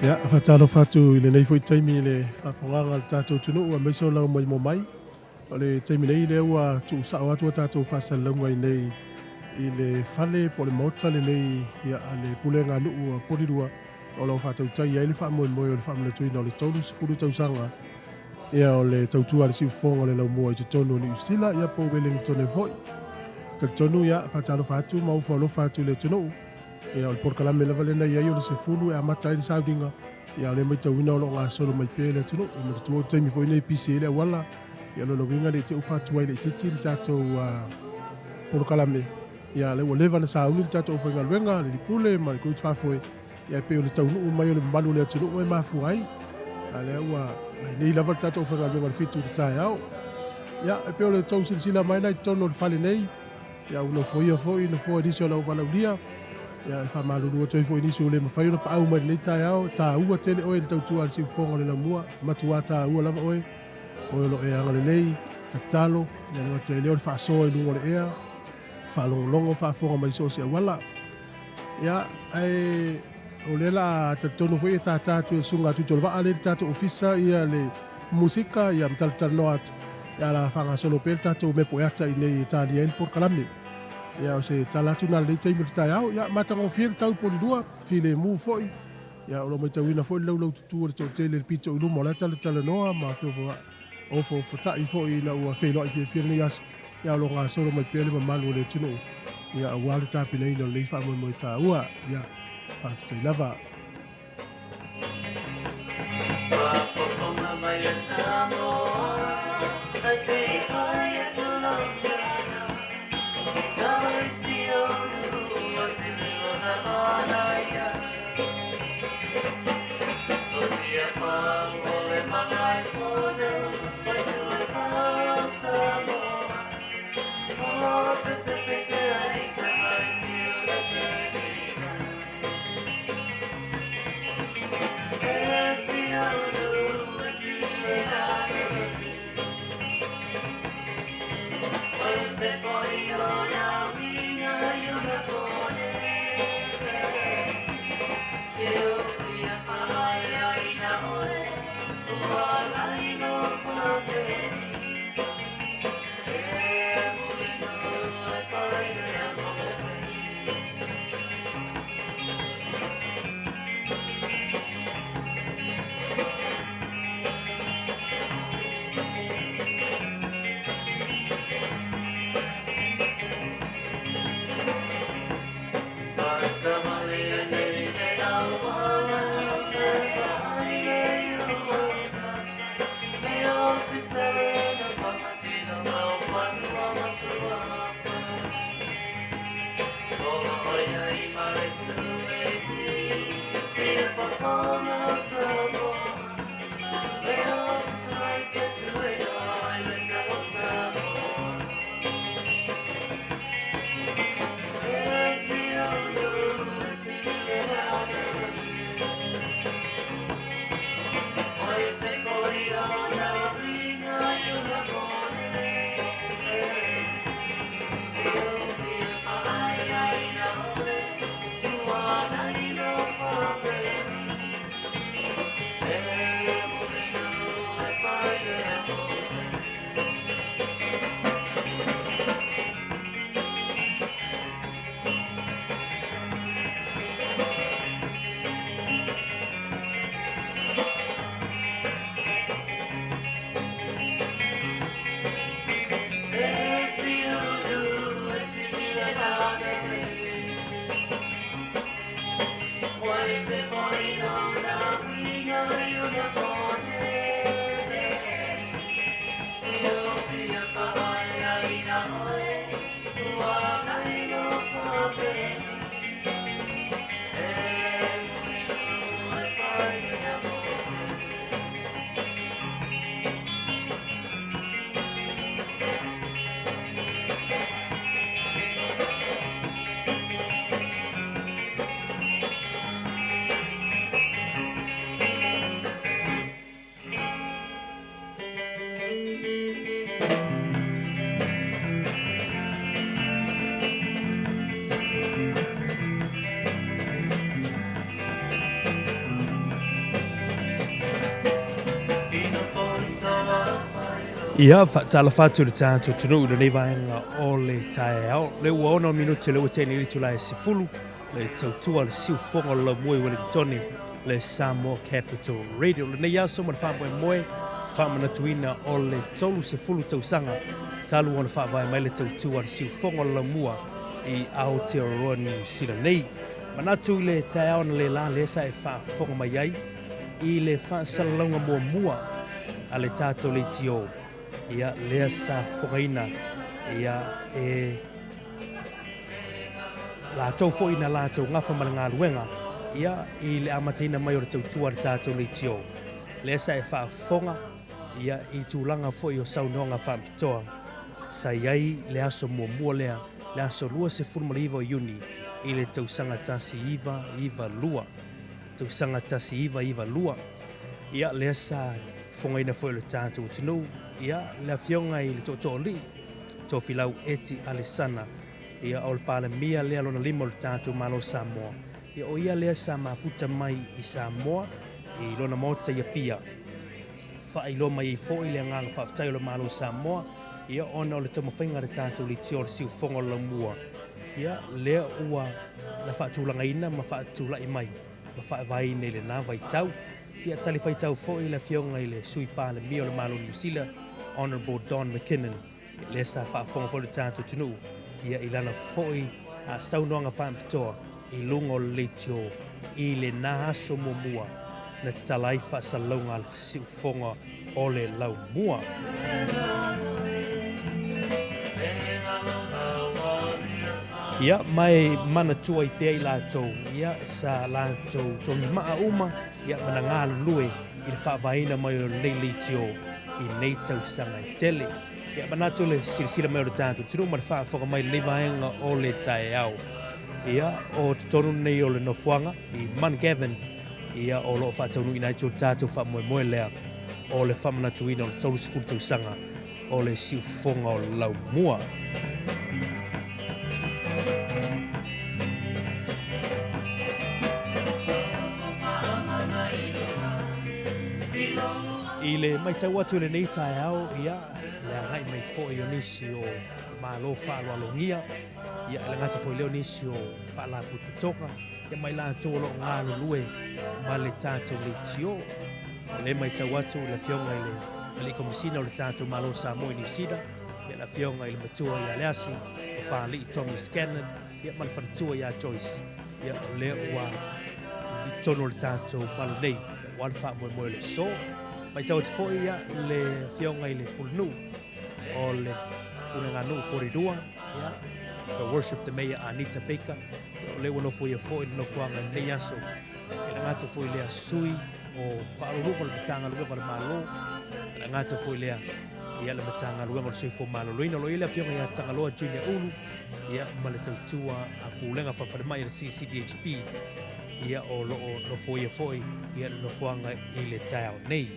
Ia, faatalofa atu i lenei foi taimi i le faafofogaaga a le tatou atunuu aemaise o lau maimoa mai. O le taimi nei lea ua tuusao atu a tatou faasalalauga i inei i le fale po o le maota lenei a le Pulega a Nuu a Polilua o lo o faatautai ai le faamoemoe o le faamanatuina o le 30 tausaga o le tautua a le siufofoga o le laumua i totonu o Niu Sila po o Ueligitone foi. Talitonu faatalofa atu ma ofo alofa atu i le atunuu. O le polokalame lava lea na i ai o le 10 e amata ai le sauniga, a o lea e matauina o lo o gasolo mai pea le atunuu. E manatua o le taimi foi lenei e pisi ai le auala, o lona uiga ne i te i ua faatuai laitiiti le tatou polokalame, a o lea ua leva ona sauni le tatou aufaigaluega, le Pule ma le Komiti Faafoe, ae pei o le taunuu mai o le mamalu o le atunuu e mafua ai, a o lea ua nei lava le tatou aufaigaluega i le 7 i le taeao. E pei o le tou silasila mai la i totonu o le fale nei, Ia ua nofoia foi nofoa i nisi o lau valaaulia. Ia e faamalulu atu ai foi i nisi ua le mafai ona paau mai i lenei taeao, e taua tele oe i le tautua a le siufofoga o le laumua, e matuā taua lava oe, oe o lo o e agalelei, tatalo, ia le gata i lea o le faasoa i luga o le ea, faalogologo, faafofoga mai i so o se auala. Ia, ae o lea la talitonu foi e tātā atu e le Susuga a Tuitolovaa lea i le tatou ofisa ia le musika ia ma talatalanoa atu, ia la faagasolo pea le tatou mea poeata i inei e talia ai le polokalame. Ia o se tala atu na lenei taimi o le taeao, ia matagofie le tau polilua, filemu foi, ia o lo o matauina foi le laulaututu o le toatele i le pito i luma o la e talatalanoa ma ofoofotai foi ina ua feiloai fiafia lenei aso, ia o lo o gasolo mai pea le mamalu o le atunuu, ia aua le tapenaina o lenei faamoemoe taua. Ia, faafetai lava. Faafofoga mai a Samoa, ae se i fai atu lau tala, tau i si ou nuu o se leo na manaia. O Tiafau o le Malaefono, fai tu e Samoa, o pesepese ai tamaiti o le pelina. E si ou nuu e si le lalelei, o se foi o na uiga i ona pone. Teo fia faaiaina oe, ua laino fapeni. E mulinu e fai lea mo se. Samoa. Ia, faatalofa atu i le tatou atunuu i lenei vaega o le taeao. Le ua 6 minute le ua tea nei i le itula e 10, le tautua le siufofoga o le laumua i Ueligitone, le Samoa Capital Radio. Lenei aso ma le faamoemoe faamanatuina o le 30 tausaga talu ona faavae mai le tautua le siufofoga o le laumua i Aotearoa Niu Sila nei. Manatu i le taeao analeila lea sa e faafofoga mai ai i le faasalalauga muamua a le tatou leitio, ia lea sa fofogaina ia e latou foi na latou gafa ma le galuega ia i le amataina mai o le tautua a le tatou leitio. Lea sa e faafofoga ia i tulaga foi o saunoaga faapitoa sa i ai le aso muamua lea, le aso 29 o Iuni i le tausaga 1992. Tausaga 1992. Ia, lea sa fofogaina foi o le tatou atunuu, ia, le Afioga i le Tootooalii, Tofilau Eti Alesana, ia, o le Palemia lea lona lima o le tatou Malo o Samoa. Ia, o ia lea sa mafuta mai i Samoa i lona maota i Apia. Faailoa mai ai foi le agaga faafetai o le Malo o Samoa, ia, ona o le taumafaiga a le tatou leitio o le siufofoga o le laumua, ia, lea ua na faatulagaina ma faatulai mai ma faavaeina i lena vaitau. Ia talifuaitau foi le Afioga i le Sui Palemia o le Malo o Niu Sila, Honourable Don McKinnon, lea sa faafofoga foi le tatou atunuu ia i lana foi saunoaga faapitoa i luga o le leitio i lena aso muamua na tatala ai faasalalauga a le siufofoga o le laumua. Ia, ma e manatua ai pea i latou, ia, sa latou togimaa uma, ia, ma na galulue i le faavaeina mai o lenei leitio i nei tausaga e tele. Ia, manatu le silasila mai o le tatou atunuu ma le faafofoga mai i lenei vaega o le taeao. Ia, o totonu lenei o le nofoaga i Mount Gavin, ia, o lo o faataunuuina ai to tatou faamoemoe lea o le faamanatuina o le 30 tausaga o le siufofoga o le laumua. I le matau atu i lenei taeao, ia, le agai mai foi o nisi o Malo faaaloalogia, ia, e le gata foi i lea o nisi o faalapotopotoga, ia ma i latou o lo o galulue ma le tatou leitio. O lea e matau atu le Afioga i le Alii Komesina o le tatou Malo o Samoa i Niu Sila, ia le Afioga i le Matua ia Leasi, Papalii Tommy Scanlon, ia ma le faletua ia Joyce. Ia o lea ua i totonu o le tatou palu nei, aua le faamoemoe o le aso. Matau atu foi ia le Afioga i le Pulenuu o le Puleganuu Porirua, ia, the Worship the Mayor Anita Baker, ia o lea ua nofoia foi le nofoaga i lenei aso. E le gata foi lea sui o Faauluuluga o le Matagaluega o le Malo, e le gata foi lea ia le Matagaluega o le Soifua Maloloina. O lo o i ai le Afioga ia Tagaloa Junior Ulu, ia ma le tautua a Pulega Faafalemai a le CCDHP, ia o lo o nofoia foi ia le nofoaga i le taeao nei.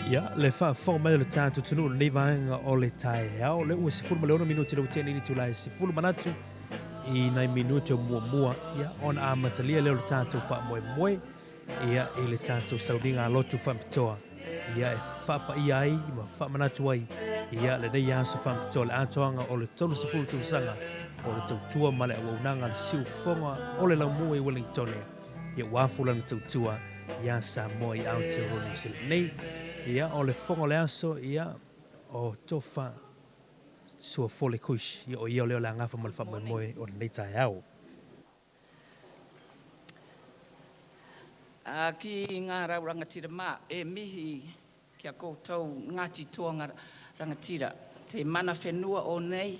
Ia, le faafofoga mai o le tatou atunuu i lenei vaega o le taeao, lea ua 16 minute le ua tea nei le itula e 10 manatu i nai minute o muamua, ia, ona amatalia lea o le tatou faamoemoe, ia, i le tatou sauniga lotu faapitoa, ia, e faapaia ai ma faamanatu ai, ia, lenei aso faapitoa, le atoaga o le 30 tausaga o le tautua ma le auaunaga a le siufofoga o le laumua i Wellingtone, ia ua afu lana tautua iā Samoa i Aotearoa Niu Sila nei. Ia, o le fofoga o le aso, ia, o Tofa Suafole Kush, ia, o ia o lea o le a gafa ma le faamoemoe o lenei taeao. Ā, ki ngā rau rangatira mā, e mihi ki a koutou Ngāti Toa ngā rangatira, te mana whenua o nei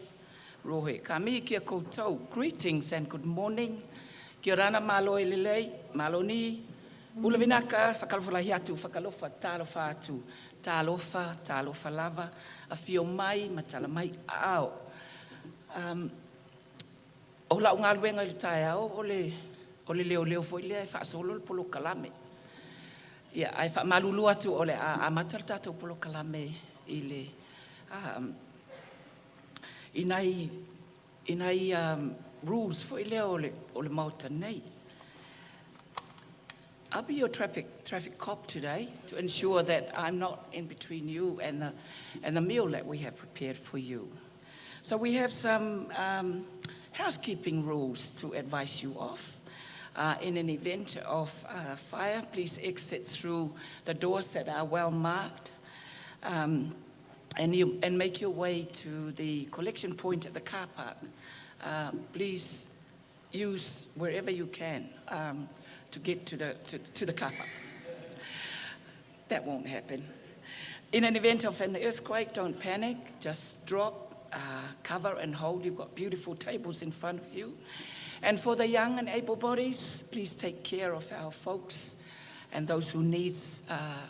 rohe. Ka mihi ki a koutou, greetings and good morning. Kia orana malo e lelei, malo ni, ula vinaka, whakalofalahi atu, whakalofa, talofa atu, talofa, talofa lava, awhio mai, matala mai, ao. Um, o lau galuega i le taeao o le o le leoleo foi lea e faasolo le polokalame. Ia, ae faamalulu atu o le a amata le tatou polokalame i le um, i nai i nai um, rules foi lea o le o le Maota nei. I'll be your traffic, traffic cop today to ensure that I'm not in between you and the, and the meal that we have prepared for you. So we have some um, housekeeping rules to advise you of. In an event of fire, please exit through the doors that are well marked and, you, and make your way to the collection point at the car park. Please use wherever you can to get to the, to, to the car park. That won't happen. In an event of an earthquake, don't panic. Just drop, cover, and hold. You've got beautiful tables in front of you. And for the young and able bodies, please take care of our folks and those who need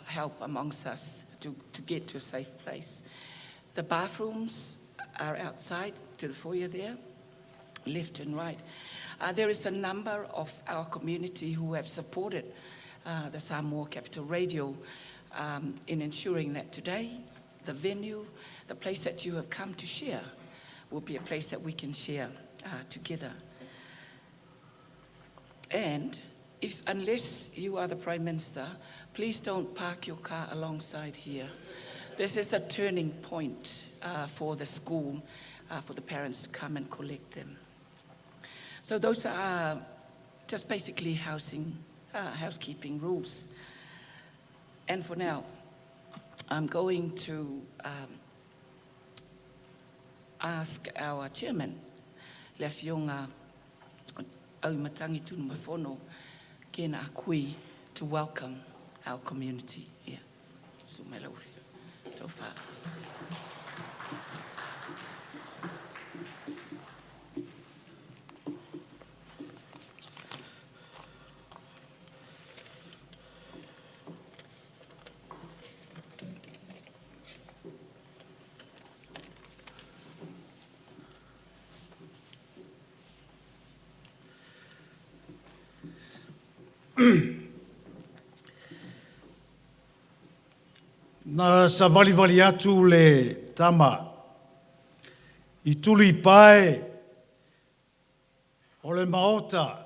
help amongst us. to, to get to a safe place. The bathrooms are outside to the foyer there, left and right. There is a number of our community who have supported the Samoa Capital Radio in ensuring that today, the venue, the place that you have come to share, will be a place that we can share together. And if, unless you are the Prime Minister, please don't park your car alongside here. This is a turning point for the school, for the parents to come and collect them. So those are just basically housekeeping rules. And for now, I'm going to ask our chairman, le Afioga Auimatagi Tunumafono, Ken Akui, to welcome our community here. So, mai lau afioga. Tofa. Na savalivali atu le tama i tuli pae o le maota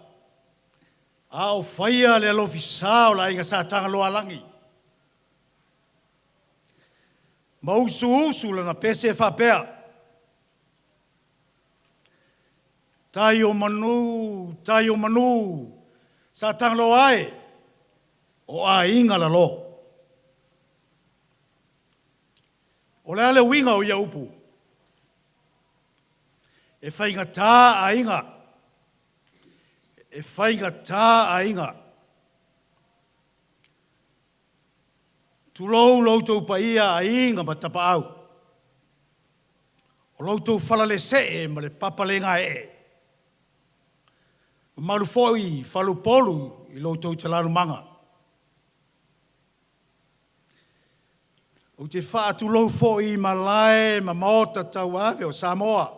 a o faia le alofisā o le aiga Sa Tagaloaalagi. Ma usuusu lana pese e faapea, Tai o manu, tai o manu, Sa Tagaloa e, o aiga lalo. O le a le uiga o ia upu? E faigatā aiga. E faigatā aiga. Tulou lo outou paia aiga ma tapaau. O lo outou falalesee ma le papalegaee. Mamalu foi faleupolu i lo outou talanumaga. Ou te faatulou foi i malae ma maota tauave o Samoa.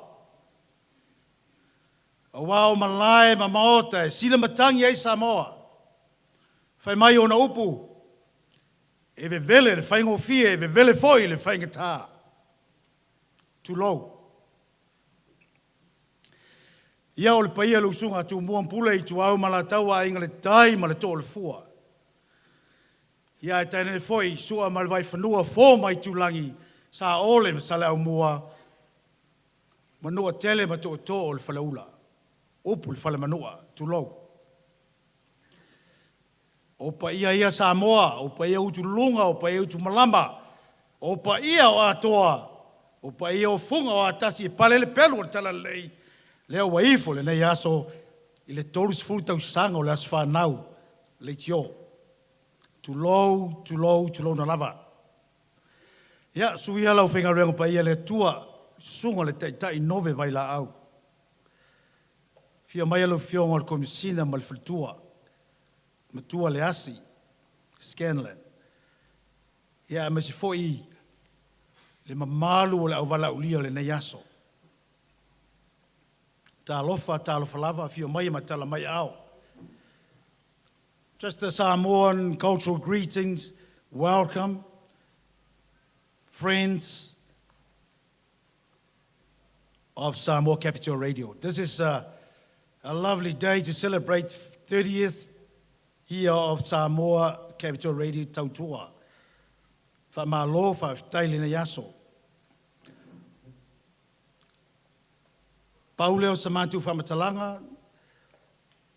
Aua o malae ma maota e silamatagi ai Samoa. Fai mai ona upu, e vevele le faigofie, e vevele foi le faigatā. Tulou. Ia o le paia le usuga a Tumua ma Pule, Ituau ma Alataua, Aiga i le Tai ma le Too o le Fua. Ia ae tainane foi Sua ma le Vaifanua, Fofo ma Aitulagi, Saole ma Saleaaumua, Manuatele ma Tootoo o le Faleula, upu i le Falemanua, tulou. O paia ia Samoa, o paia utuluga, o paia utumalama, o paia o Atoa, o paia o Fuga o Atasi e pale le pelu o le Talalelei, lea ua ifo lenei aso i le 30 tausaga o le aso fanau leitio. Tulou, tulou, tulouna lava. Ia, suia ia lau faigaluega paia le Atua, susuga le Taitai Nove Vailaau. Afio mai lau Afioga o le Komesina ma le Faletua, Matua Leasi Scanlan. Ia, aemaise foi le mamalu o le auvalaulia o lenei aso. Talofa, talofa lava, afio mai ma tala mai ao. Just a Samoan cultural greetings, welcome, friends of Samoa Capital Radio. This is a lovely day to celebrate 30th year of Samoa Capital Radio Tautua. Faamalo, faafetai lenei aso. Pau lea o sa matou faamatalaga,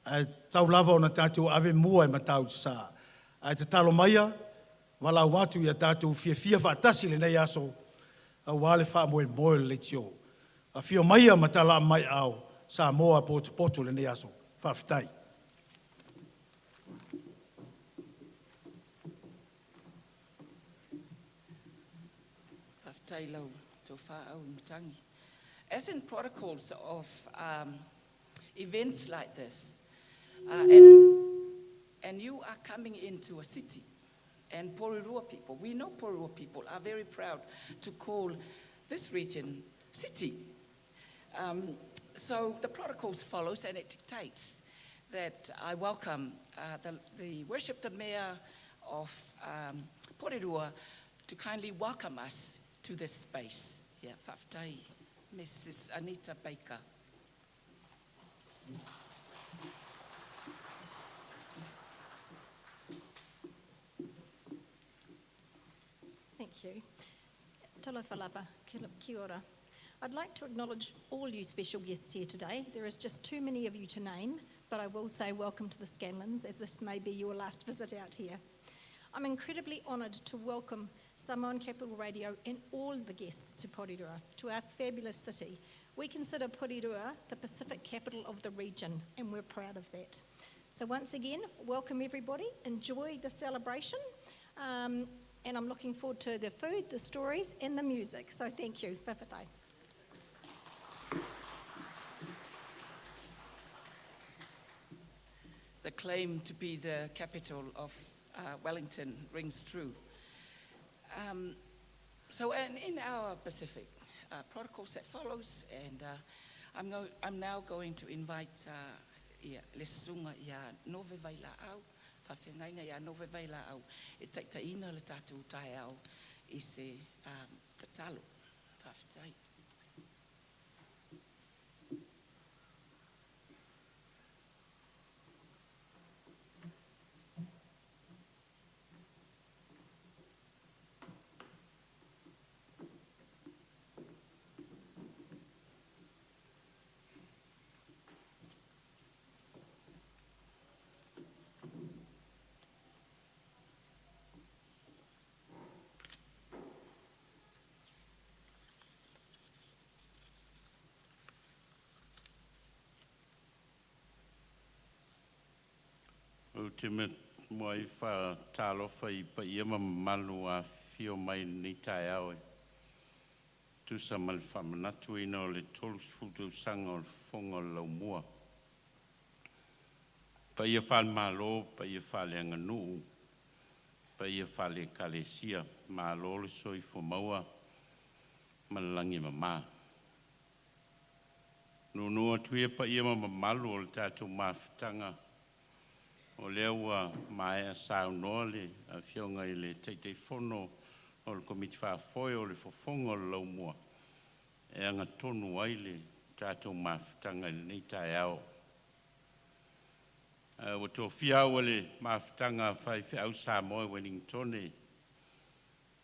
ae tatau lava ona tatou ave mua e Matautu-sa. Ae tatalo maia, valaau atu ia tatou fiafia faatasi i lenei aso aua le faamoemoe o le leitio. Afio maia ma talaa mai aao Samoa potopoto i lenei aso. Faafetai. Faafetai lau tofa Auimatagi. As in protocols of events like this, and you are coming into a city. And Porirua people, we know Porirua people are very proud to call this region city. So the protocols follows and it dictates that I welcome the Worship the Mayor of Porirua to kindly welcome us to this space. Yeah, whaftai, Mrs. Anita Baker. Thank you. Talofa lava, kia ora. I'd like to acknowledge all you special guests here today. There is just too many of you to name, but I will say welcome to the Scanlens, as this may be your last visit out here. I'm incredibly honoured to welcome Samoan Capital Radio and all the guests to Porirua, to our fabulous city. We consider Porirua the Pacific capital of the region, and we're proud of that. So once again, welcome everybody. Enjoy the celebration. And I'm looking forward to the food, the stories, and the music. So thank you. Fa'afetai. The claim to be the capital of Wellington rings true. And in our Pacific protocols that follows, and I'm now going to invite ia, le susuga ia Nove Vailaau, faafeagaiga ia Nove Vailaau, e taitaiina le tatou taeao i se tatalo. Faafetai. Ou te muai faatalofa i paia ma mamalu afifio mai i lenei taeao e tusa ma le faamanatuina o le 30 tausaga o le Fofoga o le Laumua. Paia faale-Malo, paia faaleaganuu, paia faale-Ekalesia, malo le soifua maua ma le lagi e mama. Nuunuu atu ia paia ma mamalu o le tatou mafutaga, o lea ua maea saunoa le Afioga i le Taitaifono o le Komiti Faafoe o le Fofoga o le Laumua e agatonu ai le tatou mafutaga i lenei taeao. Ua tofia au e le mafutaga a faifeau Samoa i Ueligitone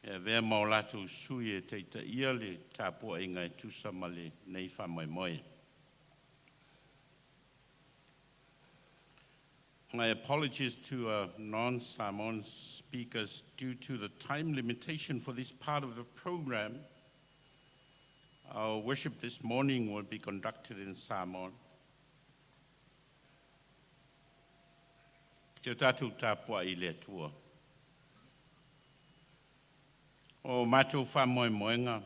e avea ma o latou sui e taitaia le tapuaiga e tusa ma lenei faamoemoe. My apologies to non-Samoan speakers due to the time limitation for this part of the program. Our worship this morning will be conducted in Samoan. Ia tatou tapuai i le Atua. O matou faamoemoega,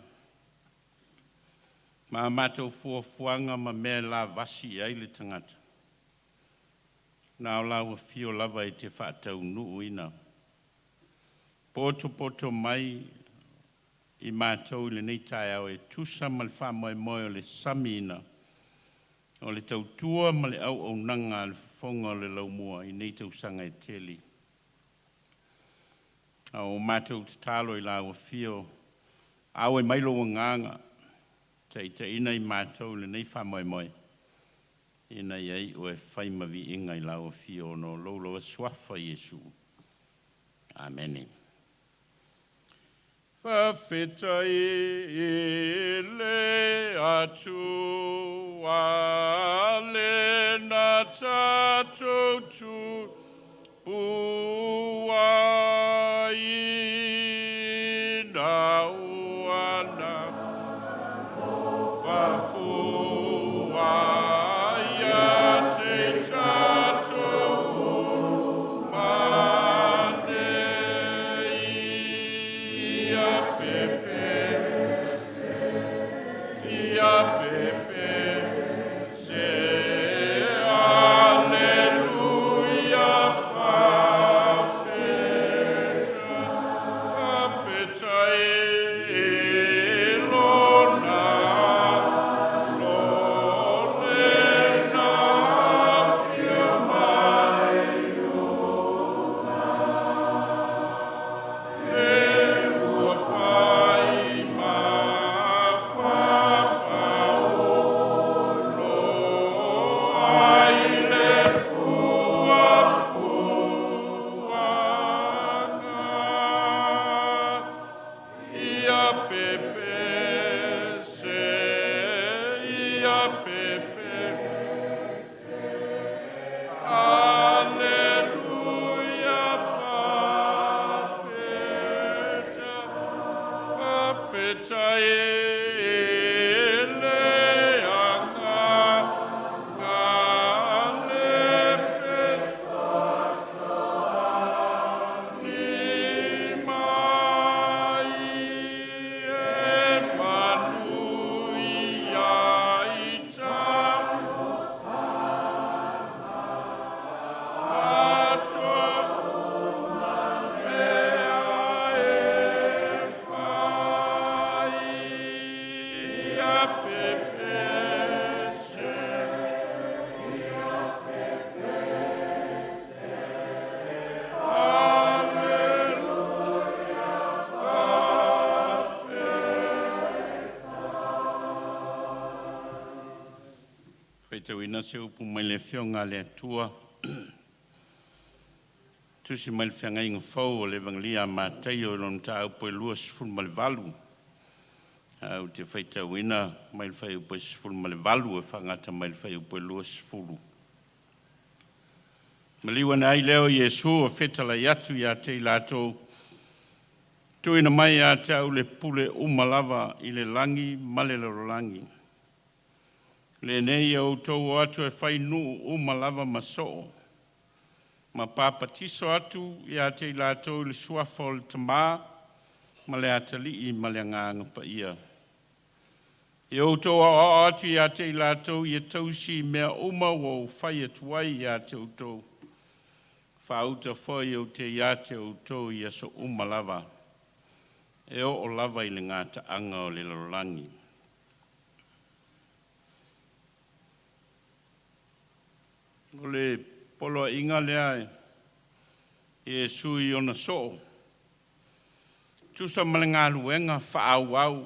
ma matou fuafuaga ma mea e lavasi i ai le tagata. Na o lau afio lava e te faataunuuina. Potopoto mai i matou i lenei taeao e tusa ma le faamoemoe o le samiina o le tautua ma le auaunaga a le Fofoga o le Laumua i nei tausaga e tele. A o matou tatalo i lau afio, auai mai lou agaga, taitaiina i matou i lenei faamoemoe, ina ia iu e fai ma viiga i lau afio ona o lou lava suafa Iesu. Amene. Faafetai i le Atua lena tatou tupuaina ua na fafua ia te tatou uma nei ia pepe ia pepe se Aleluia. Faitauina se upu mai le Afioga a le Atua, tusi mai le Feagaiga Fou o le Evagelia a Mataio i lona mataupu e 28. Ae ou te faitauina mai le fuaiupu e 18 e faagata mai le fuaiupu e 20. Maliu ane ai lea o Iesu e fetalai atu ia te i latou, tuuina mai ia te au le pule uma lava i le lagi ma le lalolagi. Lenei ia outou o atu e fai nuu uma lava ma soo, ma papatiso atu ia te i latou i le suafa o le Tamā ma le Atalii ma le Agaga Paia. Ia outou aoao atu ia te i latou ia tausi mea uma ua ou fai atu ai ia te outou. Faauta foi ou te ia te outou i aso uma lava, e oo lava i le gataaga o le lalolagi. O le poloaiga lea e Iesu i ona soo, tusa ma le galuega faaauau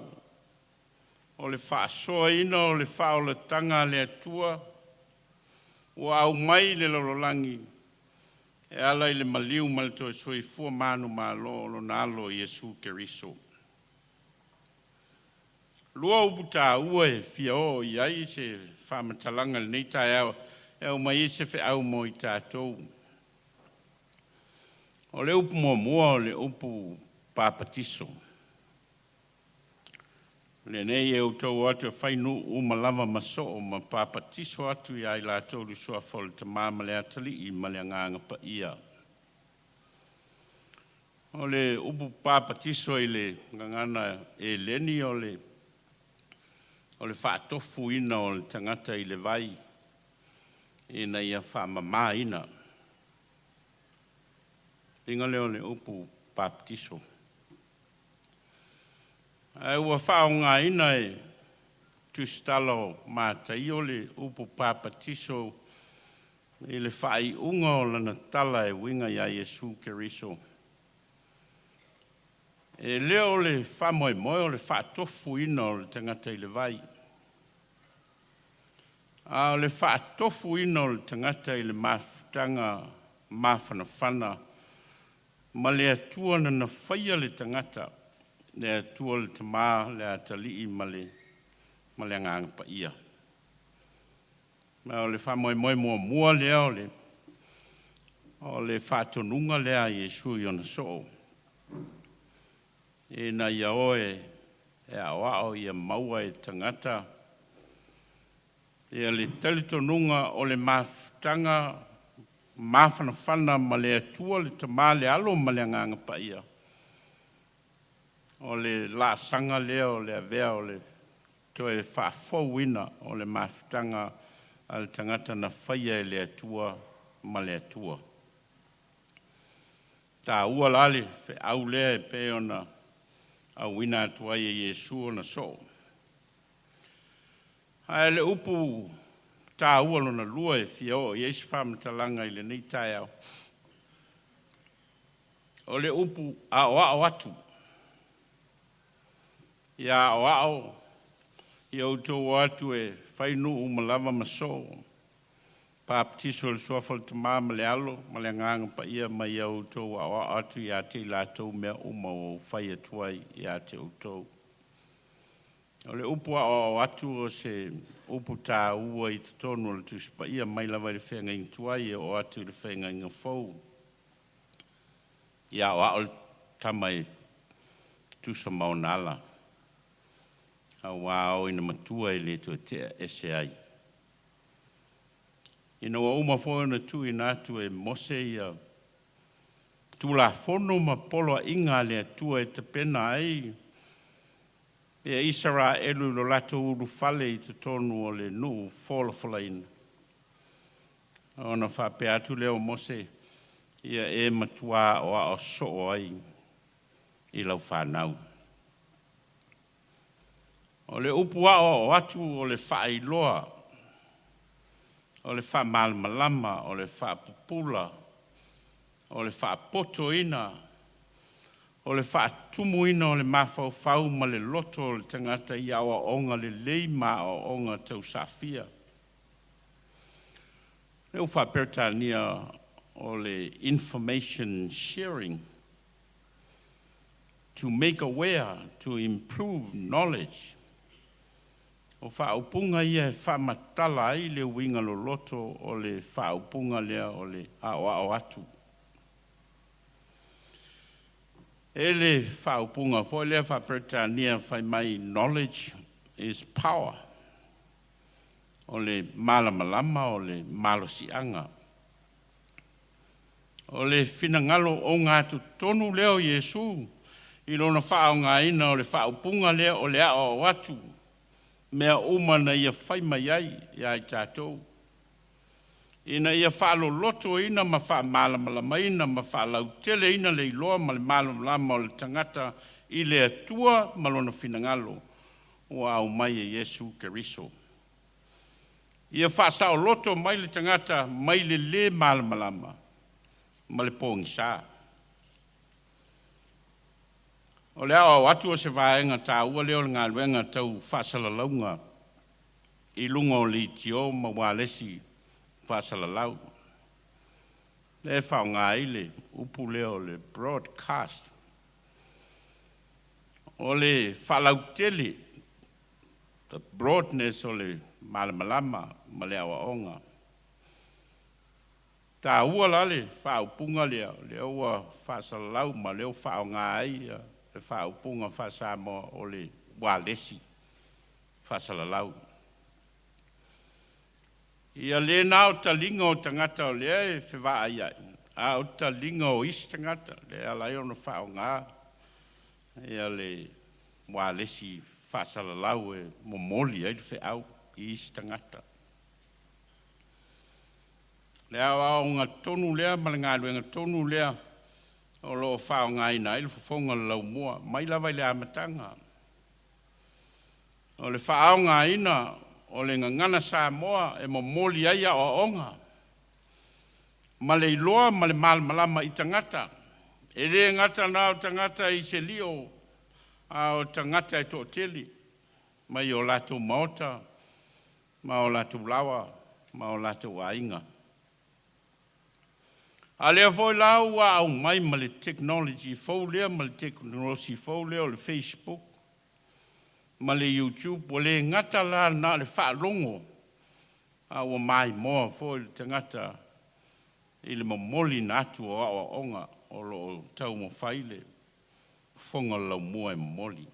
o le faasoaina o le faaolataga a le Atua ua aumai i le lalolagi e ala i le maliu ma le toe soifua manumalo o lona Alo Iesu Keriso. Lua upu taua e fia oo i ai se faamatalaga i lenei taeao e aumai ai se feau mo i tatou. O le upu muamua o le upu papatiso. Lenei e outou o atu e fai nuu uma lava ma soo ma papatiso atu ia i latou i le suafa o le Tamā ma le Atalii ma le Agaga Paia. O le upu papatiso i le gagana Eleni o le o le faatofuina o le tagata i le vai ina ia faamamaina. Uiga lea o le upu papatiso. Ae ua faaaogaina e Tusitala o Mataio le upu papatiso i le faaiuga o lana tala e uiga iā Iesu Keriso. E le o le faamoemoe o le faatofuina o le tagata i le vai, a o le faatofuina o le tagata i le mafutaga mafanafana ma le Atua na na faia le tagata, le Atua le Tamā, le Atalii ma le ma le Agaga Paia. Ma o le faamoemoe muamua lea o le o le faatonuga lea a Iesu i ona soo, ina ia o e aoao ia maua e tagata ia le talitonuga o le mafutaga mafanafana ma le Atua le Tamā, le Alo ma le Agaga Paia, o le laasaga lea o le avea o le toe faafouina o le mafutaga a le tagata na faia e le Atua ma le Atua. Taua la le feau lea e pei ona auina atu ai e Iesu ona soo. Ae le upu taua lona lua e fia oo i ai se faamatalaga i lenei taeao, o le upu aoao atu. Ia aoao ia outou o atu e fai nuu uma lava ma soo, papatiso i le suafa o le Tamā ma le Alo ma le Agaga Paia, ma ia outou aoao atu ia te i latou mea uma ua ou fai atu ai ia te outou. O le upu aoao atu o se upu taua i totonu o le Tusi Paia mai lava i le Feagaiga Tuai e oo atu i le Feagaiga Fou. Ia aoao le tama e tusa ma ona ala, auā o ina matua e le toe tea ese ai. Ina ua uma foi ona tuuina atu e Mose ia Tulafono ma poloaiga a le Atua e tapena ai ia Isaraelu i lo latou ulufale i totonu o le nuu folafolaina, ona faapea atu lea o Mose, Ia e matuā aoao soo ai i lau fanau. O le upu aoao atu o le faailoa, o le faamalamalama, o le faapupula, o le faapotoina, o le faatumuina o le mafaufau ma le loto o le tagata i aoaoga lelei ma aoaoga tausaafia. Lea ua faa-Peretania o le information sharing to make aware, to improve knowledge. O faaupuga ia e faamatala ai le uiga loloto o le faaupuga lea o le aoao atu. E le faaupuga foi lea faa-Peretania fai mai knowledge is power. O le malamalama o le malosiaga. O le finagalo ogatotonu lea o Iesu i lona faaaogaina o le faaupuga lea o le aoao atu mea uma na ia fai mai ai ia i tatou, ina ia faalolotoina ma faamalamalamaina ma faalauteleina le iloa ma le malamalama o le tagata i le Atua ma lona finagalo ua aumai e Iesu Keriso. Ia faasaoloto mai le tagata mai le lē malamalama ma le pogisa. O le aoao atu o se vaega taua lea o le galuega tau faasalalauga i luga o leitio ma ualesi faasalalau. Lea e faaaoga ai le upu lea o le broadcast. O le faalautele, the broadness o le malamalama ma le aoaoga. Taua la le faaupuga lea, o lea ua faasalalau ma o lea ua faaaoga ai le faaupuga faa-Samoa o le ualesi faasalalau. Ia le na o taliga o tagata o lea e fevaai ai, a o taliga o isi tagata, lea e ala ai ona faaaoga ia le ualesi faasalalau e momoli ai le feau i isi tagata. Le aoaoga tonu lea ma le galuega tonu lea o lo o faaaogaina ai le fofoga o le laumua mai lava i le amataga. O le faaaogaina o le gagana Samoa e momoli ai aoaoga ma le iloa ma le malamalama i tagata. E le gata na o tagata i se lio, a o tagata e toatele mai o latou maota ma o latou laoa ma o latou aiga. A lea foi la ua aumai ma le technology fou lea ma le tekonolosi fou lea o le Facebook ma le YouTube, ua le gata la na o le faalogo, a ua maimoa foi le tagata i le momoliina atu o aoaoga o lo o taumafai le fofoga o le laumua e momoli.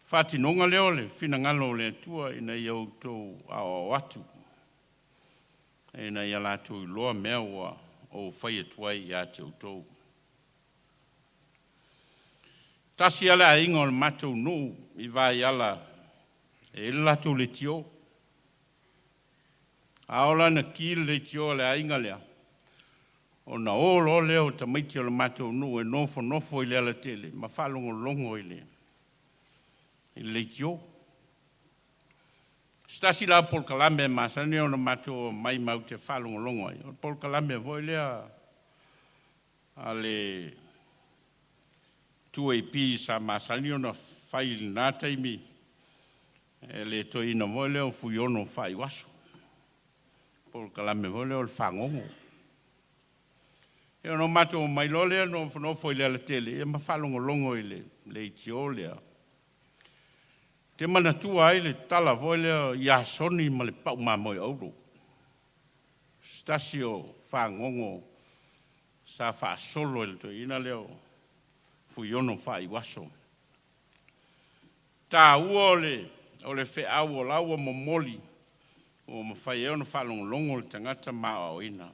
Faatinoga lea o le finagalo o le Atua ina ia outou aoao atu, ina ia latou iloa mea ua ou fai atu ai ia te outou. Tasi lava le aiga o le matou nuu i Vaiala e i ai le latou leitio. A oo la ina ki le leitio a le aiga lea, ona o loa lea o tamaiti o le matou nuu e nofonofo i le alatele ma faalogologo i le leitio. Se tasi la o polokalame e masani ona matou omai matou te faalogologo ai, o le polokalame foi lea a le 2AP sa masani ona fai i lena taimi e le toeaina foi lea o Fuiono Faaiuaso, polokalame foi lea o le fagogo. Ia ona matou omai loa lea nofonofo i le alatele ma faalogologo i le leitio lea. Ou te manatua ai le tala foi lea o Iasoni ma le pau mamoe auro, se tasi o fagogo sa faasolo e le toeaina lea o Fuiono Faaiuaso. Taua o le feau o la ua momoli ua mafai ai ona faalogologo le tagata ma aoaoina.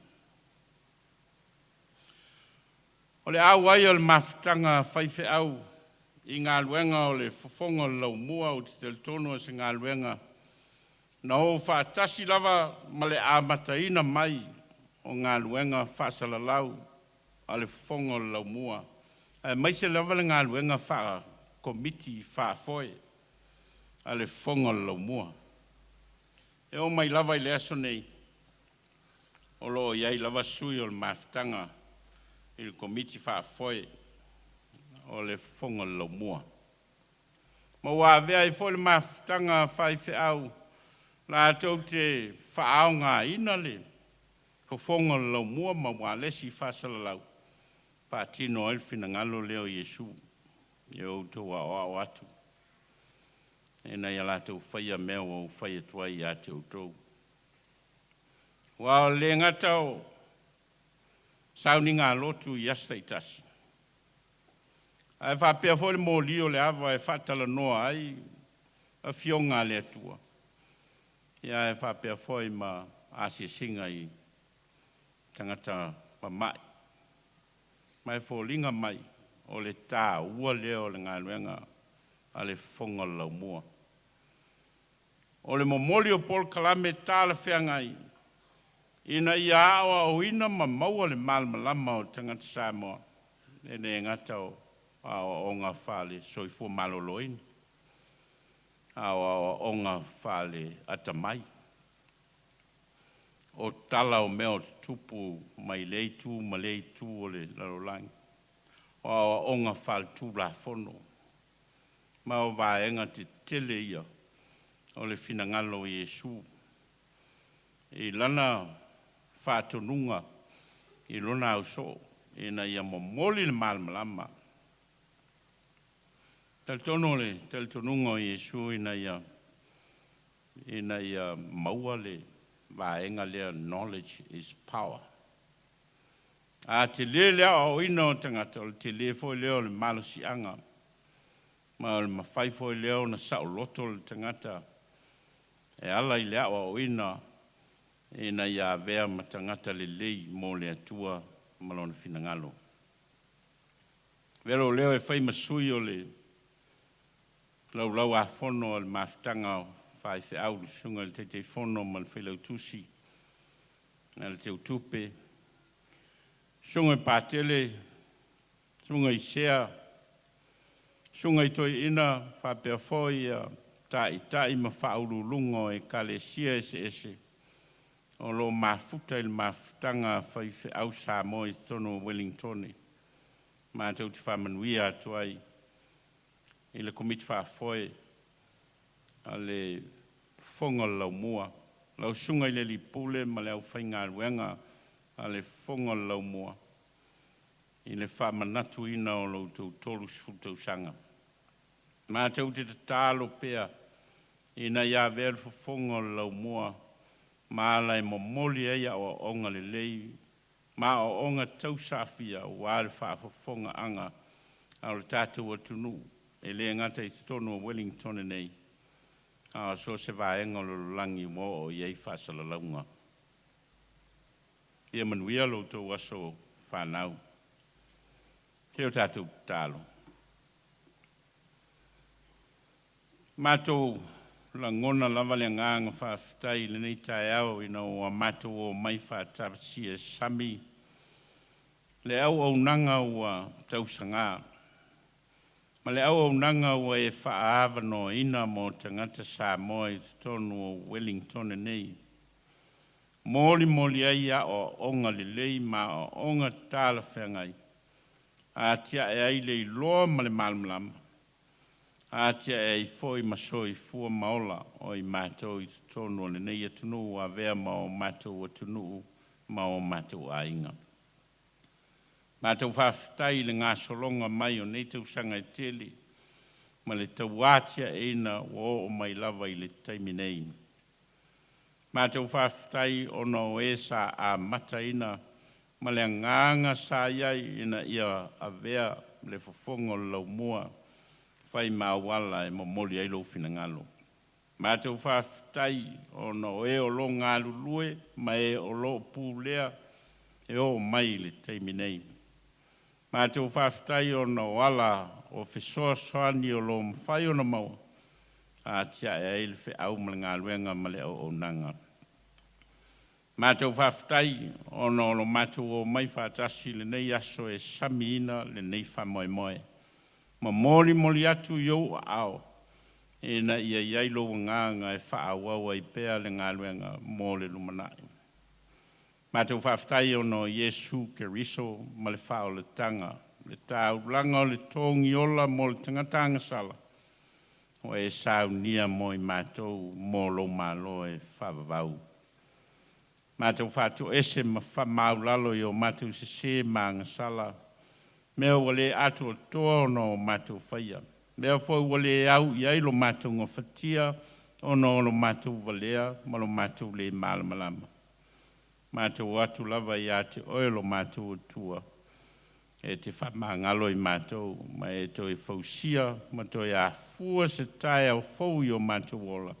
O le auai o le mafutaga a faifeau i galuega o le fofoga o le laumua, ou te talitonu o se galuega na oo faatasi lava ma le amataina mai o galuega faasalalau a le fofoga o le laumua, aemaise lava le galuega faa-komiti faafoe a le fofoga o le laumua. E oo mai lava i le aso nei, o lo o i ai lava sui o le mafutaga i le komiti faafoe o le fofoga o le laumua. Ma ua avea ai foi le mafutaga a faifeau Latou te faaaogaina le fofoga o le laumua ma ualesi faasalalau, faatino ai le finagalo lea o Iesu e outou aoao atu ina ia latou faia mea ua ou fai atu ai ia te outou. Aua e le gata o sauniga lotu i aso taitasi, ae faapea foi le moli o le ava e faatalanoa ai afioga a le Atua, ia ae faapea foi ma asiasiga i tagata mama'i. Ma e foliga mai o le taua lea o le galuega a le fofoga o le laumua. O le momoli o polokalame talafeagai ina ia aoaoina ma maua le malamalama o tagata Samoa, e le gata o aoaoga faale-soifua maloloina, a o aoaoga faale-atamai, o tala o mea o tutupu mai lea itu ma lea itu o le lalolagi, o aoaoga faaletulafono, ma o vaega tetele ia o le finagalo o Iesu i lana faatonuga i lona ausoo ina ia momoli le malamalama. Talitonu o le talitonuga o Iesu ina ia ina ia maua le vaega lea, knowledge is power. A tele le aoaoina o tagata, o le tele foi lea o le malosiaga, ma o le mafai foi lea ona saoloto le tagata e ala i le aoaoina ina ia avea ma tagata lelei mo le Atua ma lona finagalo. Avea lou leo e fai ma sui o le Laulau-a-Fono a le Mafutaga o Faifeau, le Susuga i le Taitaifono ma le Failautusi a le Teutupe, Susuga i Patele, Susuga i Sea, Susuga i Toeaina, faapea foi Taitai ma Faauluuluga o Ekalesia eseese o lo o mafuta i le mafutaga a faifeau Samoa i totonu o Ueligitone. Matou te faamanuia atu ai i le Komiti Faafoe a le Fofoga o le Laumua, lau Susuga i le Alii Pule ma le aufaigaluega a le Fofoga o le Laumua i le faamanatuina o lo outou 30 tausaga. Matou te tatalo pea ina ia avea le fofoga o le laumua ma ala e momoli ai aoaoga lelei ma aoaoga tausaafia aua le faafofogaaga a lo tatou atunuu, e le gata i totonu o Wellington nei, a o so o se vaega o le lalolagi ua oo i ai faasalalauga. Ia manuia lo outou aso fanau. Se o tatou tatalo. Matou lagona lava le agaga faafetai i lenei taeao ina ua matou omai faatasi e sami le auaunaga ua tausaga ma le auaunaga ua e faaavanoaina mo tagata Samoa i totonu o Wellington nei, molimoli ai aoaoga lelei ma aoaoga talafeagai, atiae ai le iloa ma le malamalama, atiae ai foi ma soifua ma ola o i matou i totonu o lenei atunuu ua avea ma o matou atunuu ma o matou aiga. Matou faafetai i le gasologa mai o nei tausaga e tele ma le tauatiaeina ua oo mai lava i le taimi nei. Matou faafetai ona o e sa amataina ma le agaga sa i ai ina ia avea le fofoga o le laumua fai ma auala e momoli ai lou finagalo. Matou faafetai ona o e o lo o galulue ma e o lo o pulea e oo mai i le taimi nei. Matou faafetai ona o ala o fesoasoani o lo o mafai ona maua atiae ai le feau ma le galuega ma le auaunaga. Matou faafetai ona o lo matou omai faatasi i lenei aso e samiina lenei faamoemoe ma molimoli atu i ou aao ina ia i ai lou agaga e faaauau ai pea le galuega mo le lumanai. Matou faafetai ona o Iesu Keriso ma le faaolataga, le taulaga o le togiola mo le tagata agasala. ua e saunia mo i matou mo lou Malo e faavavau. Matou faatoese ma faamaualalo i o matou sesē ma agasala, mea ua le atoatoa ona o matou faia, mea foi ua le au i ai lo matou gafatia ona o lo matou valea ma lo matou lē malamalama. Matou o atu lava ia te oe lo matou Atua, e te faamagalo i matou ma e toe fausia ma toe afua se taeao fou i o matou ola,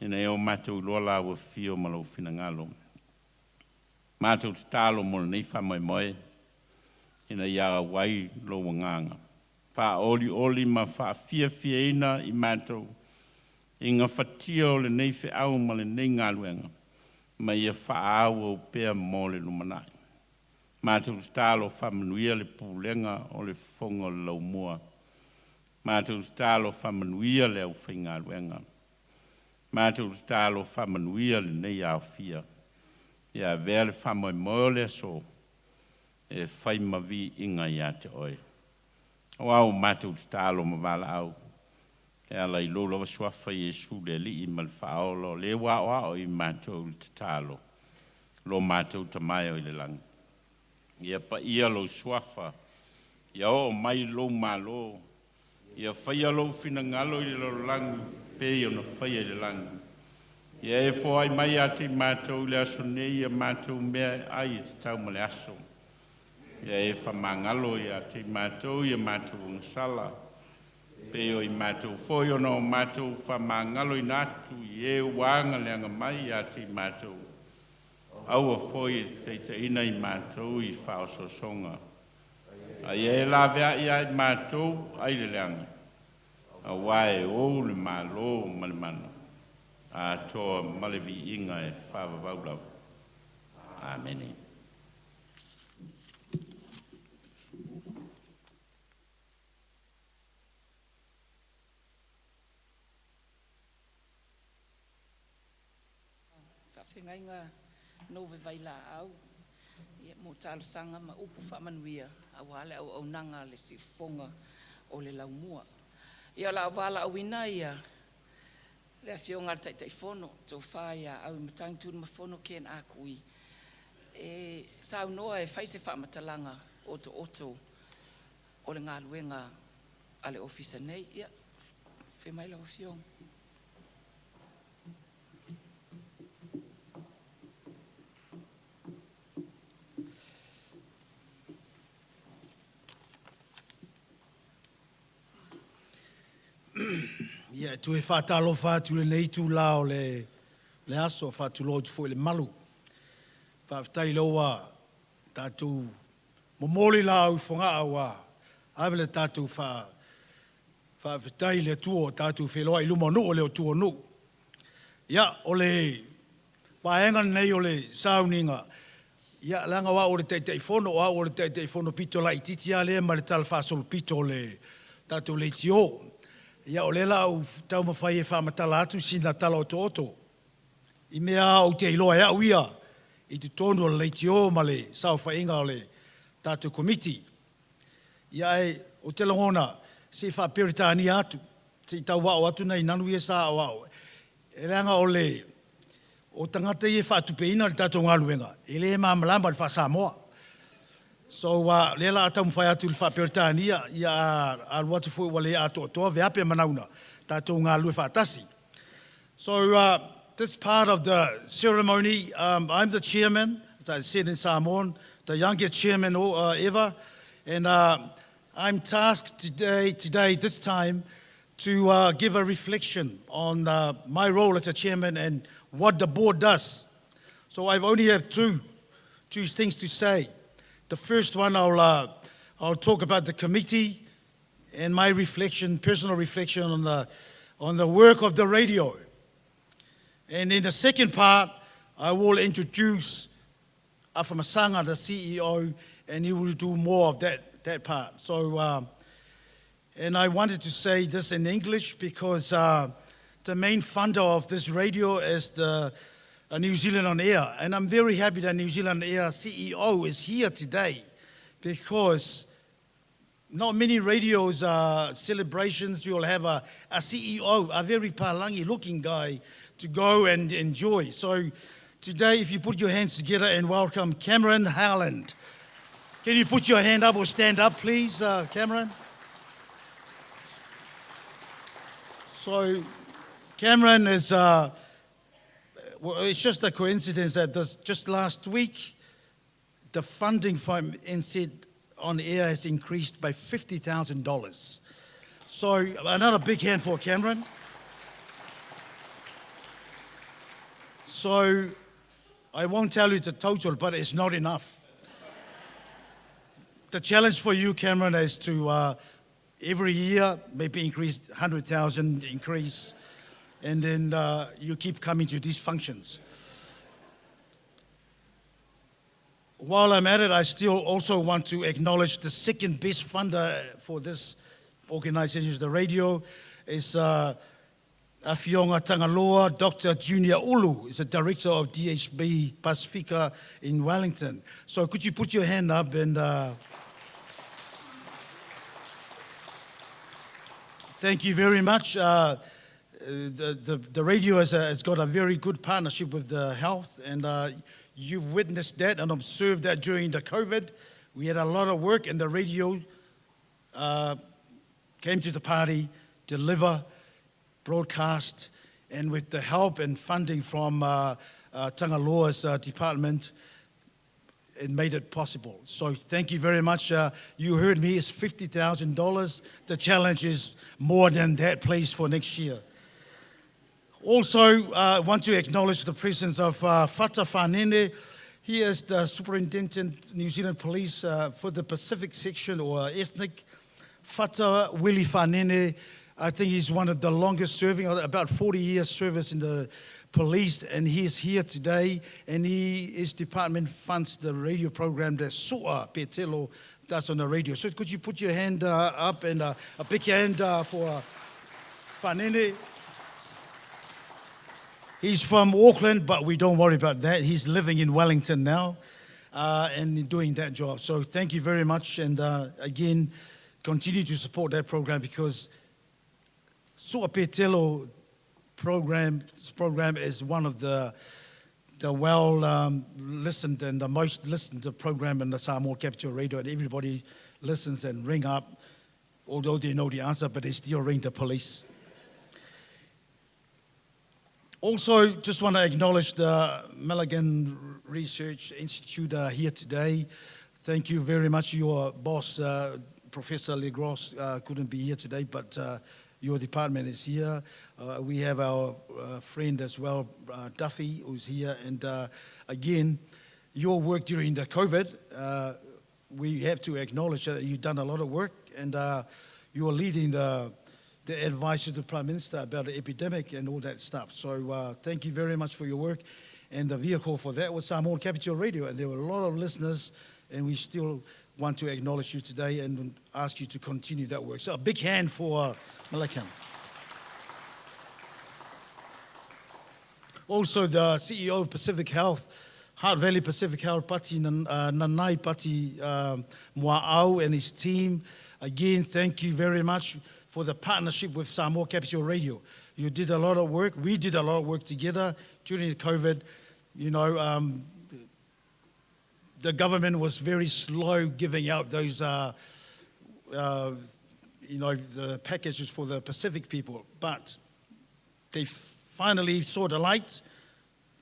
ina ia o matou iloa lau afio ma lou finagalo. Matou tatalo mo lenei faamoemoe, ina ia auai lou agaga, faaolioli ma faafiafiaina i matou i gafatia o lenei feau ma lenei galuega, ma ia faaauau pea mo le lumanai. Matou tatalo faamanuia le pulega o le Fofoga o le Laumua. Matou tatalo faamanuia le aufaigaluega. Matou tatalo faamanuia lenei aofia. Ia avea le faamoemoe o le aso e fai ma viiga ia te oe. Aua ua matou tatalo ma valaau e ala i lou lava suafa Iesu le Alii ma le Faaola o le ua aoao i matou i le tatalo, lo matou Tama e o i le lagi. Ia paia lou suafa, ia oo mai lou malo, ia faia lou finagalo i le lalolagi pei ona faia i le lagi. Ia e foai mai ia te i matou i le aso nei ia matou mea e ai e tatau ma le aso. Ia e faamagalo ia te i matou ia matou agasala, pei o i matou foi ona o matou faamagaloina atu i e ua agaleaga mai ia te i matou. Aua foi e te taitaiina i matou i faaosoosoga, a ia e laveai ia i matou ai le leaga, auā e ou le malo ma le mana, atoa ma le viiga e faavavau lava. Amene. Faafeagaiga Nove Vailaau ia, mo talosaga ma upu faamanuia auā le auaunaga a le siufofoga o le laumua. Ia, o le a valaauina ia le afioga a le Taitaifono, Tofa ia Auimatagi Ken Ah Kui, e saunoa e fai se faamatalaga otooto o le galuega a le ofisa nei. Ia, afio mai lau afioga. Ia, e toe faatalofa atu i lenei itulā o le aso, faatulou atu foi i le malu. Faafetai o lea ua tatou momoli laau i Fogaa ua ave le tatou faafetai i le Atua ua tatou feiloai i luma o nuu e le o tua o nuu. Ia, o le vaega lenei o le sauniga, ia, leaga o au o le Taitaifono, o au o le Taitaifono pito laitiiti lava lea ma le talafaasolopito o le tatou leitio. Ia, o lea la a ou taumafai e faamatala atu sina tala otooto i mea ou te iloa e au ia i totonu o le leitio ma le saofaiga o le tatou Komiti. Ia, ae ou te lagona se i faa-Peretania atu, se i tau ao atu nai nanu ia sa aoao. E leaga o le o tagata ia e faatupeina le tatou galuega, e le malamalama i le faa-Samoa. So, lea la a taumafai atu i le faa-Peretania, ia a alu atu foi ua le atoatoa, veape ma nauna, tatou galulue faatasi. So, this part of the ceremony, I'm the chairman, as I said in Samoan, the youngest chairman ever, and I'm tasked today, this time, to give a reflection on my role as a chairman and what the board does. So I've only have two things to say. The first one, I'll talk about the committee and my reflection, personal reflection on the work of the radio. And in the second part, I will introduce Afamasaga, the CEO, and he will do more of that part. So, and I wanted to say this in English because the main funder of this radio is the New Zealand On Air. And I'm very happy that New Zealand On Air CEO is here today because Not many radios celebrations you'll have a, a CEO, a very palangi looking guy to go and enjoy. So today, if you put your hands together and welcome Cameron Howland. Can you put your hand up or stand up, please, Cameron? So Cameron is, well, it's just a coincidence that this, just last week, the funding from NZ on air has increased by $50,000. So another big hand for Cameron. So I won't tell you the total, but it's not enough. The challenge for you, Cameron, is to every year maybe increase 100,000 increase, and then you keep coming to these functions. While I'm at it, I still also want to acknowledge the second best funder for this organization, the radio, is Afioga Tagaloa, Dr. Junior Ulu, is the director of DHB Pasifika in Wellington. So could you put your hand up and thank you very much. The radio has got a very good partnership with the health, and you've witnessed that and observed that during the COVID. We had a lot of work, and the radio came to the party, deliver, broadcast, and with the help and funding from Tagaloa's department, it made it possible. So thank you very much. You heard me, it's $50,000. The challenge is more than that, please, for next year. Also, I want to acknowledge the presence of Fata Fanene. He is the Superintendent New Zealand Police for the Pacific section or ethnic. Fata Willie Fanene, I think he's one of the longest serving, about 40 years service in the police, and he is here today, and his department funds the radio program that Sua Petelo does on the radio. So could you put your hand up and a big hand for Fanene? He's from Auckland, but we don't worry about that. He's living in Wellington now and doing that job. So thank you very much. And again, continue to support that program because Sua Petelo program, this program is one of the well listened and the most listened to program in the Samoa Capital Radio, and everybody listens and ring up, although they know the answer, but they still ring the police. Also, just want to acknowledge the Malaghan Research Institute here today. Thank you very much. Your boss, Professor Legros, couldn't be here today, but your department is here. We have our friend as well, Duffy, who's here. And again, your work during the COVID, we have to acknowledge that you've done a lot of work, and you're leading the advice to the Prime Minister about the epidemic and all that stuff. So thank you very much for your work. And the vehicle for that was Samoan Capital Radio. And there were a lot of listeners, and we still want to acknowledge you today and ask you to continue that work. So a big hand for Malaghan. Also, the CEO of Pacific Health, Heart Valley Pacific Health, Pati Nanai Pati Mua'au and his team. Again, thank you very much for the partnership with Samoa Capital Radio. You did a lot of work. We did a lot of work together during the COVID. The government was very slow giving out those, the packages for the Pacific people. But they finally saw the light,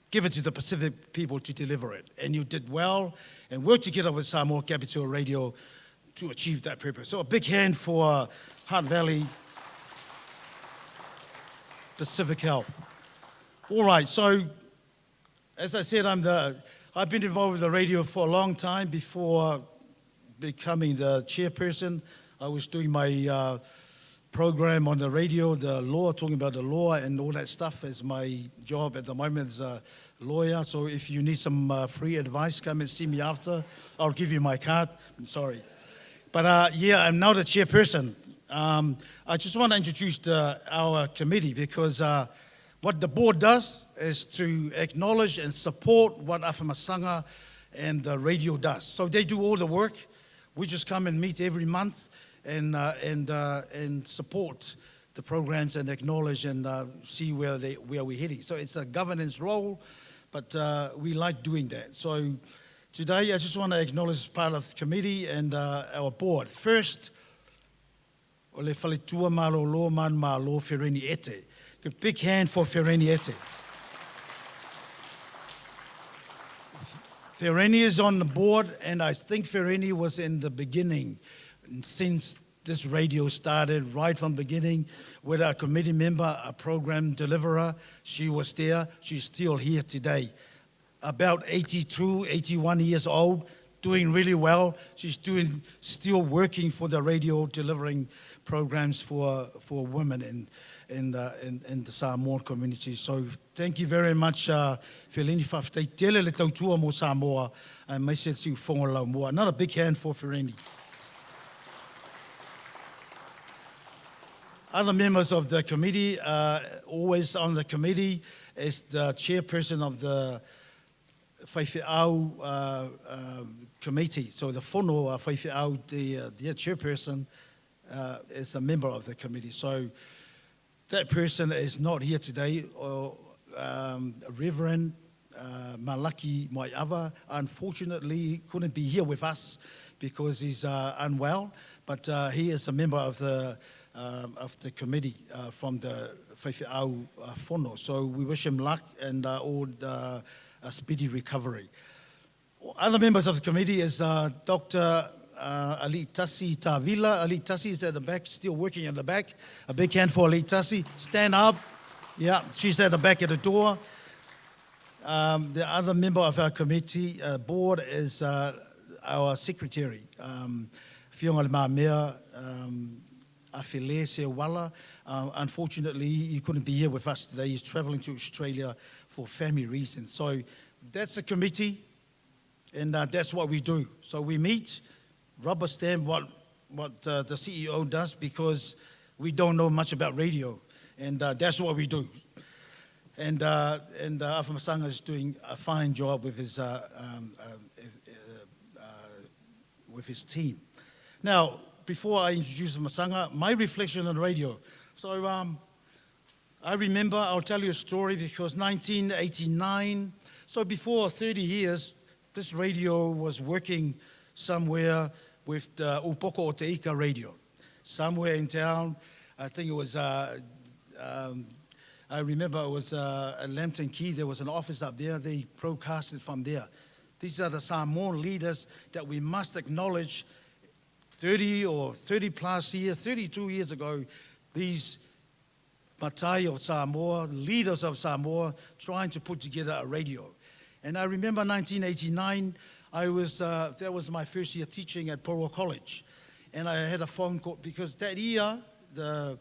give it to the Pacific people to deliver it. And you did well and worked together with Samoa Capital Radio to achieve that purpose. So a big hand for Heart Valley Pacific Health. All right, so as I said, I've been involved with the radio for a long time before becoming the chairperson. I was doing my program on the radio, the law, talking about the law and all that stuff as my job at the moment as a lawyer. So if you need some free advice, come and see me after. I'll give you my card. I'm sorry. But yeah, I'm now the chairperson. I just want to introduce our committee because what the board does is to acknowledge and support what Afamasaga and the radio does. So they do all the work. We just come and meet every month. and, and, and support the programs and acknowledge and see where, they, where we're heading. So it's a governance role, but we like doing that. So today I just want to acknowledge as part of the committee and our board. First, o le faletua malōlō manumalo Fereni Ete. A big hand for Fereni Ete. Fereni is on the board, and I think Fereni was in the beginning since this radio started, right from the beginning, with a committee member, a program deliverer. She was there. She's still here today. About 82, 81 years old, doing really well. She's doing, still working for the radio, delivering programs for women in the Samoan community. So thank you very much, Felini Fa'afetai tele le tautua mo Samoa, aemaise siufogo laumua. Another big hand for Fereni. Other members of the committee, always on the committee, is the chairperson of the Faifeau committee. So the Fono Faifeau, the chairperson, is a member of the committee. So that person is not here today. Or, Reverend Malaki Maiava, unfortunately, couldn't be here with us because he's unwell, but he is a member of the committee from the Faifeau Fono. So we wish him luck and all the, a speedy recovery. Other members of the committee is Dr. Ali Tasi Tavila. Ali Tasi is at the back, still working at the back. A big hand for Ali Tasi. Stand up. Yeah, she's at the back at the door. The other member of our committee board is our secretary, Fionga Le Mamea Afile Sewala. Unfortunately, he couldn't be here with us today. He's traveling to Australia for family reasons. So that's the committee, and that's what we do. So we meet, rubber stamp what the CEO does because we don't know much about radio, and that's what we do. And Afa is doing a fine job with his team. Now, before I introduce Masanga, my reflection on radio. So I remember, I'll tell you a story because 1989, so before 30 years, this radio was working somewhere with the Upoko o Te Ika radio, somewhere in town. I think it was, I remember it was at Lambton Quay, there was an office up there. They broadcasted from there. These are the Samoan leaders that we must acknowledge 30 or 30 plus years, 32 years ago, these Matai of Samoa, leaders of Samoa, trying to put together a radio. And I remember 1989, that was my first year teaching at Porirua College. And I had a phone call because that year, the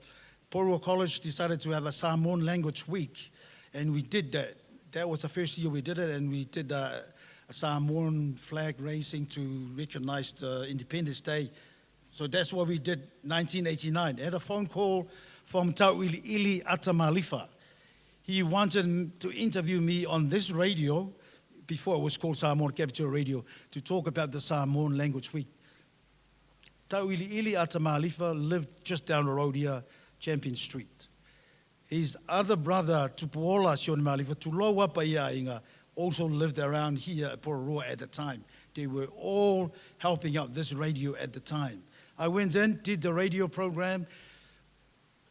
Porirua College decided to have a Samoan language week. And we did that. That was the first year we did it, and we did a Samoan flag raising to recognize the Independence Day. So that's what we did 1989. I had a phone call from Tau'ili'ili Ata Malifa. He wanted to interview me on this radio, before it was called Samoan Capital Radio, to talk about the Samoan Language Week. Tau'ili'ili Ata Malifa lived just down the road here, Champion Street. His other brother, Tupuola Sione Malifa, Tuloa Paiainga, also lived around here at Porirua at the time. They were all helping out this radio at the time. I went in, did the radio program,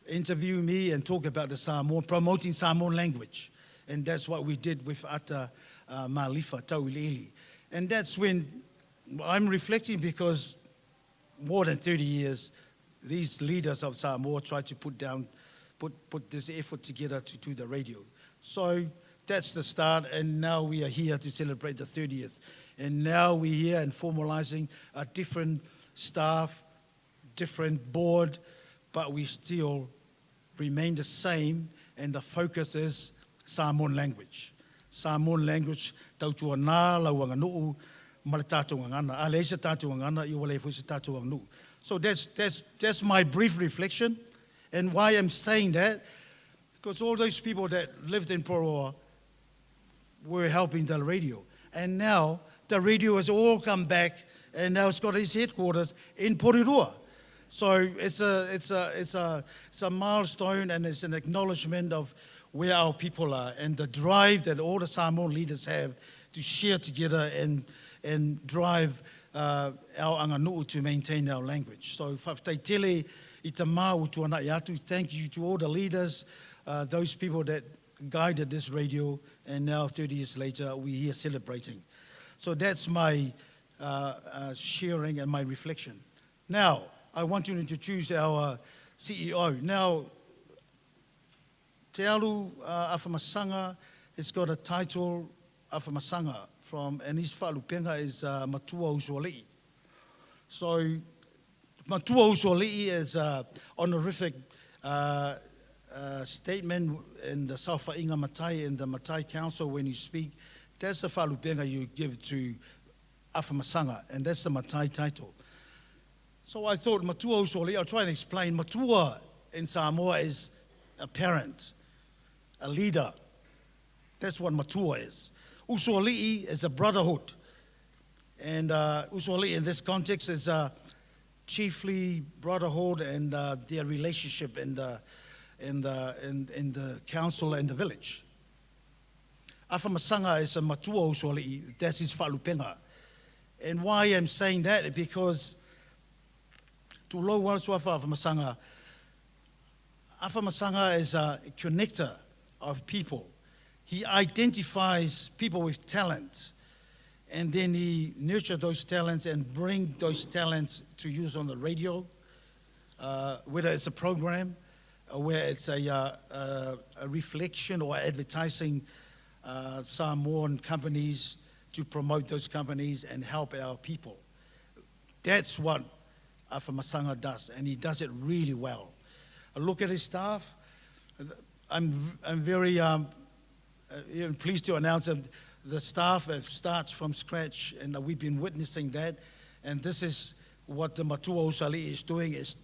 interview me and talk about the Samoan, promoting Samoan language. And that's what we did with Ata Malifa Tau'ili'ili. And that's when I'm reflecting because more than 30 years, these leaders of Samoa tried to put this effort together to do the radio. So that's the start, and now we are here to celebrate the 30th. And now we're here and formalizing a different staff, different board, but we still remain the same, and the focus is Samoan language. Samoan language, tautuanā lau aganu'u, ma le tatou gagana. A leai se tatou gagana, ia ua leai foi se tatou aganu'u. So that's my brief reflection. And why I'm saying that, because all those people that lived in Porirua were helping the radio. And now the radio has all come back and now it's got its headquarters in Porirua. So it's a, it's a, it's a, it's a milestone and it's an acknowledgement of where our people are and the drive that all the Samoan leaders have to share together and, and drive our aganu'u to maintain our language. So faafetai tele i tamā ua tuanai atu. Thank you to all the leaders, those people that guided this radio, and now 30 years later, we're here celebrating. So that's my sharing and my reflection. Now, I want to introduce our CEO. Now, Te Alu Afamasaga has got a title, Afamasaga, from, and his faalupega is Matua Usoali'i. So, Matua Usoali'i is an honorific statement in the Saofaiga Matai, in the Matai Council when you speak. That's the faalupega you give to Afamasaga, and that's the Matai title. So I thought Matua Usoali'i, I'll try and explain. Matua in Samoa is a parent, a leader. That's what Matua is. Usoali'i is a brotherhood. And Usoali'i in this context is a chiefly brotherhood and their relationship in the, in, the, in, in the council and the village. Afamasaga is a matua usoali'i, that's his faalupega. And why I'm saying that is because tulou lava le suafa Afamasaga, Afamasaga is a connector of people. He identifies people with talent and then he nurture those talents and bring those talents to use on the radio, whether it's a program, where it's a, a reflection or advertising Samoan companies to promote those companies and help our people. That's what Afamasaga does, and he does it really well. I look at his staff. I'm, I'm very pleased to announce that the staff have starts from scratch, and we've been witnessing that. And this is what the Matua Usoali'i is doing, is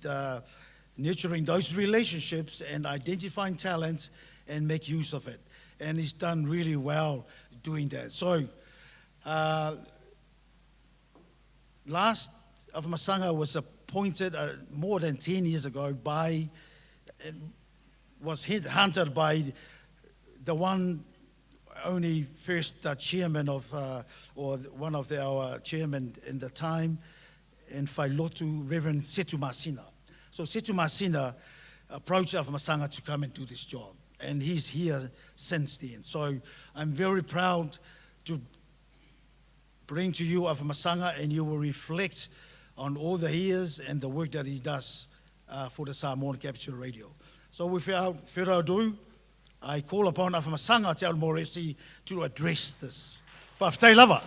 nurturing those relationships and identifying talents and make use of it. And he's done really well doing that. So, last Afamasaga was appointed more than 10 years ago by, was headhunted by the one only first chairman of, or one of our chairman in the time, in Failotu, Reverend Setu Masina. So Setu Masina approached Afamasaga to come and do this job, and he's here since then. So I'm very proud to bring to you Afamasaga, and you will reflect on all the years and the work that he does for the Samoan Capital Radio. So without further ado, I call upon Afamasaga Te Alu Moresi to address this. Faafetai lava.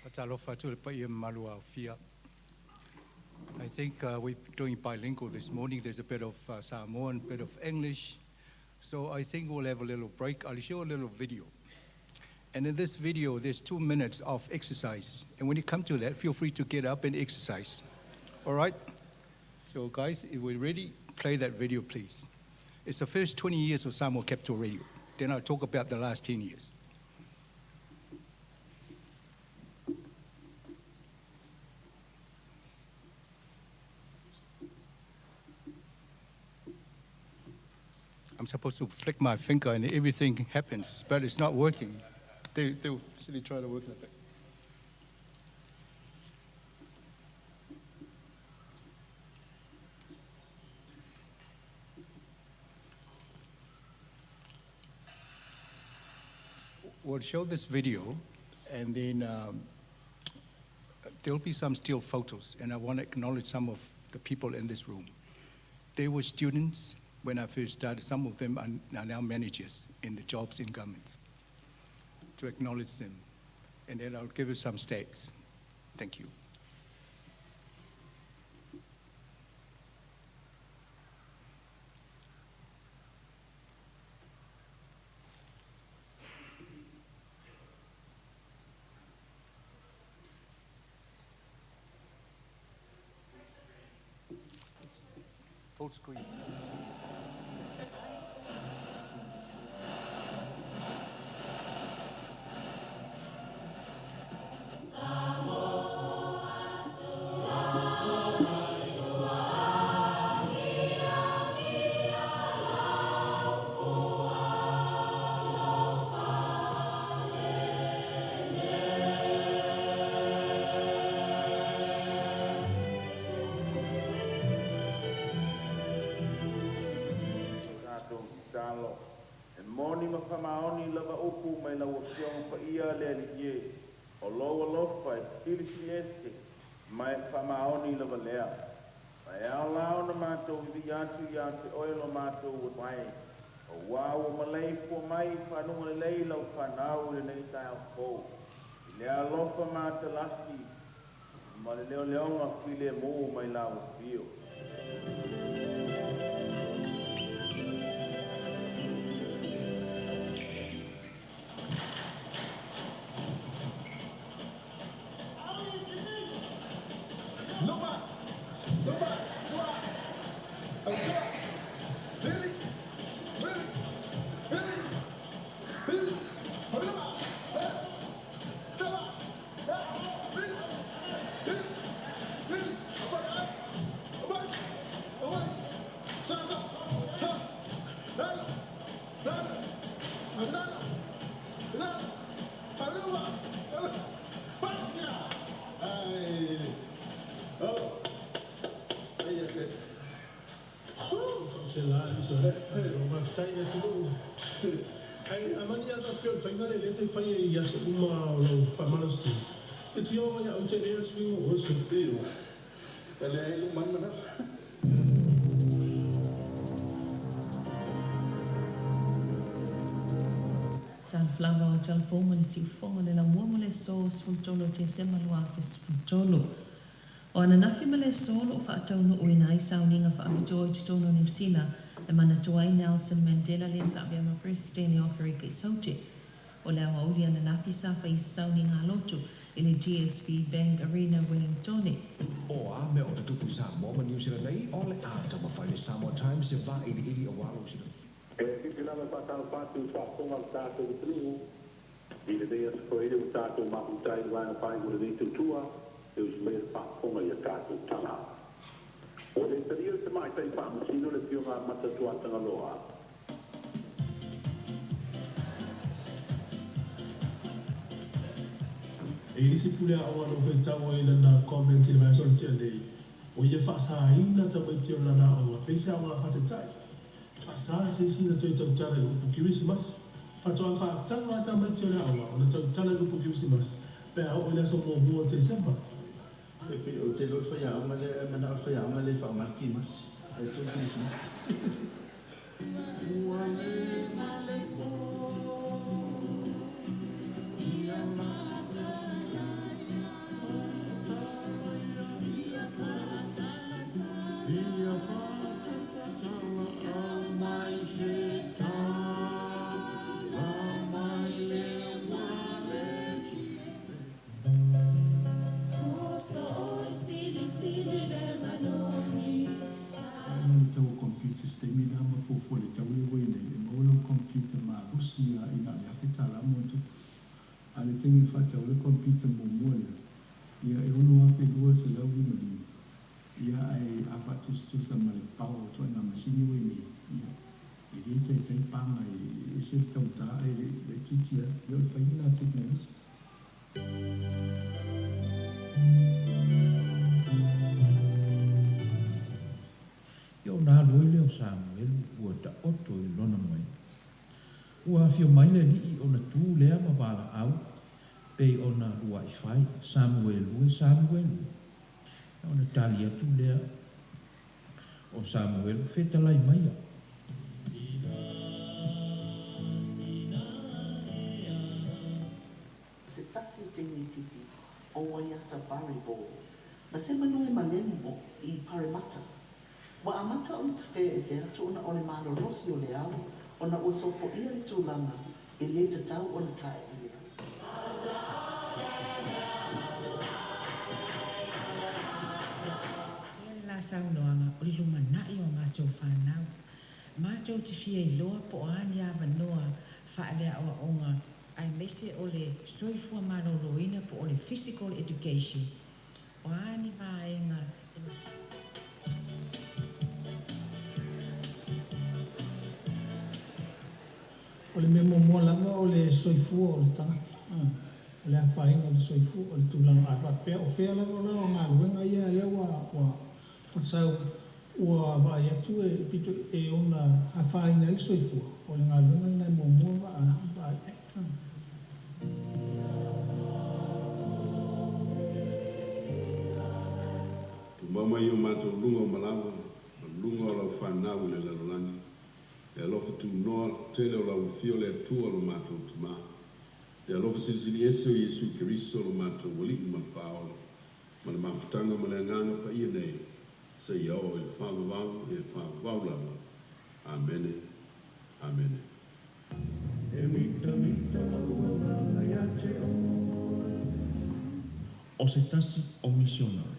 Faatalofa atu i le paia mamalu aofia. I think we're doing bilingual this morning. There's a bit of Samoan, bit of English. So I think we'll have a little break. I'll show a little video. And in this video, there's 2 minutes of exercise. And when you come to that, feel free to get up and exercise. All right? So guys, if we're ready, play that video, please. It's the first 20 years of Samoa Capital Radio. Then I'll talk about the last 10 years. I'm supposed to flick my finger and everything happens, but it's not working. They will try to work like that. We'll show this video, and then there'll be some still photos, and I want to acknowledge some of the people in this room. They were students when I first started. Some of them are now managers in the jobs in government. To acknowledge them. And then I'll give you some stats. Thank you. Full screen. tatalo. E moni ma faamaoni lava upu mai lau Afioga Paia le Alii e, o lou alofa e silisili ese ma e faamaoni lava lea. Ma e ao la ona matou vivii atu ia te oe lo matou Vae, auā ua maleifua mai i fanuga lelei lau fanau i lenei taeao fou, i le alofa matalasi ma le leoleoga filemu mai lau Afio. Faafetai le atunuu. Ae amani a faapea o le faiga lea lea e fai i aso uma o lau faamalositino. E tio ia ou te lea le suiga o oe solo. E leai lou manumanu. Talofa lava o talofa uma le siufofoga o le laumua mo le aso 13 o Tesema 2013. O ananafi ma le aso o lo o faataunuuina ai sauniga faapitoa i totonu o Niu Sila e manatua ai Nelson Mandela lea sa avea ma Peresetene o Aferika i Saute. O le aoauli ananafi sa fai se sauniga a lotu i le GSB Bank Arena Wellingtone. O a mea o tutupu i Samoa ma Niu Sila nei, o le a taumafai le Samoa Times e vailiili auā lou silafia. E fiafia lava e faatalofa atu i le faafofoga a le tatou atunuu i lenei aso Faraile ua tatou mafuta ai i le vaega faaiu o lenei tautua e usi mai ai le faafofoga i a tatou tala. Ua le talia le Tamaitai Faamasino le Afioga Amata Tuatagaloa. E i ai le isi pule aoga na ou faitau ai i lana comment i le vaiaso na tea nei, ua ia faasaina tamaiti o lana aoga pei se aoga faataitai. Faasa se isi na toe tautala i upu Kerisimasi. Faatoa faataga lava tamaiti o le aoga ona tautala i upu Kerisimasi pe a oo i le aso muamua o Tesema. E pei ou te iloa le faiaoga lea e manao le faiaoga lea e faaaoga le kimasi ae tuu le kerisimasi. Faailoa le tau o computers taimi la ma fuafua i le tau lea ua i ai nei, e maua lau computer malosi lava i na o le $1,000 ma ona tupu. A o le taimi na faatau ai le computer muamua lea, ia e $6,255, ia ae a faatusatusa ma le power o ituaiga masini ua i ai nei, ia e le taitai paga e ese le taugata ae laitiiti lava, ia o le faiga lena a tekonolosi. Ia ona alu ai lea o Samuelu ua taoto i lona moega. Ua afio mai le Alii ona tu lea ma valaau pei ona lua'i fai, Samuelu e, Samuelu e. Ona tali atu lea o Samuelu, Fetalai maia. Se tasi o teinititi o Waiata Barriball, ma se manu e malemo i Paremata. Ua amata ona tafea ese atu ona o le malolosi o le ao ona ua sopoia le tulaga e le tatau ona taeia. Ia le la saunoaga o le lumanai o a matou fanau. Matou te fia iloa po o a ni avanoa faaleaoaoga aemaise o le soifua maloloina po o le physical education, o a ni vaega e. O le mea muamua lava o le soifua o le tagata, o le afaina o le soifua, o le tulaga a faapea o fea lava la o galuega ia lea ua ua sau ua vaai atu e pito e ona afaina ai le soifua, o le galuega lena e muamua vaai i ai. Tumau mai i o matou luga o malaga ma luga o lau fanau i le lalolagi, le alofa tunoa tele o lau Afio le Atua lo matou Tama, le alofa silisili ese o Iesu Keriso lo matou Alii ma le Faaola, ma le mafutaga ma le Agaga Paia nei, seia oo i le faavavau e faavavau lava. Amene. Amene. E mitamita lou agaga ia te oe. O se tasi o misionare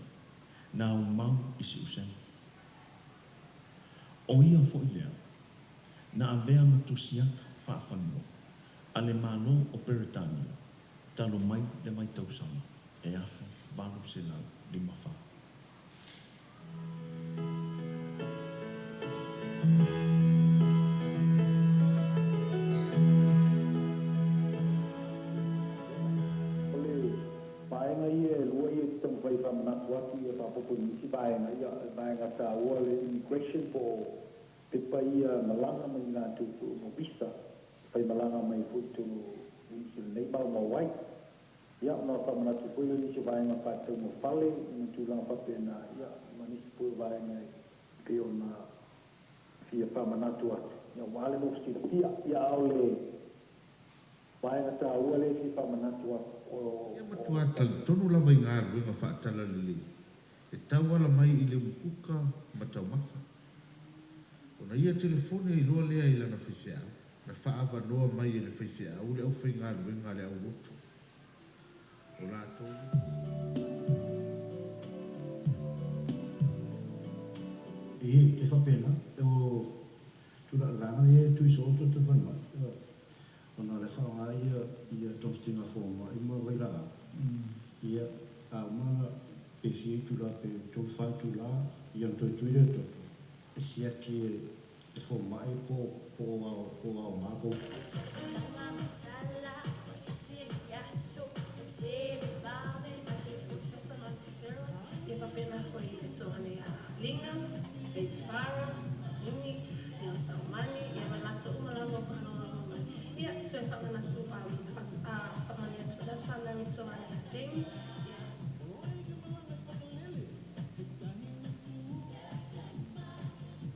na aumau i Si'usega. O ia foi lea na avea ma tusiata faafanua a le Malo o Peretania talu mai le vaitausaga e 1854. O le vaega ia e lua ia e te taumafai e faamanatu atu ia faaopoopo i nisi vaega, ia o le vaega taua le immigration po o pepa ia malaga mai latou foi o visa e faimalaga mai foi i totonu o Niu Sila nei maumau ai. Ia ona faamanatu foi lea o nisi o vaega faataumafale ma tulaga faapena, ia ma nisi foi o vaega e pei ona fia faamanatu atu, ia aua le nofo silafia. Ia a o le vaega taua lea e fia faamanatu atu, o. Ia matua talitonu lava i galuega faatalalelei e tauala mai i le umukuka ma taumafa. Ona ia telefoni ai loa lea i lana faifeau. Na faaavanoa mai e le faifeau le aufaigaluega a le aulotu. O latou. E, e faapena, o tulaga vaega ia e tui soo toto falemai, ona o le faaaoga ia ia togafitiga fomai ma vailaau, ia a uma ona pe fia itula pe tolu fa itula ia ona toe tui lea o le toto e siaki e le fomai po po o aoga po Ia faapena foi i le tuuga ia Lina, Baby Farah, Jimmy, ia o Saumani, ia ma latou uma lava o faalogologo mai. Ia, toe faamanatu, faamanuia atu foi le Aso Fanau i le tuuga ia Jamie, ia.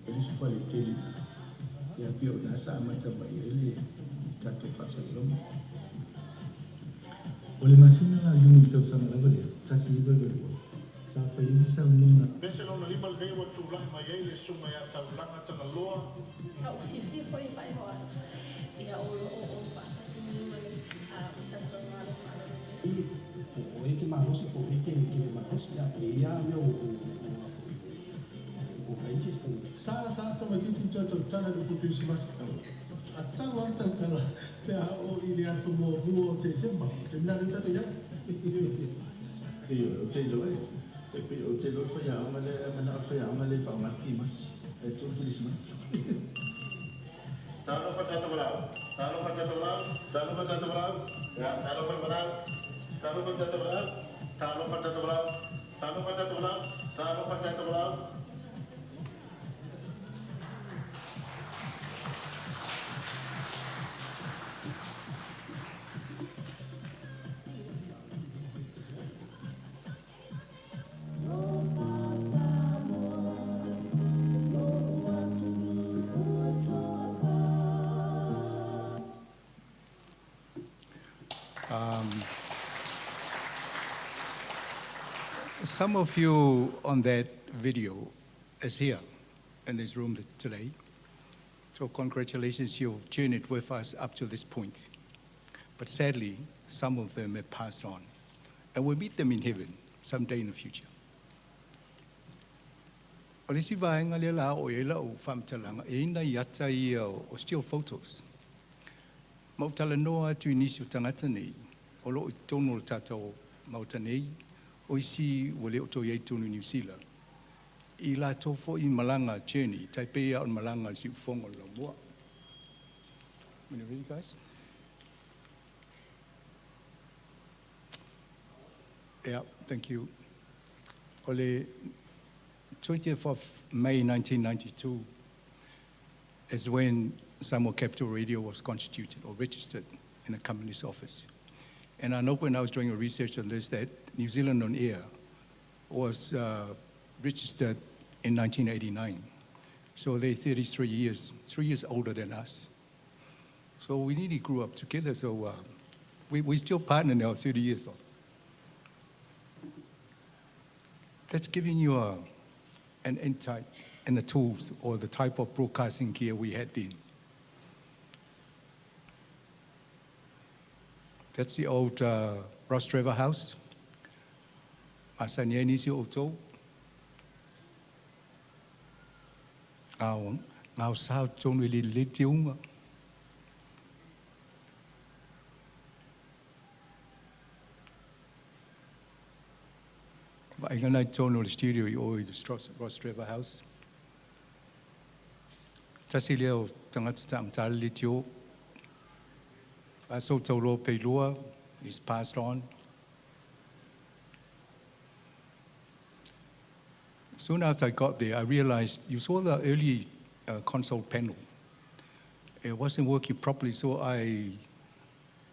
O le isi faletele ia pei o ina sa amata mai ai le tatou faasalalauga. O le masina la o Iuni i le tausaga lava lea, 1992, sa fai ai se sauniga. Pese lona lima lenei ua tulai mai ai le Susuga ia Taulaga Tagaloa. A ua fiafia foi e faailoa atu, ia o lo o ou faatasi nei ma le tatou Malo Faaleleia. Po o oe e te malosi po o oe e te le malosi, a e i ai lava mea o o ranges po o. Sa sa tamaitiiti ma toe tautala i le upu Kerisimasi. A tau lava le tautala pe a oo i le aso muamua o Tesema. O le taimi la lea ua tatou i ai. Ioe, ou te iloa e, e pei ou te iloa le faiaoga lea e manao le faiaoga lea e faaaoga le kimasi, ae tuu le kerisimasi. Talofa le tatou valaau, talofa le tatou valaau, talofa le tatou valaau, ia, talofa le valaau, talofa le tatou valaau, talofa le tatou valaau, talofa le tatou valaau, talofa le tatou valaau. Um, some of you on that video is here in this room today. So congratulations, you've journeyed with us up to this point. But sadly, some of them have passed on. And we'll meet them in heaven someday in the future. O le isi vaega lea la o i ai lau faamatalaga, e i ai nai ata ia o still photos. Ma ou talanoa atu i nisi o tagata nei o lo o i totonu o le tatou Maota nei, o isi ua le o toe i ai i totonu i Niu Sila, i latou foi malaga journey, tai pei lava o le malaga a le siufofoga o le laumua. When you're ready, guys. Yeah, thank you. O le 20th of May 1992, is when Samoa Capital Radio was constituted or registered in the company's office. And I know when I was doing a research on this that New Zealand On Air was registered in 1989. So they're 33 years, 3 years older than us. So we nearly grew up together. So we still partner now, 30 years old. That's giving you an insight and the tools or the type of broadcasting gear we had then. That's the old Rostrevor House. Masani ai nisi o outou. Gao, gao sao tonu i le le te unga. Vaaiga na i tonu o le studio i o i the Rostrevor House. Tasi lea o tagata taamatala leitio. Aso Taulo Peilua is passed on. Soon after I got there, I realized you saw the early console panel. It wasn't working properly, so I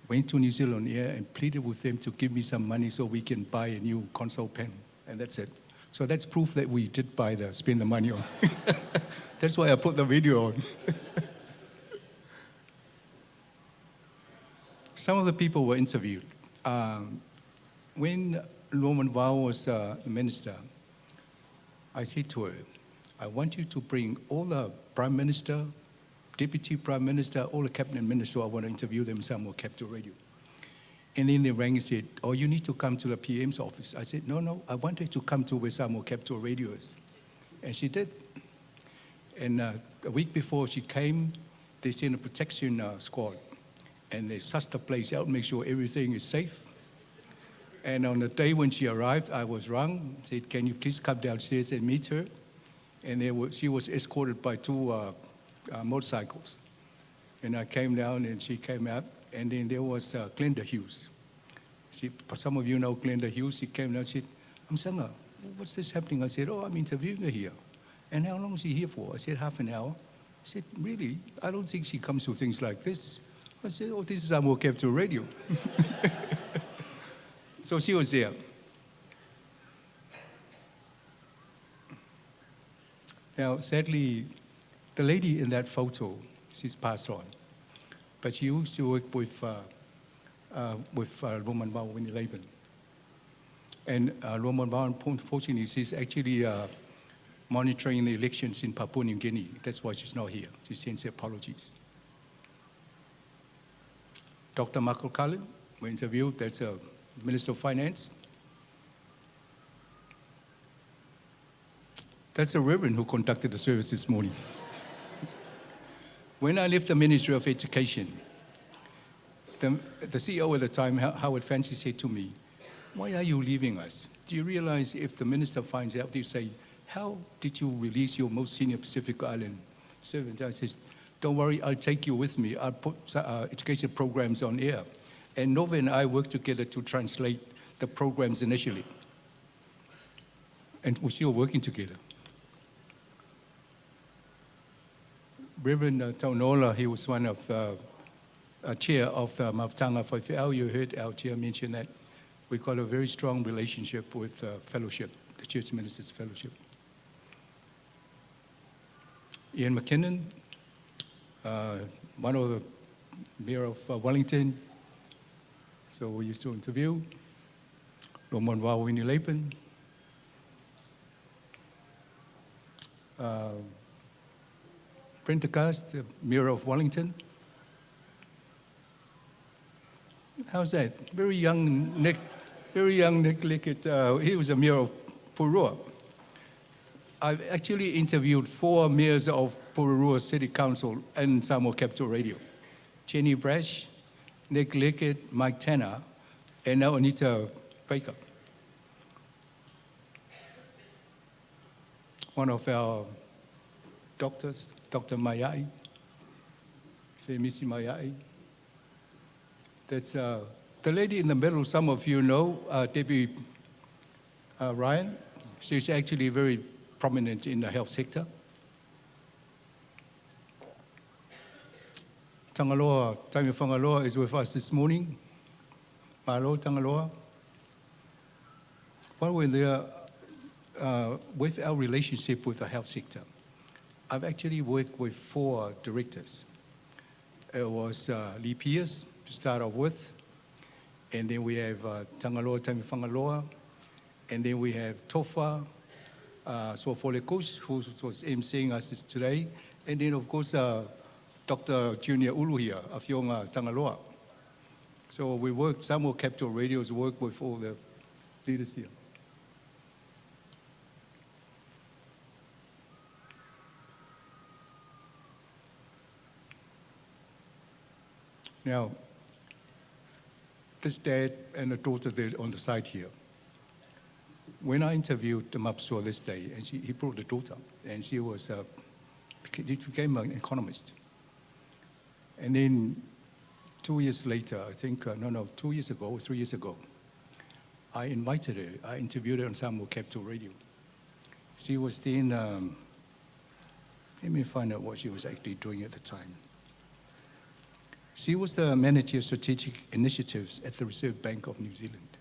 went to New Zealand Air and pleaded with them to give me some money so we can buy a new console panel, and that's it. So that's proof that we did spend the money on. That's why I put the video on. Some of the people were interviewed. When Luamanuvao was the minister, I said to her, "I want you to bring all the prime minister, deputy prime minister, all the cabinet ministers. I want to interview them Samoa Capital Radio." And then they rang and said, "Oh, you need to come to the PM's office." I said, No, I want her to come to where Samoa Capital Radio is." And she did. And a week before she came, they sent a protection squad. And they sussed the place out, make sure everything is safe. And on the day when she arrived, I was rung, said, "Can you please come downstairs and meet her?" And she was escorted by two motorcycles. And I came down and she came out, and then there was Glenda Hughes. Some of you know Glenda Hughes. She came down and said, "Amsanga, what's this happening?" I said, "Oh, I'm interviewing her here." "And how long is she here for?" I said, "Half an hour." She said, "Really? I don't think she comes to things like this." I said, "Oh, this is Samoa Capital Radio." So she was there. Now, sadly, the lady in that photo, she's passed on. But she used to work with Luamanuvao Winnie Laban. And Luamanuvao, unfortunately, she's actually monitoring the elections in Papua New Guinea. That's why she's not here. She sends her apologies. Dr. Michael Cullen, we interviewed, that's a Minister of Finance. That's the Reverend who conducted the service this morning. When I left the Ministry of Education, the CEO at the time, Howard Fancy, said to me, "Why are you leaving us? Do you realize if the minister finds out, they say, 'How did you release your most senior Pacific Island servant?'" I says, "Don't worry, I'll take you with me. I'll put education programs on air." And Nova and I worked together to translate the programs initially. And we're still working together. Reverend Taunola, he was one of the chair of the Mafutaga'a Faifeau. You heard our chair mention that we've got a very strong relationship with Fellowship, the Church Ministers Fellowship. Ian McKinnon, one of the mayor of Wellington, so we used to interview. Luamanuvao Winnie Laban. Prendergast, the mayor of Wellington. How's that? Very young Nick Lickett. He was a mayor of Porirua. I've actually interviewed four mayors of Porirua City Council and Samoa Capital Radio. Jenny Brash, Nick Lickett, Mike Tanner, and now Anita Baker. One of our doctors, Dr. Mayai, say Missy Mayai. That's the lady in the middle, some of you know, Debbie Ryan. She's actually very prominent in the health sector. Tangaloa, Taimi is with us this morning. Malo Tangaloa. While we're there, with our relationship with the health sector, I've actually worked with 4 directors. It was Lee Pierce to start off with, and then we have Tangaloa Taimi and then we have Tofa Sofolekos, who was emceeing us today, and then of course Dr. Junior Ulu here, Afionga Tangaloa. So we worked, Samoa Capital Radio's worked with all the leaders here. Now, this dad and the daughter there on the side here. When I interviewed the Mapsua this day, and he brought the daughter, and she was she became an economist. And then 2 years later, I think, 2 years ago, 3 years ago, I invited her, I interviewed her on Samoa Capital Radio. She was then, let me find out what she was actually doing at the time. She was the manager of strategic initiatives at the Reserve Bank of New Zealand.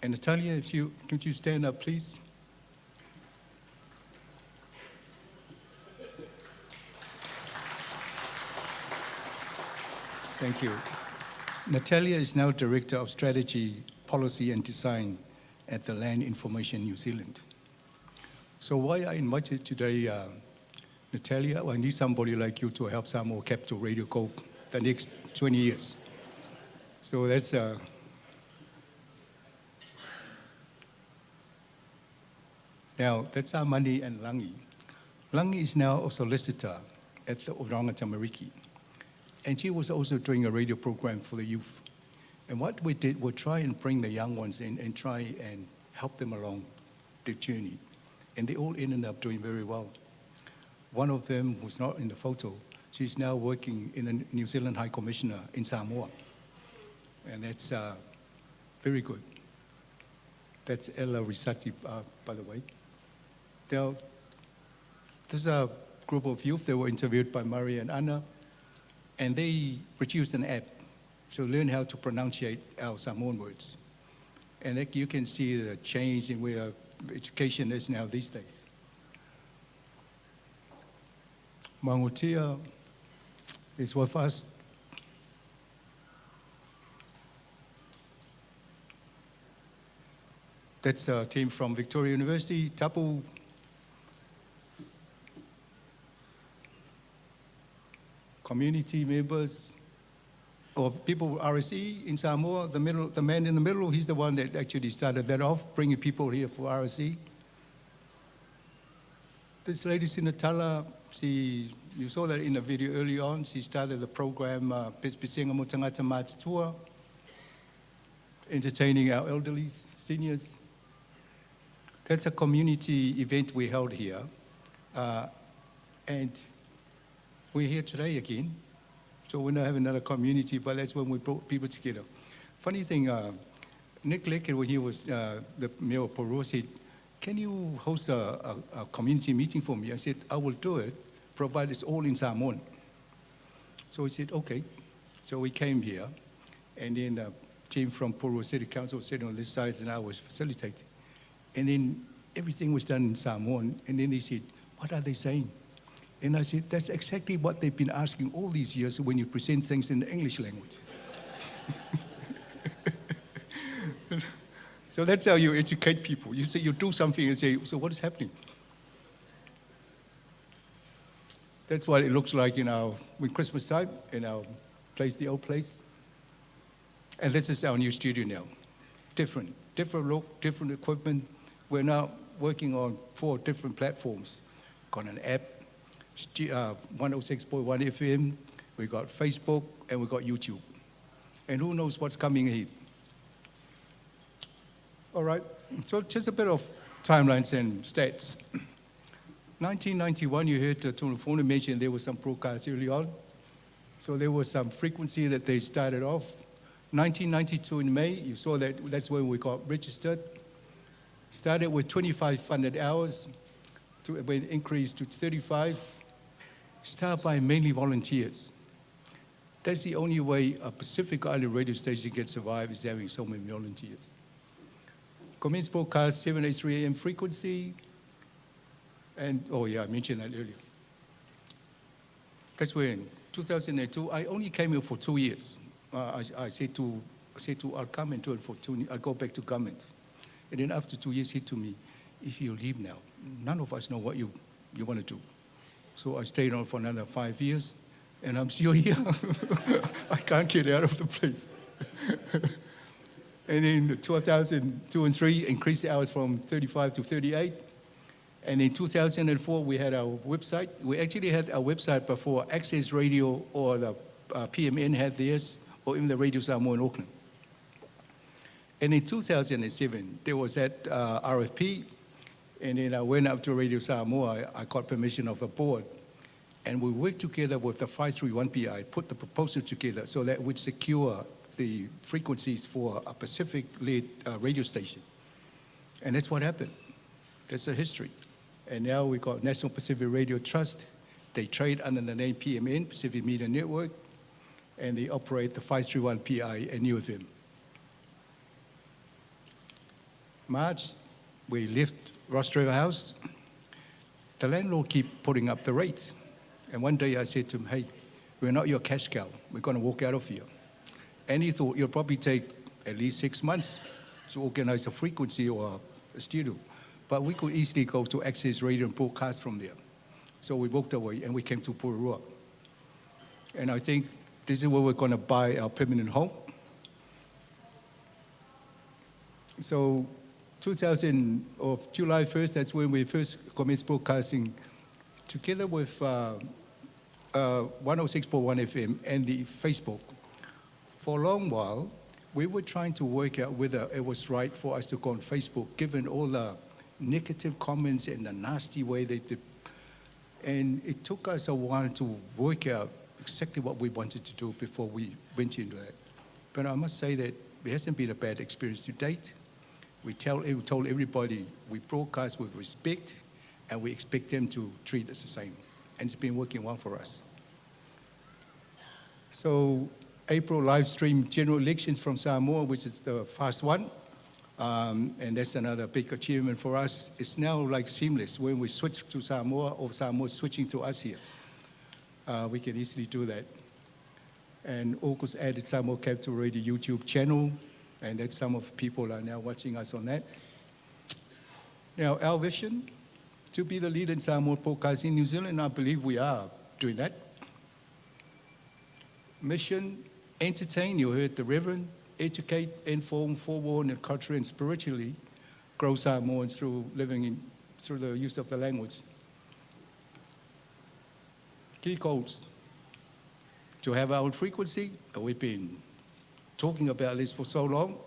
And Natalia, if you, could you stand up, please? Thank you. Natalia is now Director of Strategy, Policy and Design at the Land Information New Zealand. So why I invited today Natalia, I need somebody like you to help Samoa Capital Radio go the next 20 years. So that's now that's Amani and Langi. Langi is now a solicitor at the Oranga Tamariki. And she was also doing a radio program for the youth. And what we did was try and bring the young ones in and try and help them along the journey. And they all ended up doing very well. One of them who's not in the photo, she's now working in the New Zealand High Commissioner in Samoa. And that's very good. That's Ella Risati, by the way. Now, there's a group of youth that were interviewed by Maria and Anna, and they produced an app to learn how to pronunciate our Samoan words. And that you can see the change in where education is now these days. Mangutia is with us. That's a team from Victoria University, Tapu. Community members, or people with RSE in Samoa, the man in the middle, he's the one that actually started that off, bringing people here for RSE. This lady, Sinatala, you saw that in the video early on, she started the program, Pispisinga Mutangata Matatua, entertaining our elderly, seniors. That's a community event we held here. And we're here today again. So we now have another community, but that's when we brought people together. Funny thing, Nick Leckett, when he was the mayor of Porirua, said, can you host a community meeting for me? I said, I will do it, provided it's all in Samoan. So he said, okay. So we came here, and then the team from Porirua City Council was sitting on this side, and I was facilitating. And then everything was done in Samoan, and then they said, what are they saying? And I said, that's exactly what they've been asking all these years when you present things in the English language. So that's how you educate people. You say you do something and say, so what is happening? That's what it looks like in our, when Christmas time, in our place, the old place. And this is our new studio now. Different look, different equipment. We're now working on 4 different platforms. Got an app, 106.1 FM, we got Facebook, and we got YouTube. And who knows what's coming ahead. All right, so just a bit of timelines and stats. 1991, you heard Tulafono mention there was some broadcasts early on. So there was some frequency that they started off. 1992 in May, you saw that that's when we got registered. Started with 25 funded hours, to, when increased to 35. Staffed by mainly volunteers. That's the only way a Pacific Island radio station can survive, is having so many volunteers. Commence broadcast 783 AM frequency, and oh yeah, I mentioned that earlier. That's when, 2002, I only came here for 2 years. I said to, I'll come and do it for 2, I'll go back to government. And then after 2 years, he said to me, "If you leave now, none of us know what you want to do." So I stayed on for another 5 years, and I'm still here. I can't get out of the place. And in 2002 and 3, increased the hours from 35 to 38. And in 2004, we had our website. We actually had our website before Access Radio or the PMN had theirs, or even the Radio Samoa in Auckland. And in 2007, there was that RFP, and then I went up to Radio Samoa. I got permission of the board, and we worked together with the 531 PI, put the proposal together so that we'd secure the frequencies for a Pacific-led radio station. And that's what happened. That's the history. And now we got National Pacific Radio Trust. They trade under the name PMN, Pacific Media Network, and they operate the 531 PI and UFM. March, we left Rostrevor House. The landlord keep putting up the rate. And one day I said to him, "Hey, we're not your cash cow. We're going to walk out of here." And he thought it'll probably take at least 6 months to organize a frequency or a studio. But we could easily go to Access Radio and broadcast from there. So we walked away and we came to Porirua. And I think this is where we're going to buy our permanent home. So 2000 of July 1st, that's when we first commenced broadcasting together with 106.1 FM and the Facebook. For a long while, we were trying to work out whether it was right for us to go on Facebook, given all the negative comments and the nasty way they did. And it took us a while to work out exactly what we wanted to do before we went into that. But I must say that it hasn't been a bad experience to date. We told everybody we broadcast with respect and we expect them to treat us the same. And it's been working well for us. So April live stream general elections from Samoa, which is the first one. And that's another big achievement for us. It's now like seamless. When we switch to Samoa or Samoa switching to us here, we can easily do that. And August added Samoa Capital Radio YouTube channel, and that some of people are now watching us on that. Now, our vision, to be the leader in Samoa broadcasting in New Zealand, I believe we are doing that. Mission, entertain, you heard the Reverend, educate, inform, forewarn, and culturally and spiritually grow Samoans through living in, through the use of the language. Key goals: to have our own frequency, we've been talking about this for so long.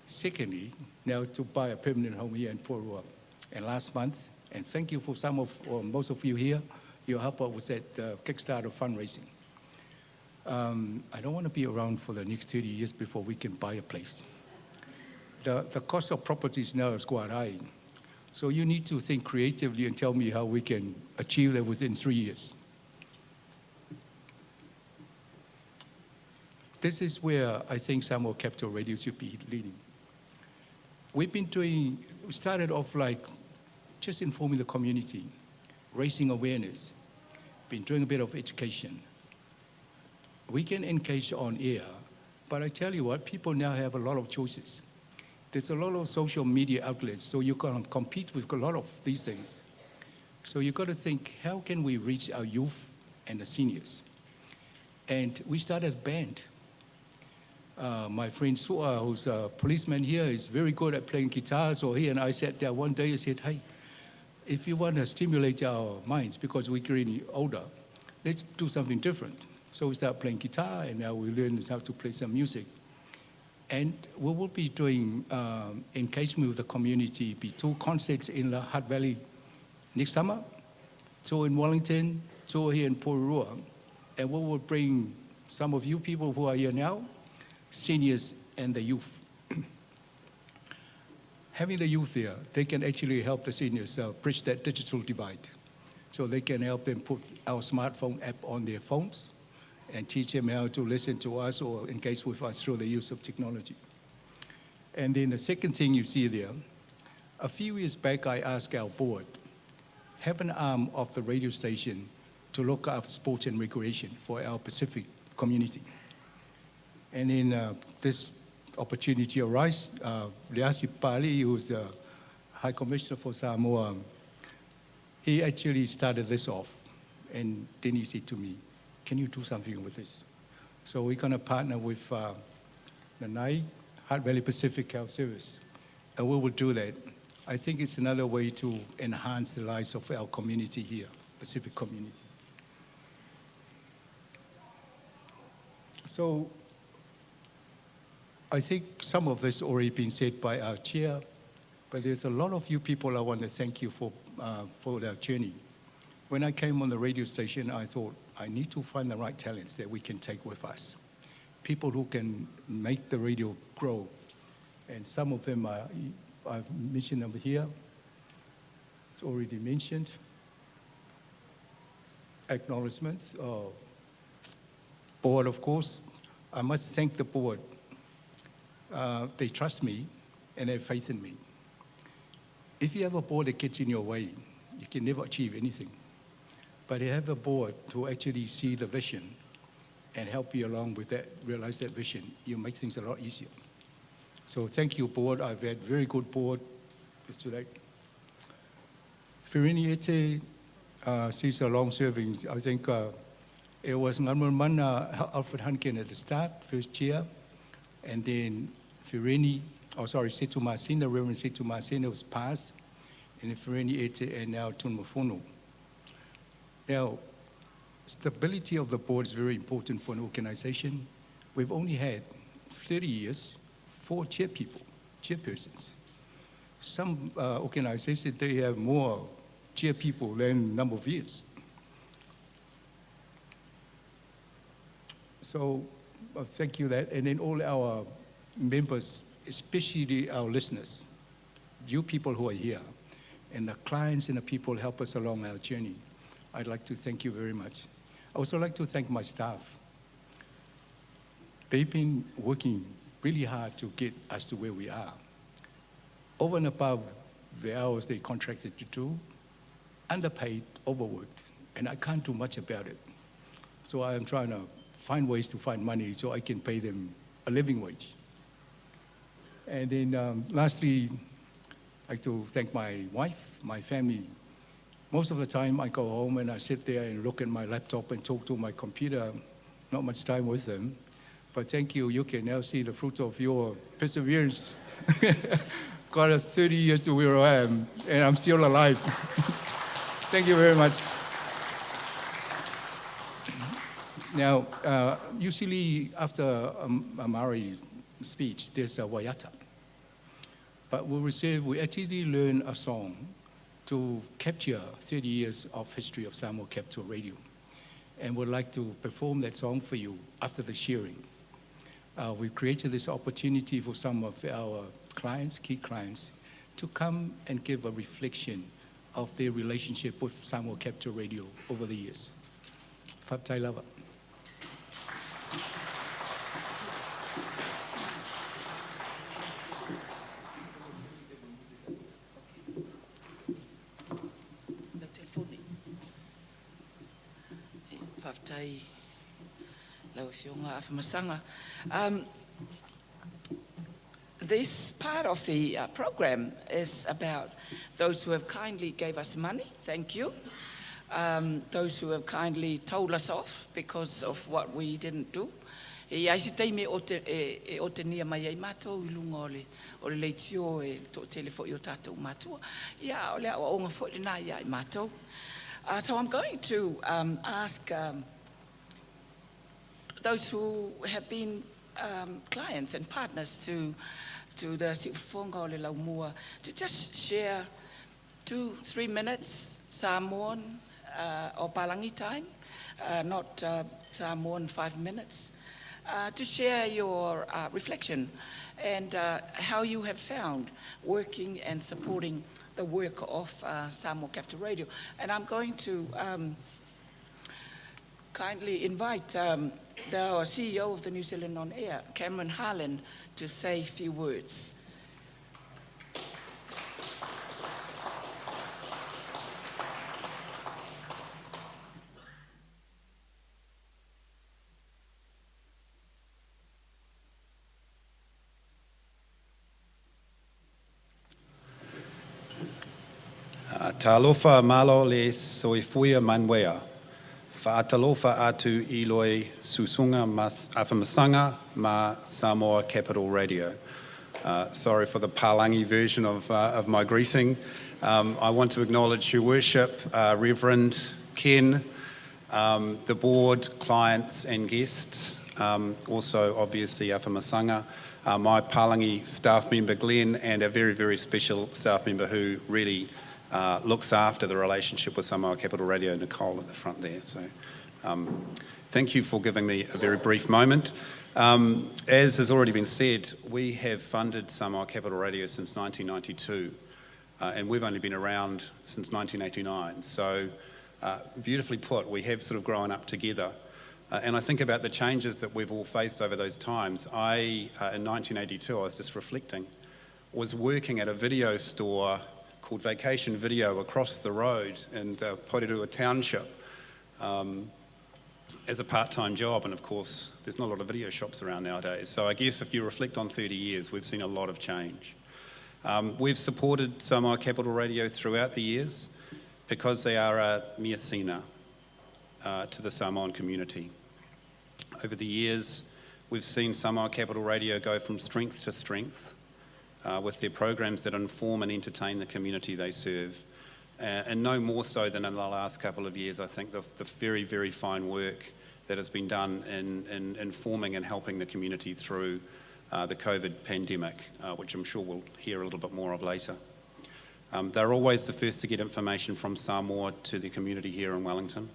Secondly, now to buy a permanent home here in Porirua. And last month, and thank you for some of, or most of you here, your help with that Kickstarter fundraising. I don't want to be around for the next 30 years before we can buy a place. The cost of properties now is quite high. So you need to think creatively and tell me how we can achieve that within 3 years. This is where I think Samoa Capital Radio should be leading. We started off like just informing the community, raising awareness, been doing a bit of education. We can engage on air, but I tell you what, people now have a lot of choices. There's a lot of social media outlets, so you can compete with a lot of these things. So you got to think, how can we reach our youth and the seniors? And we started a band. My friend Sua, who's a policeman here, is very good at playing guitar. So he and I sat there one day and said, "Hey, if you want to stimulate our minds, because we're getting older, let's do something different." So we start playing guitar, and now we learn how to play some music. And we will be doing engagement with the community, be two concerts in the Hutt Valley next summer, two in Wellington, two here in Porirua. And we will bring some of you people who are here now, seniors and the youth. Having the youth there, they can actually help the seniors bridge that digital divide. So they can help them put our smartphone app on their phones and teach them how to listen to us or engage with us through the use of technology. And then the second thing you see there, a few years back I asked our board, have an arm of the radio station to look after sports and recreation for our Pacific community. And then this opportunity arose. Leasi Pali, who's the High Commissioner for Samoa, he actually started this off. And then he said to me, can you do something with this? So we're going to partner with Nanai, Hutt Valley Pacific Health Service, and we will do that. I think it's another way to enhance the lives of our community here, Pacific community. So I think some of this already been said by our chair, but there's a lot of you people I want to thank you for their journey. When I came on the radio station, I thought, I need to find the right talents that we can take with us. People who can make the radio grow. And some of them are, I've mentioned them here. It's already mentioned. Acknowledgements. Board, of course. I must thank the board. They trust me and have faith in me. If you have a board that gets in your way, you can never achieve anything. But you have a board to actually see the vision and help you along with that, realize that vision, you make things a lot easier. So thank you, board. I've had very good board today. Firini she's a long-serving, I think it was Ngalman Alfred Hunkin at the start, first chair, and then Firini, oh sorry, Setu Masina, Reverend Setu Masina was passed, and then Firini Ete and now Tunumafono. Now, stability of the board is very important for an organization. We've only had 30 years, 4 chairpersons. Some organizations, they have more chair people than number of years. So thank you that. And then all our members, especially our listeners, you people who are here, and the clients and the people help us along our journey. I'd like to thank you very much. I also like to thank my staff. They've been working really hard to get us to where we are. Over and above the hours they contracted to do, underpaid, overworked, and I can't do much about it. So I am trying to find ways to find money so I can pay them a living wage. And then lastly, I'd like to thank my wife, my family. Most of the time I go home and I sit there and look at my laptop and talk to my computer. Not much time with them. But thank you, you can now see the fruit of your perseverance. Got us 30 years to where I am, and I'm still alive. Thank you very much. Now, usually after a Maori speech, there's a waiata. But we actually learn a song to capture 30 years of history of Samoa Capital Radio. And we'd like to perform that song for you after the sharing. We created this opportunity for some of our clients, key clients, to come and give a reflection of their relationship with Samoa Capital Radio over the years. Faafetai lava. Faafetai lau Afioga Afamasaga. This part of the program is about those who have kindly gave us money, thank you. Those who have kindly told us off because of what we didn't do. E ai se taimi o te, e o te nia mai ai mātou i lunga o le leitio e to tele fo i o tātou mātua. Ia, o le au onga fo i nā ia i mātou. So I'm going to ask those who have been clients and partners to the Siufofoga o le Laumua to just share 2-3 minutes Samoan or Palangi time, not Samoan 5 minutes, to share your reflection and how you have found working and supporting the work of Samoa Capital Radio. And I'm going to kindly invite the CEO of the New Zealand On Air, Cameron Harlan, to say a few words. Talofa malo le soifua manuia. Fa'atalofa atu i loi susuga Afamasaga ma Samoa Capital Radio. Sorry for the Palangi version of my greeting. I want to acknowledge your worship, Reverend Ken, the board, clients and guests, also obviously Afamasaga, my Palangi staff member Glenn, and a very, very special staff member who really looks after the relationship with Samoa Capital Radio, Nicole at the front there. So thank you for giving me a very brief moment. As has already been said, we have funded Samoa Capital Radio since 1992, and we've only been around since 1989. So beautifully put, we have sort of grown up together. And I think about the changes that we've all faced over those times. In 1982, I was just reflecting, was working at a video store called Vacation Video across the road in the Porirua Township as a part-time job. And of course, there's not a lot of video shops around nowadays. So I guess if you reflect on 30 years, we've seen a lot of change. We've supported Samoa Capital Radio throughout the years because they are a measina to the Samoan community. Over the years, we've seen Samoa Capital Radio go from strength to strength with their programs that inform and entertain the community they serve. And no more so than in the last couple of years, I think the very, very fine work that has been done in informing and helping the community through the COVID pandemic, which I'm sure we'll hear a little bit more of later. They're always the first to get information from Samoa to the community here in Wellington.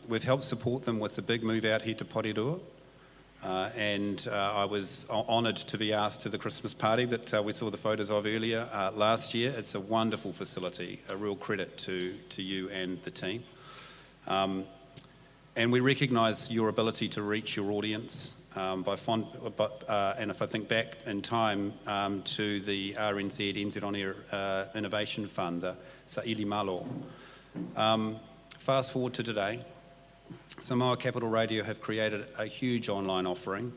We've helped support them with the big move out here to Porirua, and I was honoured to be asked to the Christmas party that we saw the photos of earlier last year. It's a wonderful facility, a real credit to you and the team. And we recognise your ability to reach your audience by fond, but, and if I think back in time to the RNZ NZ On Air Innovation Fund, the Sa'ili Malo. Fast forward to today, Samoa Capital Radio have created a huge online offering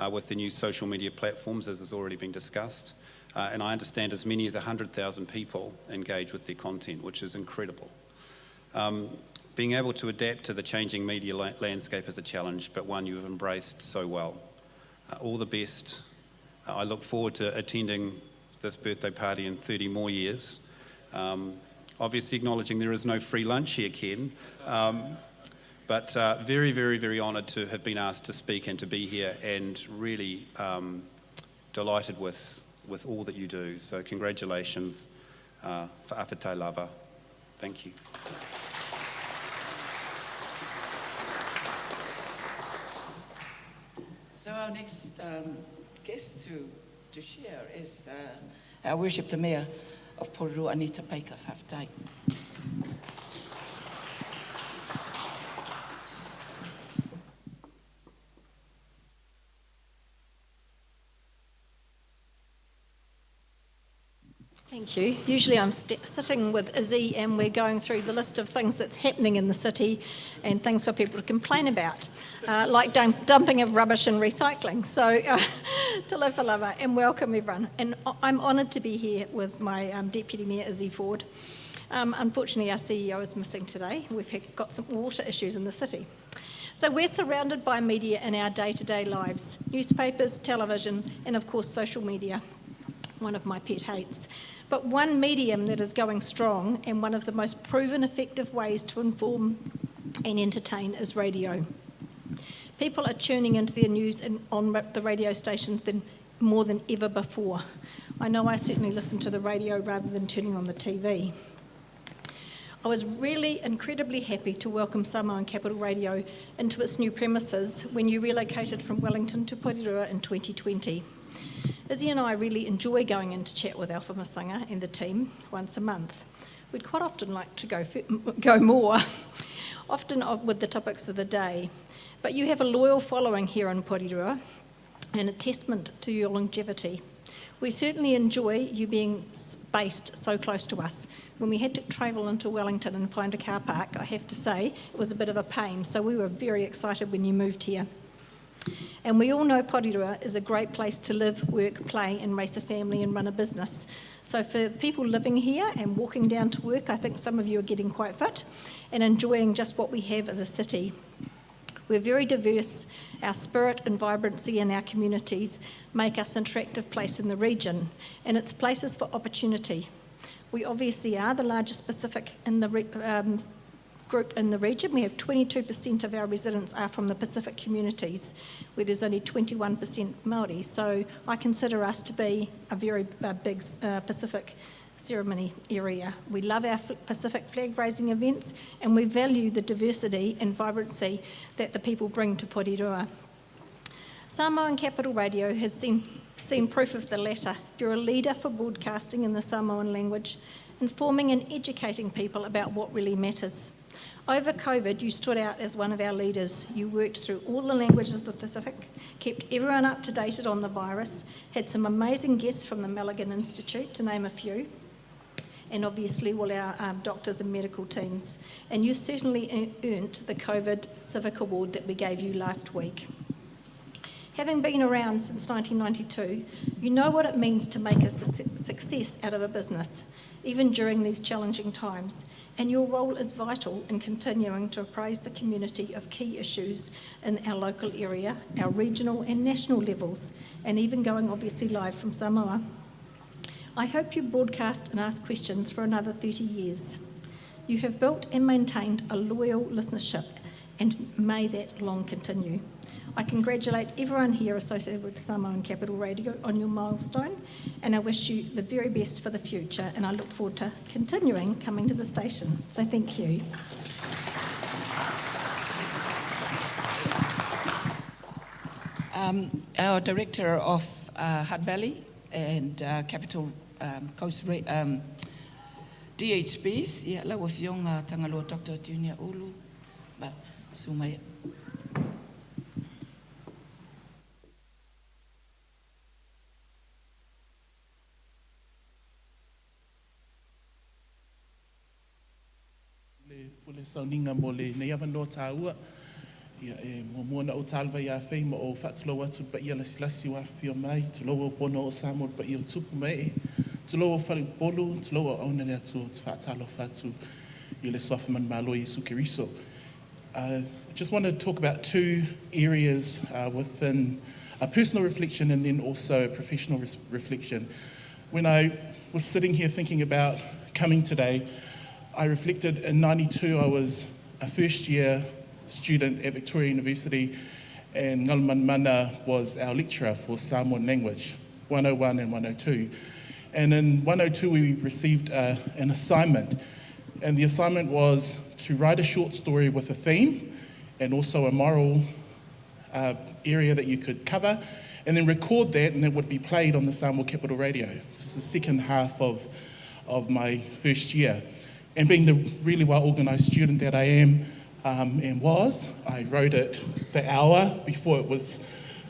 with the new social media platforms, as has already been discussed. And I understand as many as 100,000 people engage with their content, which is incredible. Being able to adapt to the changing media landscape is a challenge, but one you've embraced so well. All the best. I look forward to attending this birthday party in 30 more years. Obviously acknowledging there is no free lunch here, Ken. But very, very, very honoured to have been asked to speak and to be here, and really delighted with all that you do. So congratulations, fa'afetai lava. Thank you. So our next guest to share is our Worship the Mayor of Porirua, Anita Baker. Fa'afetai. Thank you. Usually I'm sitting with Izzy and we're going through the list of things that's happening in the city and things for people to complain about, like dumping of rubbish and recycling. So, talofa lava and welcome everyone. And I'm honoured to be here with my Deputy Mayor, Izzy Ford. Unfortunately, our CEO is missing today. We've got some water issues in the city. So we're surrounded by media in our day-to-day lives, newspapers, television, and of course, social media, one of my pet hates. But one medium that is going strong and one of the most proven effective ways to inform and entertain is radio. People are tuning into their news and on the radio stations more than ever before. I know I certainly listen to the radio rather than turning on the TV. I was really incredibly happy to welcome Samoan Capital Radio into its new premises when you relocated from Wellington to Porirua in 2020. Izzy and I really enjoy going in to chat with Alpha Masanga and the team once a month. We'd quite often like to go, go more, often with the topics of the day. But you have a loyal following here in Porirua and a testament to your longevity. We certainly enjoy you being based so close to us. When we had to travel into Wellington and find a car park, I have to say, it was a bit of a pain. So we were very excited when you moved here. And we all know Porirua is a great place to live, work, play, and raise a family and run a business. So for people living here and walking down to work, I think some of you are getting quite fit and enjoying just what we have as a city. We're very diverse. Our spirit and vibrancy in our communities make us an attractive place in the region, and it's places for opportunity. We obviously are the largest Pacific in the group in the region. We have 22% of our residents are from the Pacific communities, where there's only 21% Māori. So I consider us to be a very big Pacific ceremony area. We love our Pacific flag raising events and we value the diversity and vibrancy that the people bring to Porirua. Samoan Capital Radio has seen, seen proof of the latter. You're a leader for broadcasting in the Samoan language, informing and educating people about what really matters. Over COVID, you stood out as one of our leaders. You worked through all the languages of the Pacific, kept everyone up to date on the virus, had some amazing guests from the Malaghan Institute, to name a few, and obviously all our doctors and medical teams. And you certainly earned the COVID Civic Award that we gave you last week. Having been around since 1992, you know what it means to make a success out of a business, even during these challenging times, and your role is vital in continuing to apprise the community of key issues in our local area, our regional and national levels, and even going obviously live from Samoa. I hope you broadcast and ask questions for another 30 years. You have built and maintained a loyal listenership, and may that long continue. I congratulate everyone here associated with Samoan Capital Radio on your milestone, and I wish you the very best for the future, and I look forward to continuing coming to the station. So thank you. Our director of Hutt Valley and Capital Coast DHBs, ia, lau Afioga Tagaloa Dr. Junior Ulu, ma susu mai. Le pule sauniga mo lenei avanoa tāua. Ia, e muamua ona ou talofa iā Fei ma ou faatulou atu i le paia lasilasi ua afifio mai, tulou au pona o Samoa i le paia o tupu ma ee, tulou au faleupolu, tulou auauna a le Atua ou te faatalofa atu i le Suafa Manumalo o Iesu Keriso. I just want to talk about two areas within a personal reflection and then also a professional reflection. When I was sitting here thinking about coming today, I reflected in 92 I was a first year student at Victoria University and Ngalman was our lecturer for Samoan language, 101 and 102. And in 102 we received an assignment. And the assignment was to write a short story with a theme and also a moral area that you could cover, and then record that, and it would be played on the Samoa Capital Radio. This is the second half of my first year. And being the really well organised student that I am and was, I wrote it the hour before it was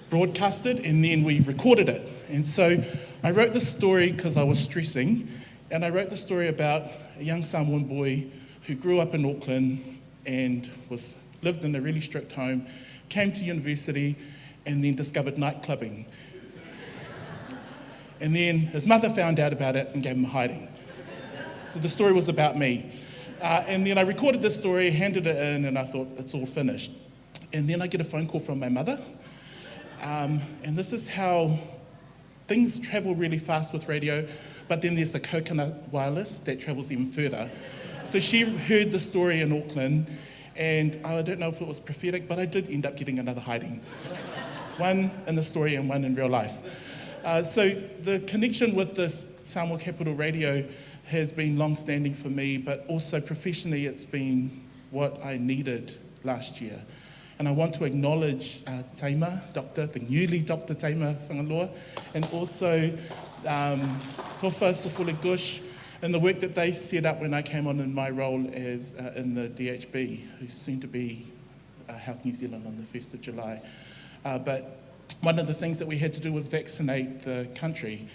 broadcasted, and then we recorded it. And so I wrote the story because I was stressing, and I wrote the story about a young Samoan boy who grew up in Auckland and was lived in a really strict home, came to university, and then discovered nightclubbing. And then his mother found out about it and gave him a hiding. So the story was about me. And then I recorded this story, handed it in, and I thought, it's all finished. And then I get a phone call from my mother. And this is how things travel really fast with radio, but then there's the coconut wireless that travels even further. So she heard the story in Auckland, and I don't know if it was prophetic, but I did end up getting another hiding. One in the story and one in real life. So the connection with this Samoa Capital Radio has been long-standing for me, but also professionally it's been what I needed last year. And I want to acknowledge Taima, Doctor, the newly Dr. Taima Fagaloa, and also Tofa Sofule Gush, and the work that they set up when I came on in my role as in the DHB, who's soon to be Health New Zealand on the 1st of July. But one of the things that we had to do was vaccinate the country.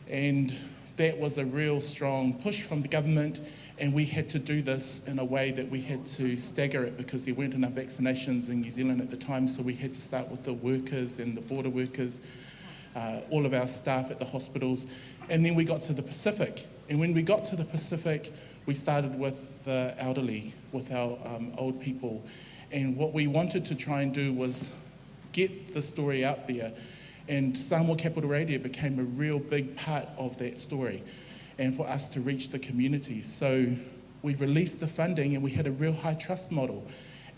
And that was a real strong push from the government. And we had to do this in a way that we had to stagger it because there weren't enough vaccinations in New Zealand at the time. So we had to start with the workers and the border workers, all of our staff at the hospitals. And then we got to the Pacific. And when we got to the Pacific, we started with the elderly, with our old people. And what we wanted to try and do was get the story out there. And Samoa Capital Radio became a real big part of that story and for us to reach the community. So we released the funding and we had a real high trust model.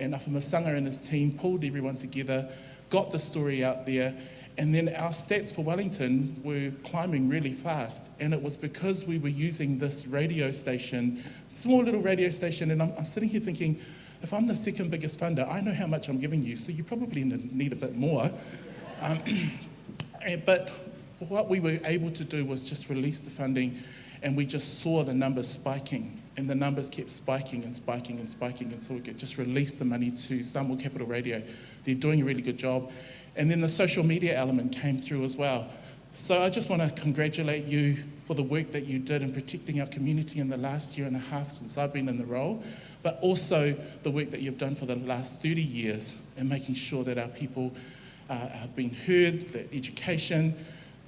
And Afamasaga and his team pulled everyone together, got the story out there, and then our stats for Wellington were climbing really fast. And it was because we were using this radio station, small little radio station, and I'm sitting here thinking, if I'm the second biggest funder, I know how much I'm giving you, so you probably need a bit more. But what we were able to do was just release the funding, and we just saw the numbers spiking, and the numbers kept spiking and spiking and spiking, and so we could just release the money to Samoa Capital Radio. They're doing a really good job. And then the social media element came through as well. So I just want to congratulate you for the work that you did in protecting our community in the last year and a half since I've been in the role, but also the work that you've done for the last 30 years in making sure that our people have been heard, that education,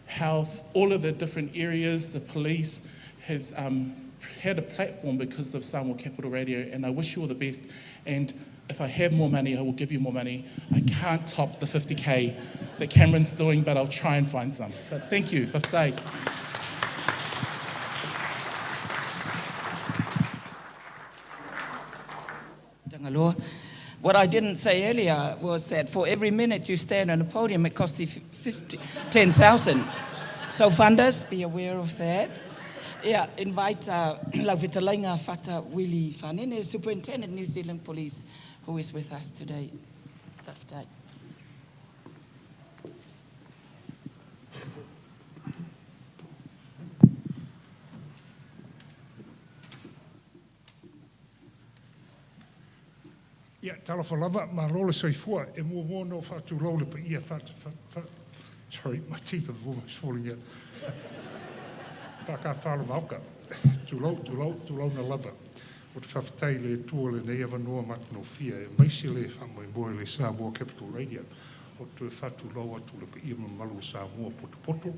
health, all of the different areas, the police has had a platform because of Samoa Capital Radio, and I wish you all the best. And if I have more money, I will give you more money. I can't top the 50k that Cameron's doing, but I'll try and find some. But thank you, Faftai. What I didn't say earlier was that for every minute you stand on a podium, it costs you 50, 10,000. So funders, be aware of that. Yeah, invite Laufitalainga Fata Willie Fanene, Superintendent New Zealand Police, who is with us today. Faftai. Ia, talofa lava, malo le soifua, e muamua ona ou faatulou le paia fa, fa, fa, sorry, my teeth are almost falling out. Whakawhalo maoka. Tulou, tulou, tulou na lava. O te whawhetai le Atua lenei avanoa matanofia e maise le whaamoemoe le Samoa Capital Radio. O toe whaatulou atu le paia mamalu o Samoa potopoto,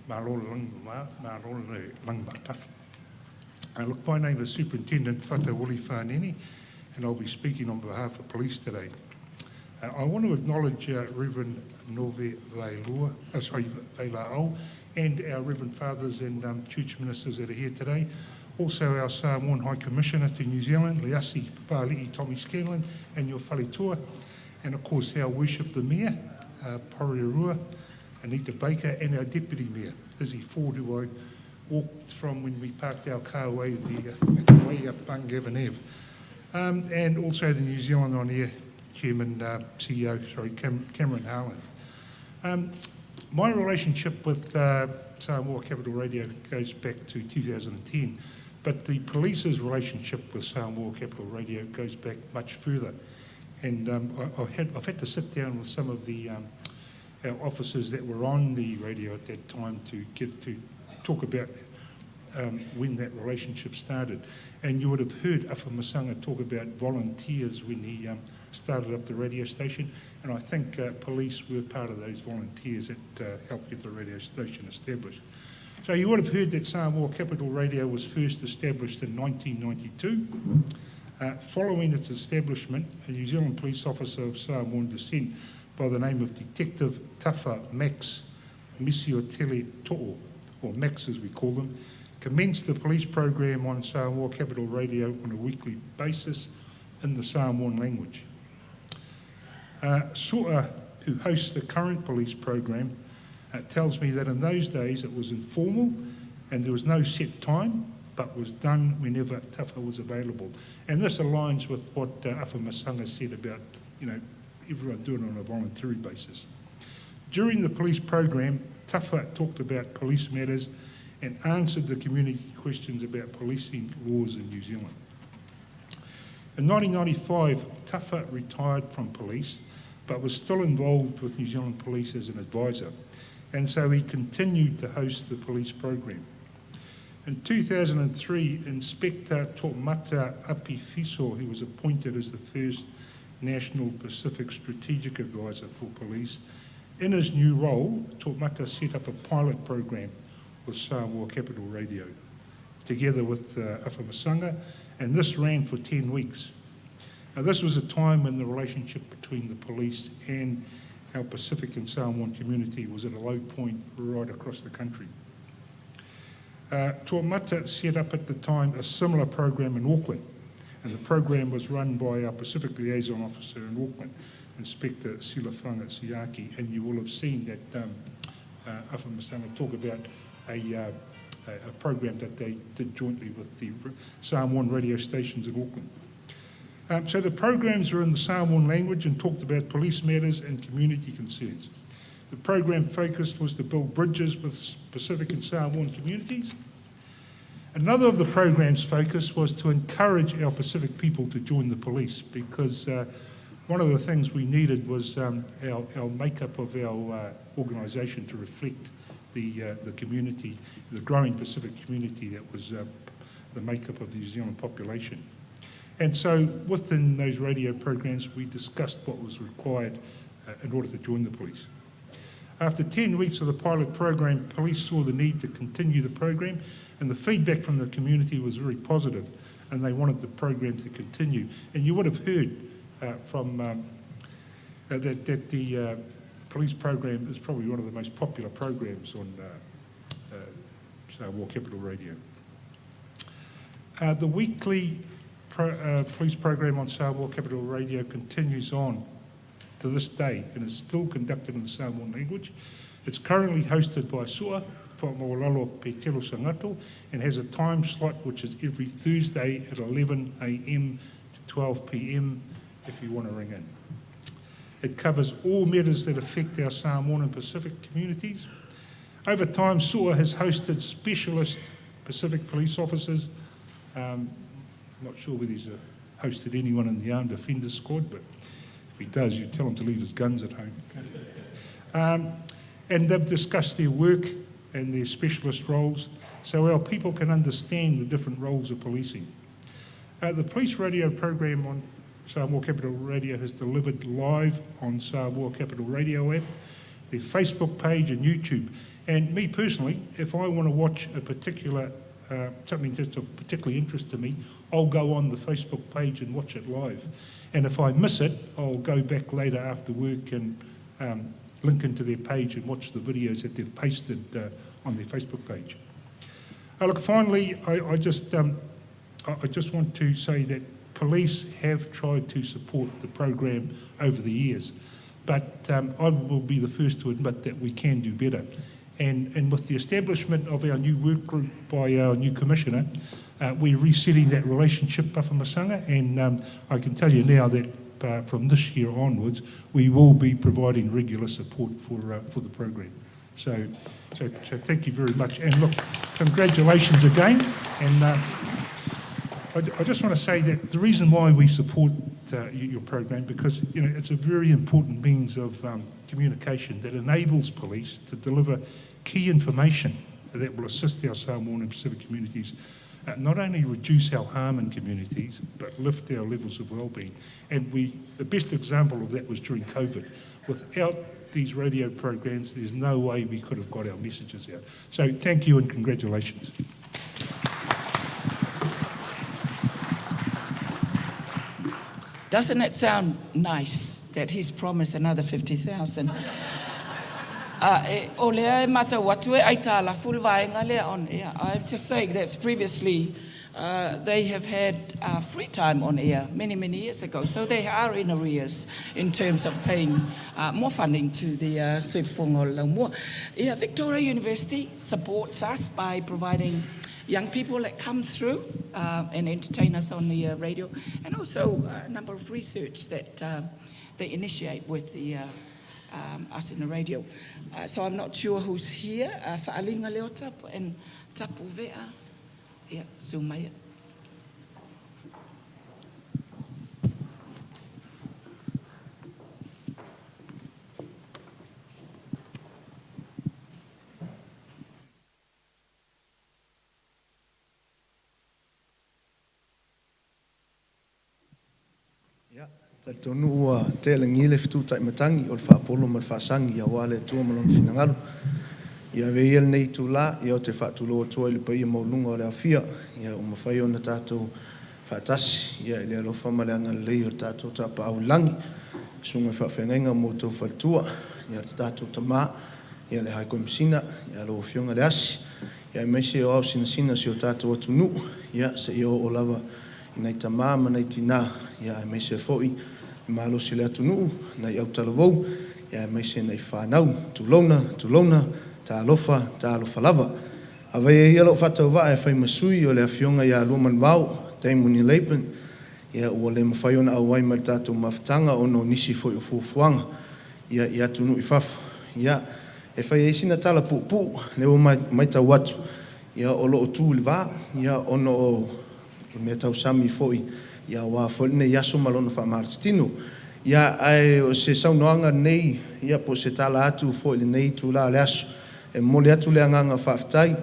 malo le langi mama, malo le langi maatafi. Look, my name is Superintendent Fata Willie Fanene, and I'll be speaking on behalf of police today. I want to acknowledge Reverend Nove Vailua, sorry, Vaila'au, and our Reverend Fathers and church ministers that are here today. Also our Samoan High Commissioner to New Zealand, Leasi Papali'i Tommy Scanlon, and your faletua. And of course our Worship the Mayor, Porirua, Anita Baker, and our Deputy Mayor, Izzy Ford, who I walked from when we parked our car way, the way up Bungavin Ave. And also the New Zealand On Air Chairman, CEO, sorry, Cameron Harland. My relationship with Samoa Capital Radio goes back to 2010, but the police's relationship with Samoa Capital Radio goes back much further. And I've had to sit down with some of the our officers that were on the radio at that time to get to talk about when that relationship started. And you would have heard Afamasaga talk about volunteers when he started up the radio station. And I think police were part of those volunteers that helped get the radio station established. So you would have heard that Samoa Capital Radio was first established in 1992. Following its establishment, a New Zealand police officer of Samoan descent by the name of Detective Tafa Max Misiotele To'o, or Max as we call them, commenced the police program on Samoa Capital Radio on a weekly basis in the Samoan language. Su'a, who hosts the current police program, tells me that in those days it was informal and there was no set time, but was done whenever Tafa was available. And this aligns with what Afamasaga said about, you know, everyone doing it on a voluntary basis. During the police program, Tafa talked about police matters and answered the community questions about policing laws in New Zealand. In 1995, Tafa retired from police, but was still involved with New Zealand Police as an advisor, and so he continued to host the police program. In 2003, Inspector To'omata Api Fiso, who was appointed as the first National Pacific Strategic Advisor for Police, in his new role, To'omata set up a pilot program with Samoa Capital Radio, together with Afamasaga, and this ran for 10 weeks. Now, this was a time when the relationship between the police and our Pacific and Samoan community was at a low point right across the country. To'omata set up at the time a similar program in Auckland, and the program was run by our Pacific Liaison Officer in Auckland, Inspector Silafaga Siaki, and you will have seen that Afamasaga talk about a program that they did jointly with the Samoan radio stations in Auckland. So the programs were in the Samoan language and talked about police matters and community concerns. The program focus was to build bridges with Pacific and Samoan communities. Another of the program's focus was to encourage our Pacific people to join the police, because one of the things we needed was our makeup of our organisation to reflect the community, the growing Pacific community that was the makeup of the New Zealand population. And so within those radio programs, we discussed what was required in order to join the police. After 10 weeks of the pilot program, police saw the need to continue the program, and the feedback from the community was very positive, and they wanted the program to continue. And you would have heard from that the police program is probably one of the most popular programs on Samoa Capital Radio. The weekly police program on Samoa Capital Radio continues on to this day and is still conducted in the Samoan language. It's currently hosted by Sua Fa'amaulalo Petelo Sangato and has a time slot which is every Thursday at 11 a.m. to 12 p.m. if you want to ring in. It covers all matters that affect our Samoan and Pacific communities. Over time, SUA has hosted specialist Pacific police officers. I'm not sure whether he's hosted anyone in the Armed Offender Squad, but if he does, you tell him to leave his guns at home. And they've discussed their work and their specialist roles so our people can understand the different roles of policing. The police radio program on Samoa Capital Radio has delivered live on Samoa Capital Radio app, their Facebook page and YouTube. And me personally, if I want to watch a particular, something that's of particular interest to me, I'll go on the Facebook page and watch it live. And if I miss it, I'll go back later after work and link into their page and watch the videos that they've pasted on their Facebook page. Look, finally, I just want to say that police have tried to support the program over the years, but I will be the first to admit that we can do better. And with the establishment of our new work group by our new commissioner, we're resetting that relationship, Afamasaga, and I can tell you now that from this year onwards, we will be providing regular support for the program. So thank you very much. And look, congratulations again. And I just want to say that the reason why we support your program, because it's a very important means of communication that enables police to deliver key information that will assist our Samoan and Pacific communities, not only reduce our harm in communities, but lift our levels of well-being. And the best example of that was during COVID. Without these radio programs, there's no way we could have got our messages out. So thank you and congratulations. Doesn't it sound nice that he's promised another 50,000? E, o lea e matau atu e aitalafu le vaega lea on air. I'm just saying that previously they have had free time on air many, many years ago. So they are in arrears in terms of paying more funding to the Siufofoga o le Laumua. Yeah, Victoria University supports us by providing young people that come through and entertain us on the radio, and also a number of research that they initiate with the, uh, um, us in the radio. Uh, so I'm not sure who's here. Uh, Fa'alinga Leota and Tapu Vea. Yeah, Sumaya. Ia, talitonu ua tea i lagi le fetu taimatangi o le faapolo ma le faasagi aua le Atua ma Lona finagalo. Ia avea ia lenei itulā, ia ou te faatulou atu ai i le paia maualuga o le aofia, ia ua mafai ona tatou faatasi, ia i le alofa ma le agalelei o le tatou Tapaau i le Lagi, Susuga i Faafeagaiga ma outou faletua, ia le tatou Tama, ia le High Koimasina, ia lau Afioga Leasi, ia aemaise o ao sinasina o si o tatou atunuu, ia seia oo lava i nai tama ma nai tinā, ia aemaise foi le malosi o le atunuu, nai autalavou, ia aemaise nai fanau. Tulouna, tulouna, talofa, talofa lava. Avaia ia lou faatauvaa e fai ma sui o le Afioga ia Luamanuvao, Damon Laban, ia ua le mafai ona auai mai le tatou mafutaga ona o nisi foi o fuafuaga ia i atunuu i fafo. Ia, e fai ai sina tala puupuu, lea ua matau atu, ia o lo o tu i le va, ia ona o O mea tausami foi, ia aua foi lenei aso ma lona faamalositino. Ia, ae o se saunoaga lenei, ia po o se tala atu foi i lenei itula o le aso, e momoli atu le agaga faafetai,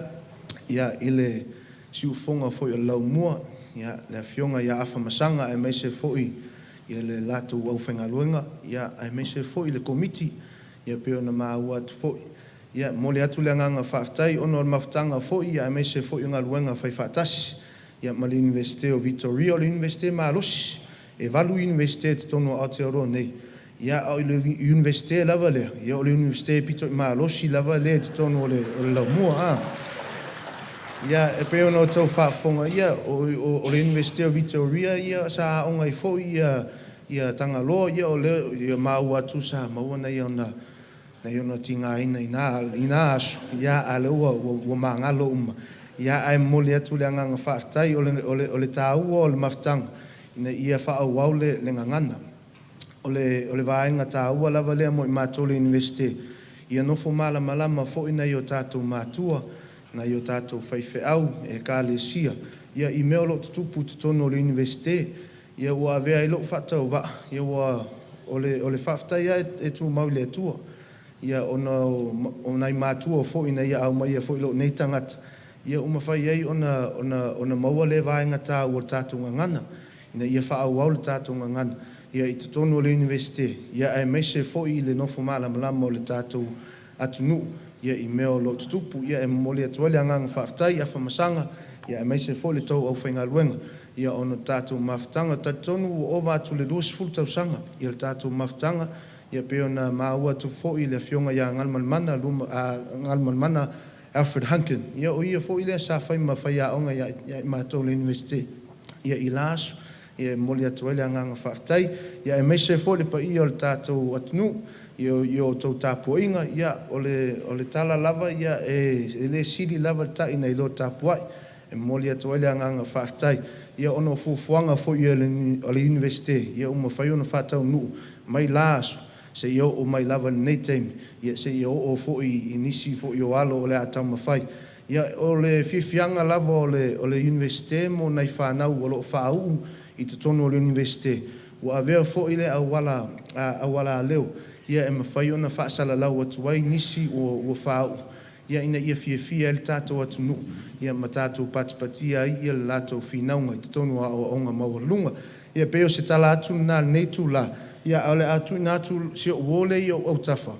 ia, i le siufofoga foi o le Laumua, ia, le Afioga ia Afamasaga aemaise foi ia le latou aufaigaluega, ia, aemaise foi le Komiti, ia pei ona maua atu foi. Ia, e momoli atu le agaga faafetai ona o le mafutaga foi aemaise foi o galuega faifaatasi ia ma le Iunivesite o Vitoria. O le Iunivesite malosi, e valu Iunivesite i totonu o Aotearoa nei, ia a o le Iunivesite lava lea, ia o le Iunivesite e pito i malosi lava lea i totonu o le laumua a. Ia, e pei ona outou faafofoga, ia, o le Iunivesite o Vitoria, ia, sa aoga ai foi ia ia Tagaloa, ia o lea, ia maua atu sa maua nai ona nai ona tigaina i na aso, ia, a o lea ua, ua, ua magalo uma. Ia, ae momoli atu le agaga faafetai, o le, o le, o le taua o le mafutaga, ina ia faaauau le, le gagana. O le, o le vaega taua lava lea mo i matou le Iunivesite, ia nofo malamalama foi nai o tatou matua, nai o tatou faifeau, ekalesia, ia, i mea o lo o tutupu i totonu o le Iunivesite. Ia ua avea ai lou faatauvaa, ia ua, o le, o le faafetai lava e tumau i le Atua, ia ona o, o nai matua foi na Ia aumaia foi lou nei tagata, ia ua mafai ai ona, ona, ona maua lea vaega taua o le tatou gagana, ina ia faaauau le tatou gagana, ia i totonu o le Iunivesite, ia aemaise foi i le nofo malamalama o le tatou atunuu, ia i mea o lo o tutupu. Ia e momoli atu ai le agaga faafetai, Afamasaga, ia aemaise foi le tou aufaigaluega, ia ona o le tatou mafutaga. Talitonu ua ova atu i le 20 tausaga ia le tatou mafutaga, ia pei ona maua atu foi i le Afioga ia Galumalemana Luma, Galumalemana Alfred Hunkin, ia o ia foi lea sa fai ma faiaoga ia i matou i le Iunivesite, ia i la aso, ia e momoli atu ai le agaga faafetai, ia aemaise foi le paia o le tatou atunuu i o outou tapuaiga, ia o le o le tala lava ia e le sili lava le ta'i nai lo tapuai. E momoli atu ai le agaga faafetai, ia ona o fuafuaga foi a le Iunivesite, ia ua mafai ona faataunuu mai la aso seia oo mai lava i lenei taimi, ia seia oo foi i nisi foi o alo o le a taumafai. Ia, o le fiafiaga lava o le o le Iunivesite mo nai fanau o lo o faauu i totonu o le Iunivesite, ua avea foi le auala aualaleo ia e mafai ona faasalalau atu ai nisi ua faauu ia ina ia fiafia ai le tatou atunuu ia ma tatou patipatia ai ia le latou finauga i totonu o aoaoga maualuluga. Ia pei o se tala atu lena i lenei itula, ia ae o le a tuuina atu si o'u uo lea i ou autafa.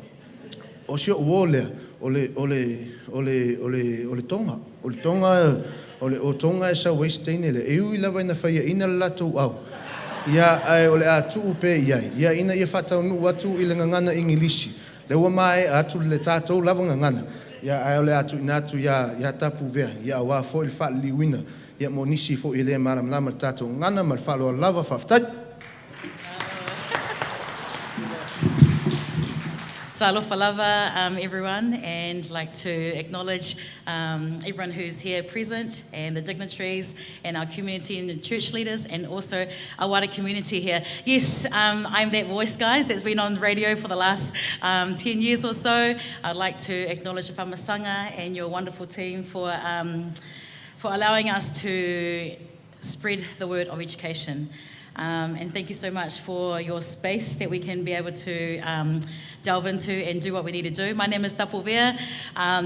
O si o'u uo lea, o le, o le, o le, o le, o le Toga. O le Toga, o le o Toga e sau ai se teine lea. E ui lava ina faiaina le latou au, ia, ae o le a tuu pea i ai, ia, ina ia faataunuu atu i le gagana Igilisi, lea ua maea atu le tatou lava gagana, ia, ae o le a tuuina atu iā, iā Tapuuvea, ia, aua foi le faaliliuina, ia, mo nisi foi e le malamalama i le tatou gagana. Ma le faaaloalo lava. Faafetai. Talofa lava, everyone, and like to acknowledge everyone who's here present and the dignitaries and our community and church leaders and also our wider community here. Yes, I'm that voice, guys, that's been on the radio for the last 10 years or so. I'd like to acknowledge the Famasaga and your wonderful team for, for allowing us to spread the word of education. And thank you so much for your space that we can be able to delve into and do what we need to do. My name is Tapu Vea.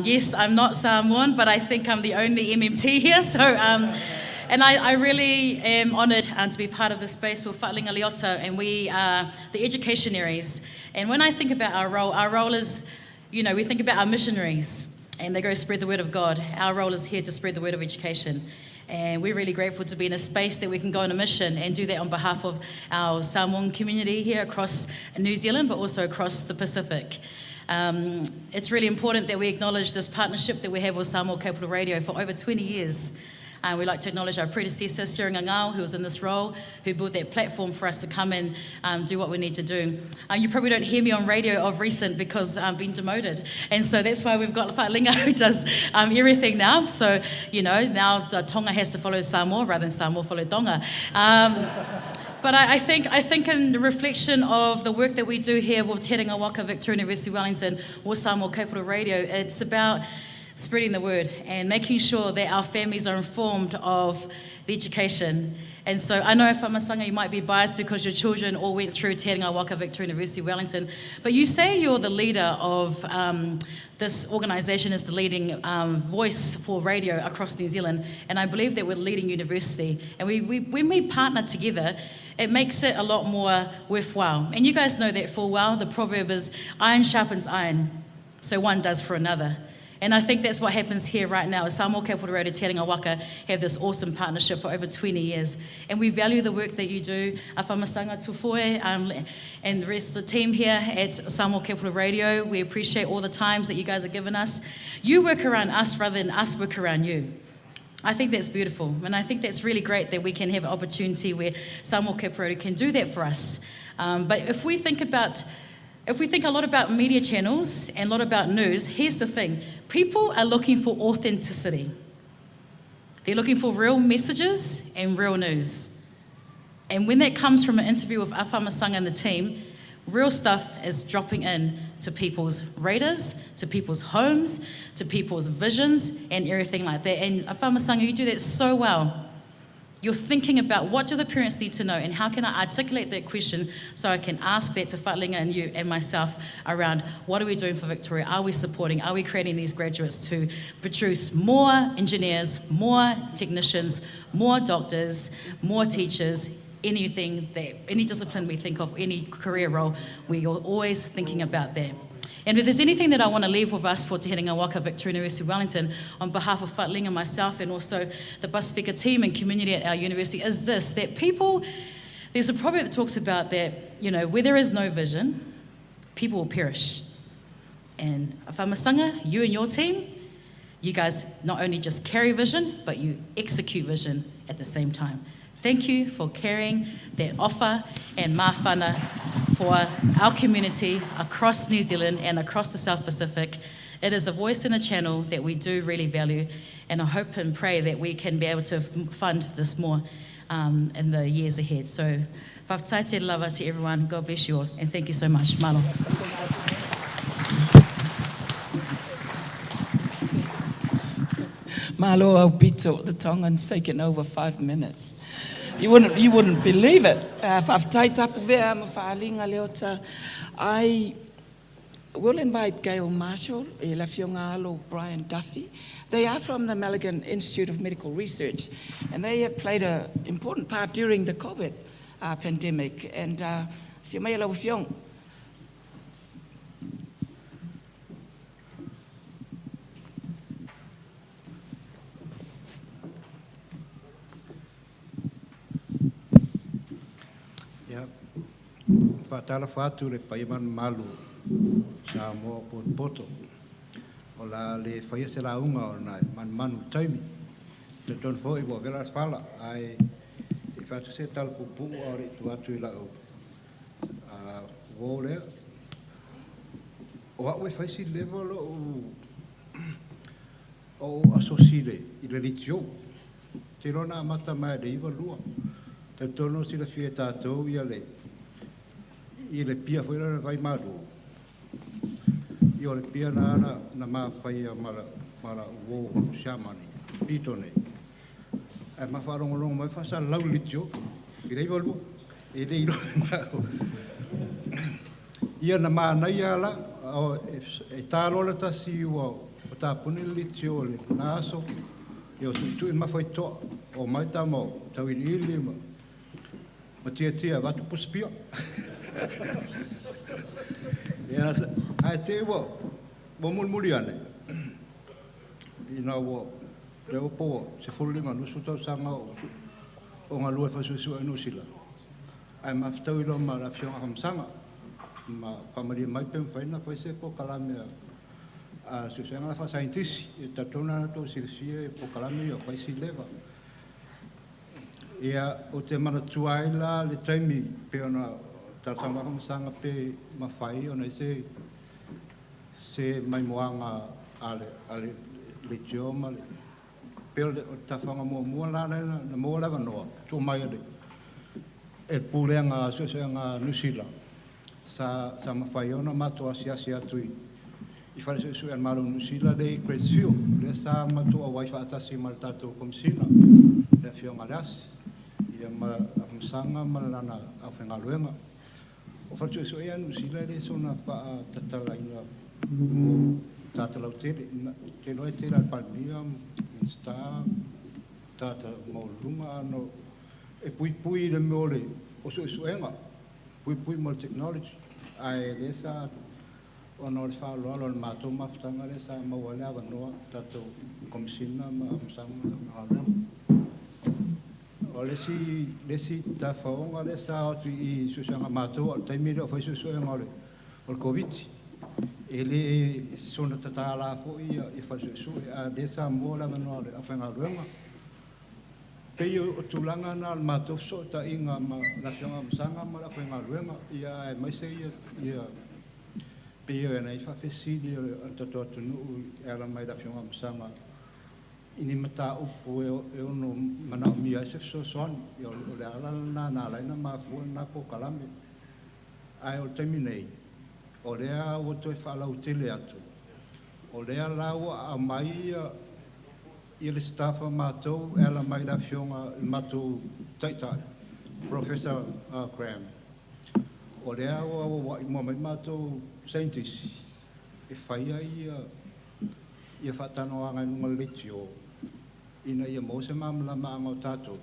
Yes, I'm not Samoan, but I think I'm the only MMT here. So, and I, I really am honoured to be part of this space with Fa'aliga Leota, and we are the educationaries. And when I think about our role, our role is, you know, we think about our missionaries, and they go spread the word of God. Our role is here to spread the word of education. And we're really grateful to be in a space that we can go on a mission and do that on behalf of our Samoan community here across New Zealand, but also across the Pacific. It's really important that we acknowledge this partnership that we have with Samoa Capital Radio for over 20 years. We'd like to acknowledge our predecessor, Seringa Ngao, who was in this role, who built that platform for us to come and do what we need to do. You probably don't hear me on radio of recent because I've been demoted. And so that's why we've got Fa'aliga who does everything now. So, you know, now Tonga has to follow Samoa rather than Samoa follow Tonga. But I, I, think, I think in reflection of the work that we do here with Te Herenga Waka Victoria University Wellington or Samoa Capital Radio, it's about spreading the word and making sure that our families are informed of the education. And so I know Famasaga, you might be biased because your children all went through Te Herenga Waka Victoria University Wellington, but you say you're the leader of this organisation is the leading voice for radio across New Zealand, and I believe that we're leading university. And we, we, when we partner together, it makes it a lot more worthwhile. And you guys know that full well. The proverb is iron sharpens iron, so one does for another. And I think that's what happens here right now. Samoa Capital Radio Te Herenga Waka have this awesome partnership for over 20 years. And we value the work that you do, Afamasaga Tufoe and the rest of the team here at Samoa Capital Radio. We appreciate all the times that you guys have given us. You work around us rather than us work around you. I think that's beautiful. And I think that's really great that we can have an opportunity where Samoa Capital Radio can do that for us. But if we think about if we think a lot about media channels and a lot about news, here's the thing people are looking for authenticity. They're looking for real messages and real news. And when that comes from an interview with Afamasaga and the team, real stuff is dropping in to people's radars, to people's homes, to people's visions, and everything like that. And Afamasaga, you do that so well. You're thinking about what do the parents need to know and how can I articulate that question so I can ask that to Fa'aliga and you and myself around what are we doing for Victoria? Are we supporting? Are we creating these graduates to produce more engineers, more technicians, more doctors, more teachers, anything that, any discipline we think of, any career role, we are always thinking about that. And if there's anything that I want to leave with us for Te Herenga Waka Victoria University Wellington, on behalf of Fa'aliga, myself, and also the Pasifika team and community at our university, is this, that people, there's a proverb that talks about that, you know, where there is no vision, people will perish. And Afamasaga, you and your team, you guys not only just carry vision, but you execute vision at the same time. Thank you for carrying that offer and mafana for our community across New Zealand and across the South Pacific. It is a voice and a channel that we do really value, and I hope and pray that we can be able to fund this more in the years ahead. So, fa'afetai tele lava to everyone. God bless you all, and thank you so much. Malo. Malo Aupito, the Tongans taken over 5 minutes. You wouldn't, you wouldn't believe it. Fa'afetai tapu vea ma fa'aliga leota. I will invite Gail Marshall, e le Afioga Alo Brian Duffy. They are from the Malaghan Institute of Medical Research, and they have played an important part during the COVID pandemic. And afio mai lau afioga. Ia, faatalofa atu i le paia ma le mamalu o Samoa o potopoto. O le a le faia se lauga ona e manumanu i le taimi. E talitonu foi ua vela le fala, ae se i fai atu se tala puupuu a o le i tua atu i lau uō lea. O a'u e fai si leva lo'u o'u asosi i le i le leitio. Ou te iloa na amata mai i le 92. Talitonu o silafia e tatou ia le i le pia foi lea o le vaimalu. Ia o le pia na na na mafaia ma la ma la'u uo Siamani pito nei. Ae ma faalogologo mai faasalalau le leitio i le 92. E le iloa ia na manaia la o e tā loa le tasi ua tapuni le leitio i lena aso, ia o tuitui le mafaitoa o mai tama o tauiliili ma ma tiatia avatu pusi pia. Ia ae te i ua ua mulimuli ane ina ua lea ua po ua 15 20 tausaga o o galue faasuesuesuega i Niu Sila ae mafetau loa ma le afioga Afamasaga ma faamalie mai pe mafai ona fai se polokalame a suesuega la faasaienitisi. E talitonu lava na tou silafia e polokalame ia o fai si leva. Ia, ou te manatua ai la le taimi pei ona talosaga mai Afamasaga pe mafai ona i se se maimoaga a le a le leitio ma le pei o le tafaga muamua la lea na maua le avanoa tuu mai e le e le Pulega Suesuega Niu Sila sa sa mafai ona matou asiasi atu i i fale suesue a le Malo o Niu Sila lea i Gracefield, lea sa matou auai faatasi ma le tatou Komesina le Afioga ia Leasi ia ma Afamasaga ma lana aufaigaluega. O fale suesue ia a Niu Sila e le soona faatatalaina mo tagata lautele. Ou te iloa e tele lava i le Palemia, Minisita, tagata maualuluga a no e puipui i le mea o le o suesuega, puipui mo le technology, ae lea sa ona o le faaaloalo o le matou mafutaga lea sa maua ai le avanoa tatou Komesina ma Afamasaga ma le Matagaluega. O le isi le isi tafaoga lea sa o atu i suesuega a matou a o le taimi lea o fai suesuega o le o le Koviti. E le soona tatala foi ia fale suesue a o lea sa maua le avanoa o le aufaigaluega. Pei o tulaga na o le matou fesootaiga ma le Afioga ia Afamasaga ma le aufaigaluega, ia aemaise ia ia pei ona i ai faafesili a le tatou atunuu e ala mai i le Afioga ia Afamasaga i ni mataupu e ono manaomia ai se fesoasoani. Ia o le ala lena na ala ai ona mafua lena polokalame. Ae o le taimi nei, o lea ua toe faalautele atu, o lea la ua aumai ia ia le staff a matou e ala mai i le afioga i le matou taitai, Professor Graham. O lea ua auauai uma mai matou saienitisi e faia ia ia faatalanoaga i luga o le leitio ina ia maua se malamalamaaga o tatou,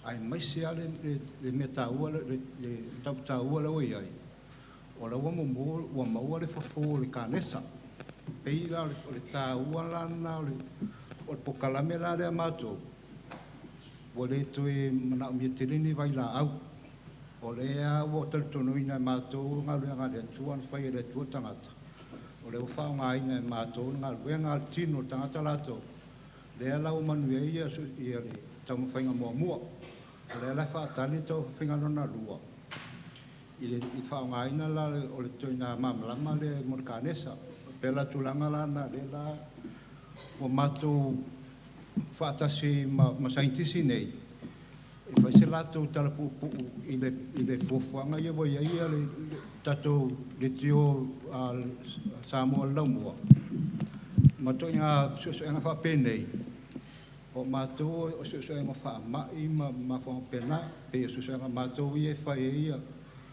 aemaise lava le le le mea taua le le mataupu taua lea ua i ai, o la ua mumu ua maua le fofo o le kanesa. Pei la o le taua la lena o le o le polokalame la lea a matou, ua le toe manaomia tele ni vailaau. O lea ua talitonuina e matou le galuega a le Atua na fai e le Atua le tagata, o lea ua faaaogaina e matou le galuega a le tino o le tagata latou, lea la ua manuia ai ia ia le taumafaiga muamua. O lea la e faatali le taumafaiga lona lua i le i faaaogaina la o le ituaiga malamalama lea mo le kanesa. E pei o le tulaga la lena lea la ua matou faatasi ma ma saienitisi nei e fai se latou tala puupuu i le i le fuafuaga ia ua i ai le tatou leitio a Samoa i le laumua ma ituaiga suesuega faapenei. O matou o suesuega o faamai ma mafuaaga faapena, pei o suesuega a matou ia e fai ai ia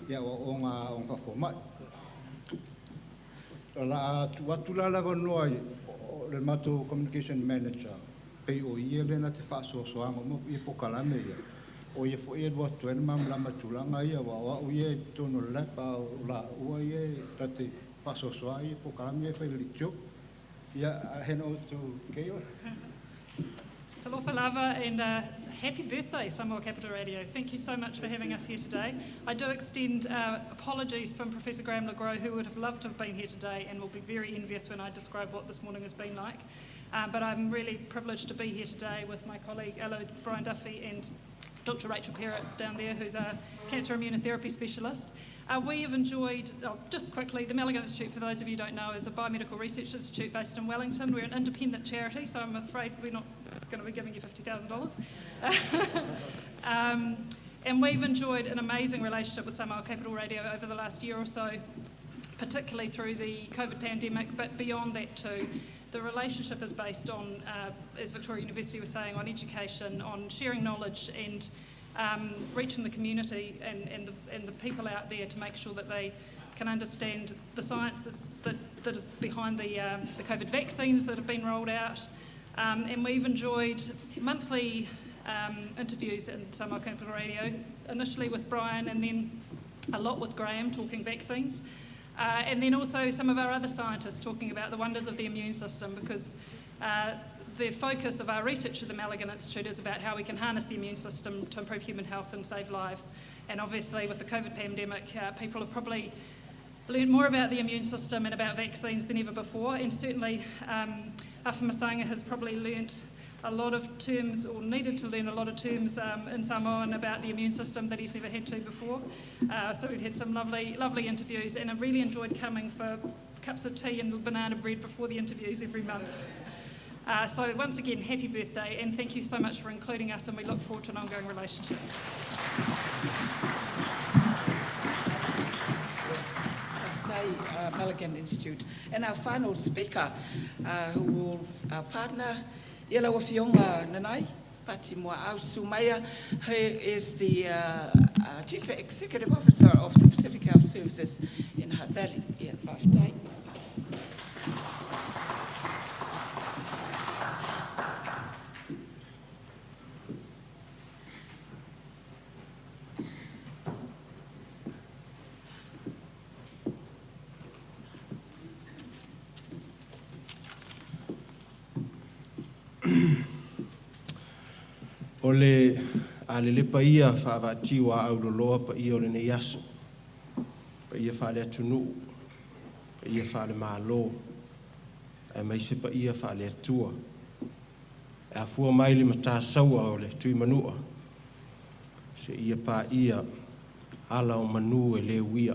ia aoaoga a aoga faafomai. O le a tuu atu la le avanoa i le matou communication manager, pei o ia lea na te faasoasoaina uma ia polokalame ia, o ia foi e alu atu ai le malamalama i tulaga ia, aua o au ia i totonu o le lab, a o laua ia e ta te faasoasoa ia polokalame ia e fai e le leitio. Ia, I hand over to Kayla. Talofa lava and happy birthday, Samoa Capital Radio. Thank you so much for having us here today. I do extend apologies from Professor Graham LeGros, who would have loved to have been here today and will be very envious when I describe what this morning has been like. But I'm really privileged to be here today with my colleague, Elo Brian Duffy, and Dr. Rachel Perrett down there, who's a cancer immunotherapy specialist. We have enjoyed, oh, just quickly, the Malaghan Institute, for those of you who don't know, is a biomedical research institute based in Wellington. We're an independent charity, so I'm afraid we're not going to be giving you $50,000. And we've enjoyed an amazing relationship with Samoa Capital Radio over the last year or so, particularly through the COVID pandemic, but beyond that too. The relationship is based on, as Victoria University was saying, on education, on sharing knowledge and reaching the community and the people out there to make sure that they can understand the science that is behind the COVID vaccines that have been rolled out. And we've enjoyed monthly interviews in Samoa Capital Radio, initially with Brian and then a lot with Graham talking vaccines. And then also some of our other scientists talking about the wonders of the immune system, because the focus of our research at the Malaghan Institute is about how we can harness the immune system to improve human health and save lives. And obviously with the COVID pandemic, people have probably learned more about the immune system and about vaccines than ever before. And certainly Afamasaga has probably learnt a lot of terms, or needed to learn a lot of terms in Samoan about the immune system that he's never had to before. So we've had some lovely, lovely interviews, and I've really enjoyed coming for cups of tea and banana bread before the interviews every month. So once again, happy birthday, and thank you so much for including us, and we look forward to an ongoing relationship. Malaghan Institute. And our final speaker, who will our partner, Ia lau Afioga Nanai, Pati Mua'au Sumaia, who is the Chief Executive Officer of the Pacific Health Services in Hutt Valley. Ia, faafetai. O le alelepa ia faavaatiu a auloloa paia o lenei aso. Paia faaleatunuu, paia faalemālō, aemaise paia faale-Atua. E afua mai le matasaua o le Tuimanua, seia paia ala o manu e le uia.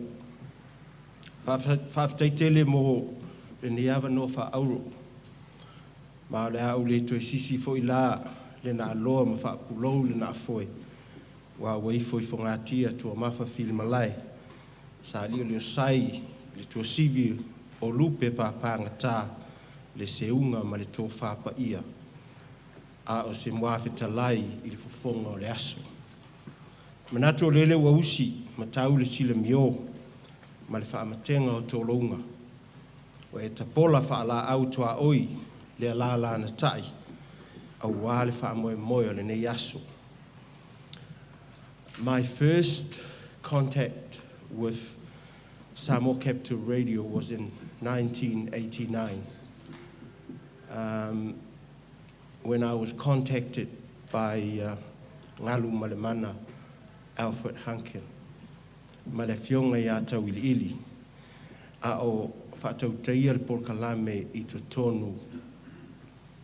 Faafetai tele mo lenei avanoa faaauro. Ma o le a ou le toe sisi foi la le naaloa ma faapulou le naafoe, ua ua ifo i fogatia tuamafa filimalae, sa lio leo sai le tuasivi o lupe papagata le seuga ma le tofā paia, a o se muafetalai i le fofoga o le aso. Manatu o lele ua usi ma tau le silamio ma le faamatega o tologa. Ua e tapola faalaau tuaoi le alala na tai, auā le faamoemoe o lenei aso. My first contact with Samoa Capital Radio was in 1989, when I was contacted by Galumalemana Alfred Hunkin ma le afioga iā Tauiliili a o faatautaia le polokalame i totonu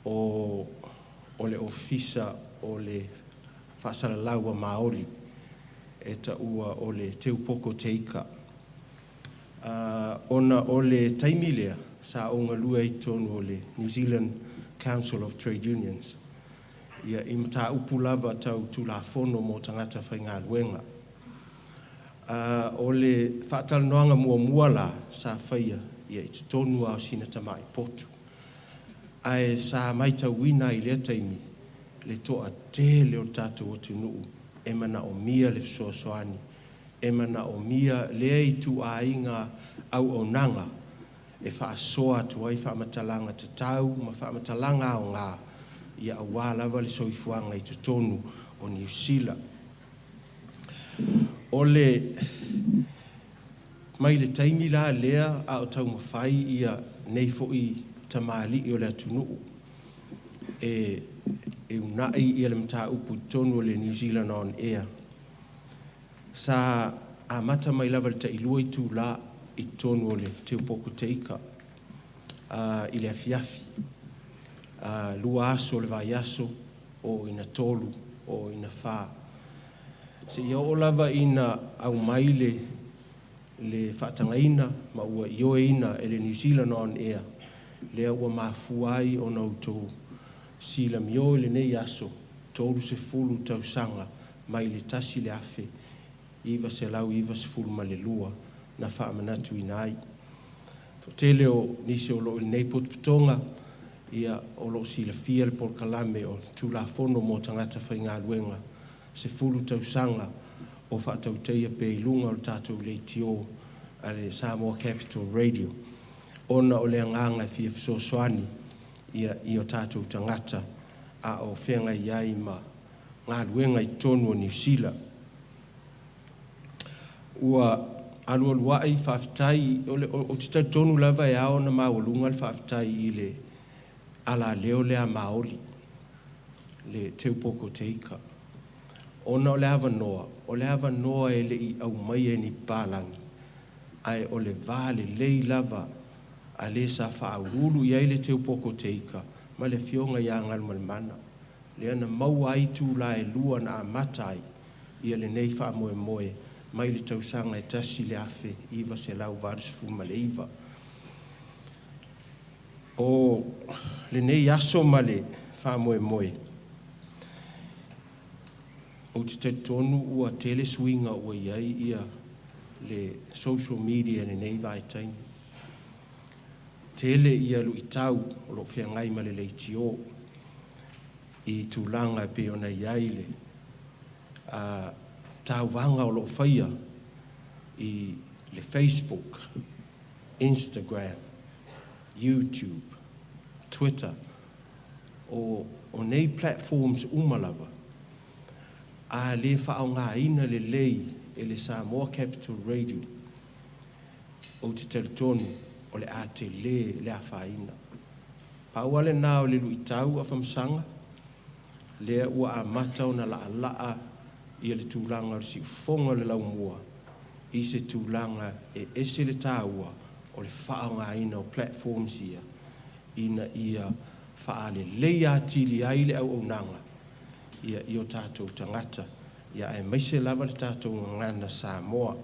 o le ofisa o le faasalalau a Maoli e taua o le Teupoko Teika. Ona o le taimi lea sa ou galue ai totonu o le New Zealand Council of Trade Unions ia i mataupu lava tau tulafono mo tagata faigaluega. O le faatalanoaga muamua la sa faia ia i totonu a o sina tama'i potu. Ae sa matauina i lea taimi le toatele o le tatou atunuu e manaomia le fesoasoani, e manaomia lea ituaiga auaunaga e faasoa atu ai faamatalaga tatau ma faamatalaga aoga ia auā lava le soifuaga i totonu o Niu Sila. O le mai le taimi la lea a o taumafai ia nei foi tamalii o le atunuu e uunai ia le mataupu i totonu o le New Zealand On Air. Sa amata mai lava i le 2 itulā i totonu o le Teupoko Teika i le afiafi. 2 aso o le vaiaso, oo ina 3, oo ina 4. Seia oo lava ina aumai le Le faatagaina ma ua ioeina e le New Zealand On Air lea ua mafua ai ona outou silamio i lenei aso 30 tausaga mai le 1992 na faamanatuina ai. Toatele o nisi o loo i lenei potopotoga ia o loo silafia le polokalame o Tulafono mo Tagata Faigaluega 10 tausaga o faatautaia pea i luga o le tatou leitio a le Samoa Capital Radio, ona o le agaga e fia fesoasoani ia i o tatou tagata a o feagai ai ma galuega i totonu o Niu Sila. Ua alualuai faafetai, ou te talitonu lava e ao ona maualuga le faafetai i le alaleo lea a Maoli, le Teupoko Teika, ona o le avanoa, o le avanoa e le i aumaia e ni papalagi, ae o le va lelei lava a le sa faauluulu i ai le Teupoko Teika ma le afioga ia Galumalemana, lea na maua ai itula e lua na amata ai ia lenei faamoemoe mai le tausaga e 1989. O lenei aso ma le faamoemoe, ou te talitonu ua tele suiga ua i ai ia le social media i lenei vaitaimi. Tele ia luitau o lo o feagai ma le leitio i tulaga e pei ona i ai le tauvaga o lo o faia i le Facebook, Instagram, YouTube, Twitter, o nei platforms uma lava, a le faaaogaina lelei e le Samoa Capital Radio, ou te talitonu o le a tele le afaina. Pau lava lena o le luitau Afamasaga, lea ua amata ona laalaa ia le tulaga o le siufofoga o le laumua i se tulaga e ese le taua o le faaaogaina o platforms ia ina ia faaleleia atili ai le auaunaga ia i o tatou tagata, ia aemaise lava le tatou gagana Samoa.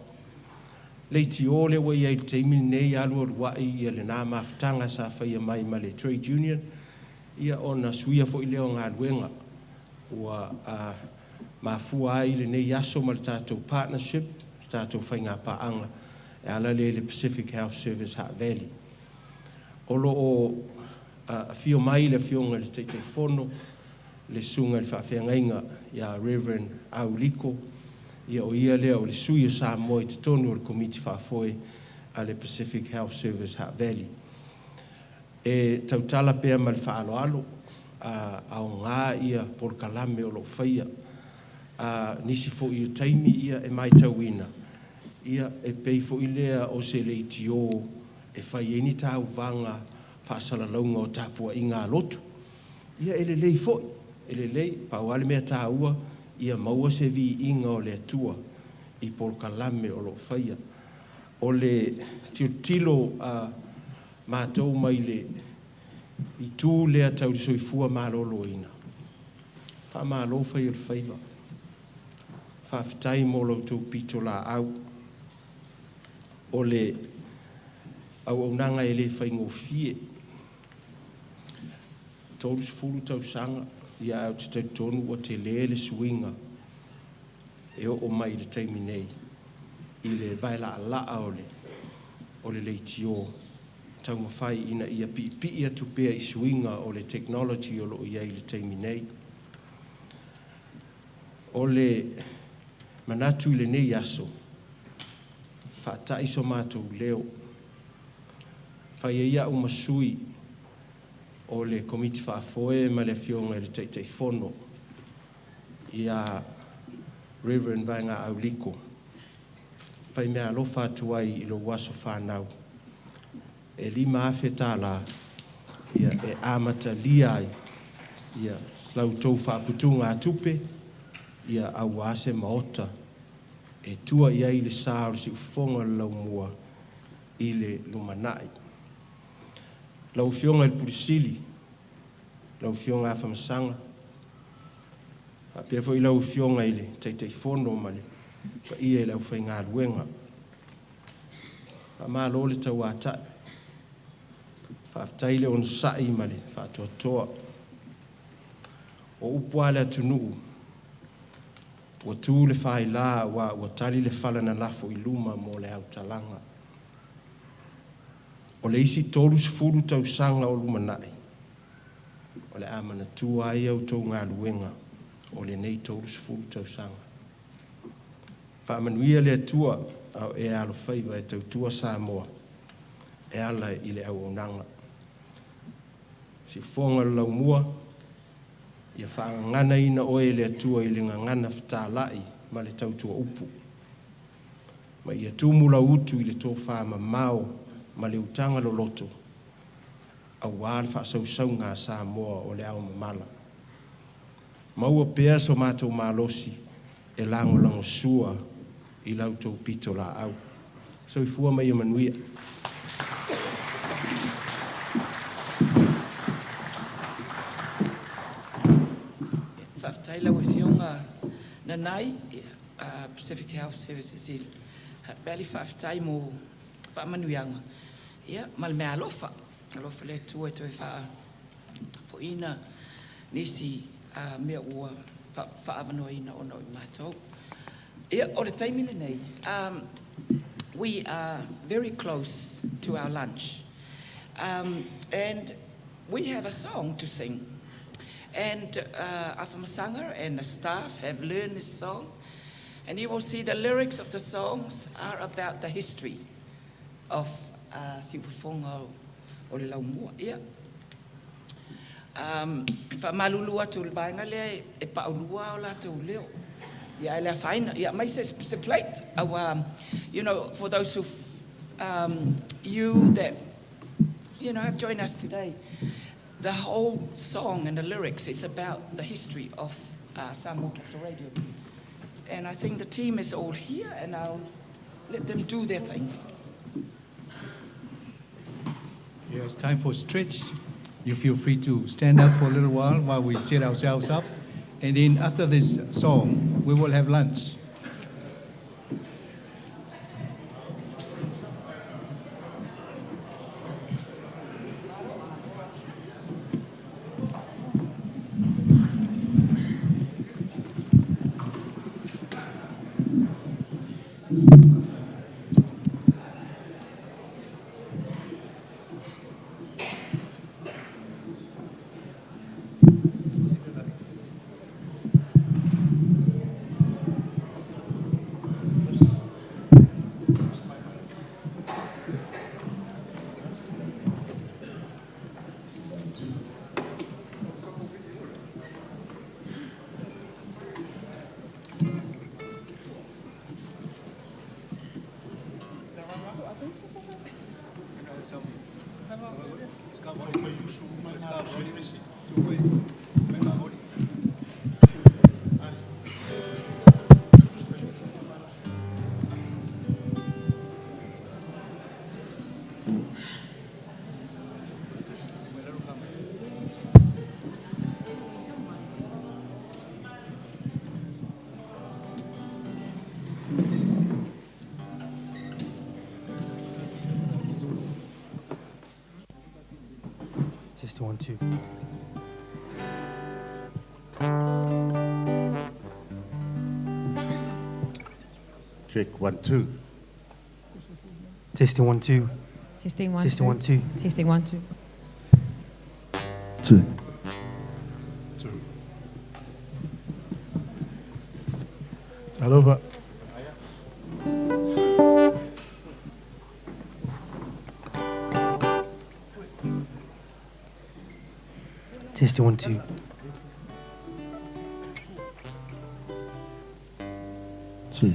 Leitio lea ua i ai i le taimi lenei, alualuai ia lena mafutaga sa faia mai ma le Trade Union, ia ona suia foi lea o galuega ua mafua ai lenei aso ma le tatou partnership, le tatou faigapaaga e ala lea i le Pacific Health Service Hutt Valley. O lo o afio mai le Afioga i le Taitaifono, le Susuga i le Faafeagaiga ia Reverend Auliko, ia o ia lea o le sui o Samoa i totonu o le Komiti Faafoe a le Pacific Health Service Hutt Valley. E tautala pea ma le faaaloalo, aoga ia polokalame o lo o faia. Nisi foi o taimi ia e matauina, ia e pei foi lea o se leitio e fai ai ni tauvaga faasalalauga o tapuaiga a lotu. Ia e lelei foi, e lelei, pau lava le mea taua ia maua se viiga o le Atua i polokalame o lo o faia. O le tilotilo a matou mai le itu lea tau le soifua maloloina, faamalo fai o le faiva. Faafetai mo la outou pitolaau. O le auaunaga e le faigofie. 30 tausaga, ia ae ou te talitonu ua tele le suiga e oo mai i le taimi nei i le vaelaalaa o le leitio taumafai ina ia piipii atu pea i suiga o le technology o lo o i ai i le taimi nei. O le manatu i lenei aso, faatai so matou leo, fai ai au ma sui o le Komiti Faafoe ma le Afioga i le Taitaifono ia Reverend Vaegaau Liko, fai meaalofa atu ai i lou aso fanau e $5,000 ia e amatalia ai ia la outou faaputugatupe ia aua se maota e tua i ai le sa o le siufofoga o le laumua i le lumanai. Lau Afioga i le Pule Sili, lau Afioga Afamasaga, faapea foi lau Afioga i le Taitaifono ma le paia i le aufaigaluega. Faamalo le tauata'i, faafetai le onosa'i ma le faatoatoa. O upu a le atunuu, ua tu le failā aua ua tali le fala na lafo i luma mo le autalaga. O le isi 30 tausaga o lumanai, o le a manatua ai a outou galuega o lenei 30 tausaga. Faamanuia le Atua a o e alofaiva e tautua Samoa e ala i le auaunaga. Siufofoga o le Laumua, ia faagaganaina oe e le Atua i le gagana fetalai ma le tautua upu, ma ia tumu lau utu i le tofamamao ma le utaga loloto aua le faasausauga a Samoa o le aomamala. Maua pea so matou malosi e lagolagosua i la outou pitolaau. Soifua ma ia manuia. Faafetai lau Afioga Nanai, Pacific Health Services i Hutt Valley. Faafetai mo faamanuiaga ia ma le meaalofa. Alofa le Atua e toe faafoiina nisi mea ua faaavanoaina ona o i matou. Ia, o le taimi lenei, we are very close to our lunch. And we have a song to sing. And Afamasaga and the staff have learned this song. And you will see the lyrics of the songs are about the history of Siufofoga o le Laumua. Ia. Faamalulu atu le vaega lea e paulua o latou leo. Ia, e le afaina. Ia, mai se plate. Au, for those who, you that, have joined us today, the whole song and the lyrics is about the history of Samoa Capital Radio. And I think the team is all here, and I'll let them do their thing. Yeah, it's time for stretch. You feel free to stand up for a little while we set ourselves up. And then after this song, we will have lunch. Test one, two. Check one, two. Testing one, two. Testing one, Testing two. one, two. Testing one, two. Two. Two. Talofa. Testing one, two. Two.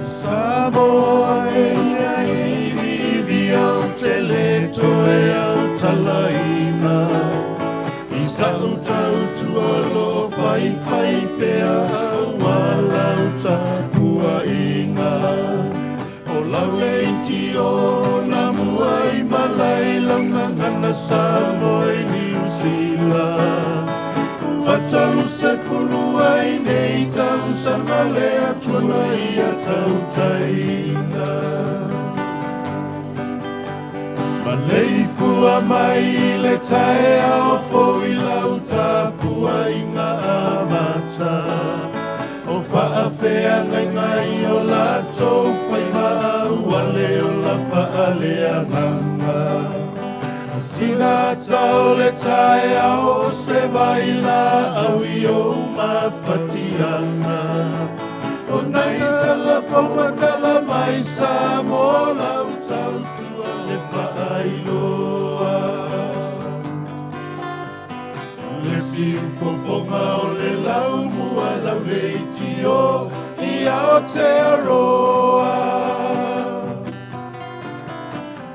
Samoa e ia i vivi au te le toe au talaina I sa'u tautua lo fai fai. 30 ai nei tausaga le Atua na ia tautaiina. Maleifua mai i le taeao fou i lau tapuaiga amata. O faafeagaiga i o latou faiva ua le ola faaleagaga. Sina ata o le taeao o se vailaau i ou mafatiaga. O nai tala fou ma tala mai Samoa lau tautua le faailoa. Le siufofoga o le laumua lau leitio i Aotearoa.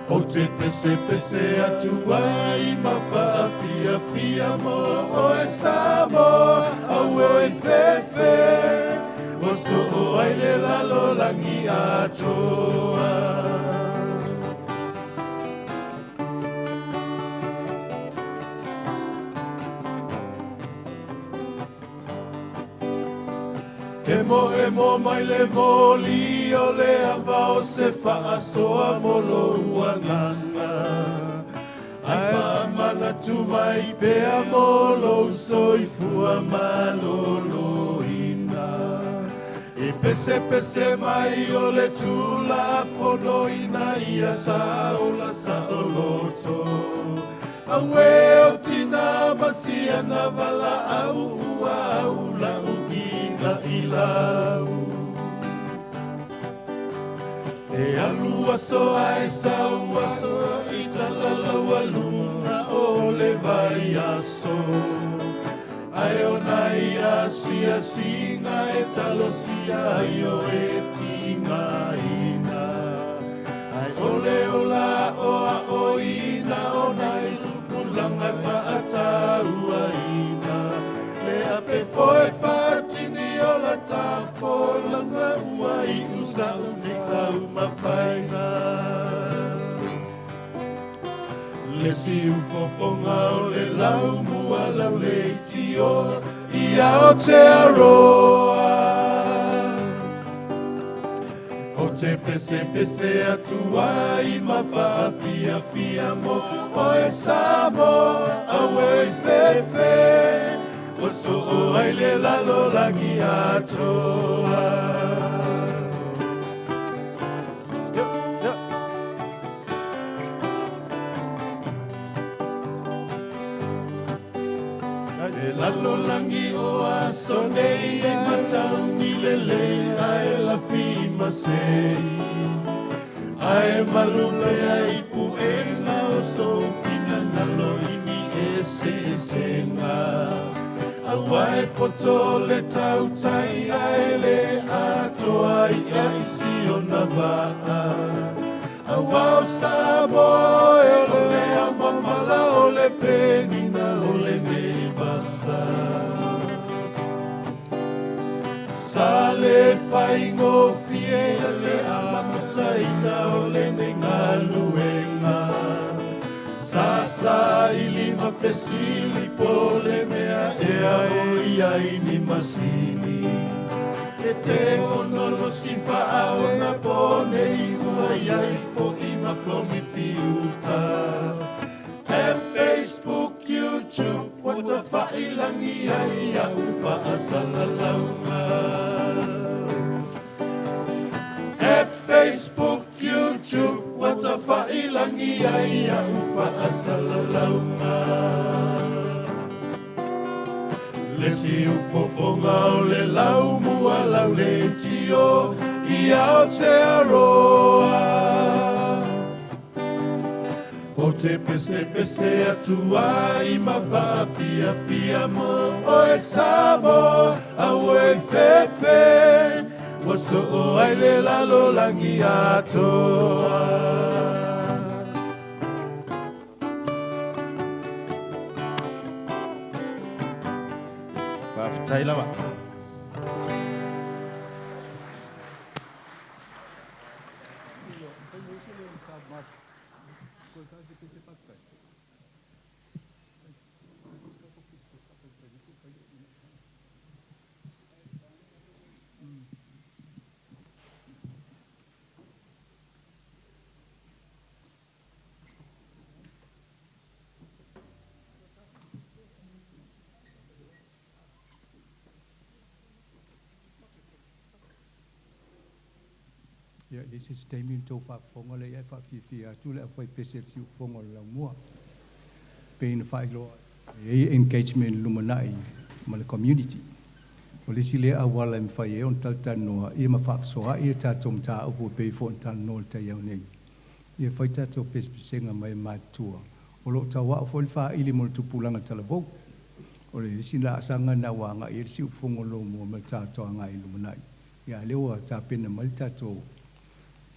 Ou te pesepese atu ai ma faafiafia mo oe Samoa, auē fefe, ua soo ai le lalolagi atoa. Emoemo mai le moli o le ava o se faasoa mo lou agaga. Ae faamanatu mai pea mo lou soifua malōlōina. E pesepese mai o le Tulafono ina ia taola saoloto. Auē o tinā ma siana valaau ua aulauina i lau. E alu aso ae sau aso i talalaualuga o le vaiaso. Ae o nai asiasiga e talosia ai o e tigaina. Ae o le ola aoaoina o nai tupulaga faatauaina. Le ape foe faatini o la tafolanga ua iu sau nei taumafaiga. Le siufofoga o le laumua lau leitio i Aotearoa. Ou te pesepese atu ai ma faafiafia mo oe Samoa, auē fefe, ua soo ai le lalolagi atoa. E lalolagi o aso nei e matauni lelei ae lafi masei. Ae malu pea i puega o sou finagalo i ni eseesega. Aua e poto le tautai ae le atoa i'a i si ona vaa. Aua o Samoa e o le aomamala o le penina o lenei vasa. Sa le faigofie le amataina o lenei galuega. Sa saili ma fesili po o le mea ea o i ai ni masini. E tekonolosi faaonaponei ua i ai foʻi ma komipiuta. App, Facebook, YouTube, ua tafailagi ai a'u faasalalauga. App, Facebook, YouTube, ua tafailagi ai a'u faasalalauga. Le siufofoga o le laumua lau leitio i Aotearoa. Ou te pesepese atu ai ma faafiafia mo oe Samoa, auē fefe, ua soo ai le lalolagi atoa. Faafetai lava. Ia, e leai se isi taimi ona tou faafofoga lea i ai e faafiafia atu le aufaipese i le siufofoga o le laumua. E pei ona faailoa atu, e i ai engagement i le lumanai ma le community. O le isi lea auala e mafai ai ona talatalanoa ia ma faafasoa'i a tatou mataupu e pei foi ona talanoa i le taeao nei. Ia fai tatou pesepesega mai e matutua, o lo o taua'o foi le fāili mo le tupulaga talavou. O le isi laasaga lena ua agai i ai le siufofoga o le lomua ma le tatou agai i le lumanai. Ia, a o lea ua tapena mai le tatou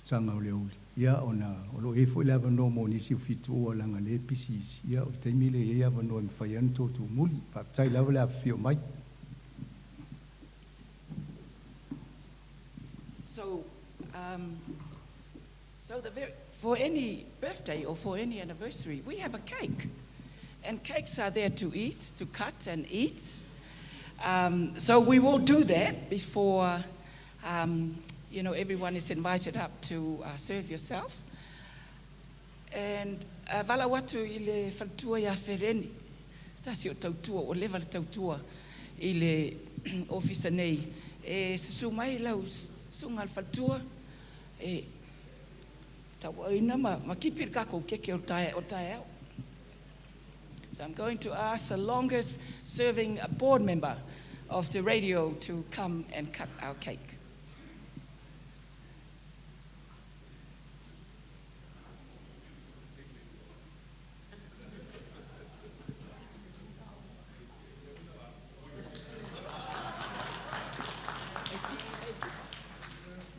saga o le aoauli, ia ona o lo o i ai foi le avanoa mo nisi o fituua leaga o lea e pisi isi, ia o le taimi lea e i ai avanoa e mafai ai ona totumuli. Faafetai lava le afifio mai. So, um, so the very, for any birthday or for any anniversary, we have a cake. And cakes are there to eat, to cut and eat. So we will do that before everyone is invited up to serve yourself. And valaau atu i le faletua ia Fereni, tasi o tautua, ua leva le tautua i le ofisa nei. E susu mai lau susuga le faletua, e tauaina ma kipi le tatou keke o le taeao. So I'm going to ask the longest serving board member of the radio to come and cut our cake.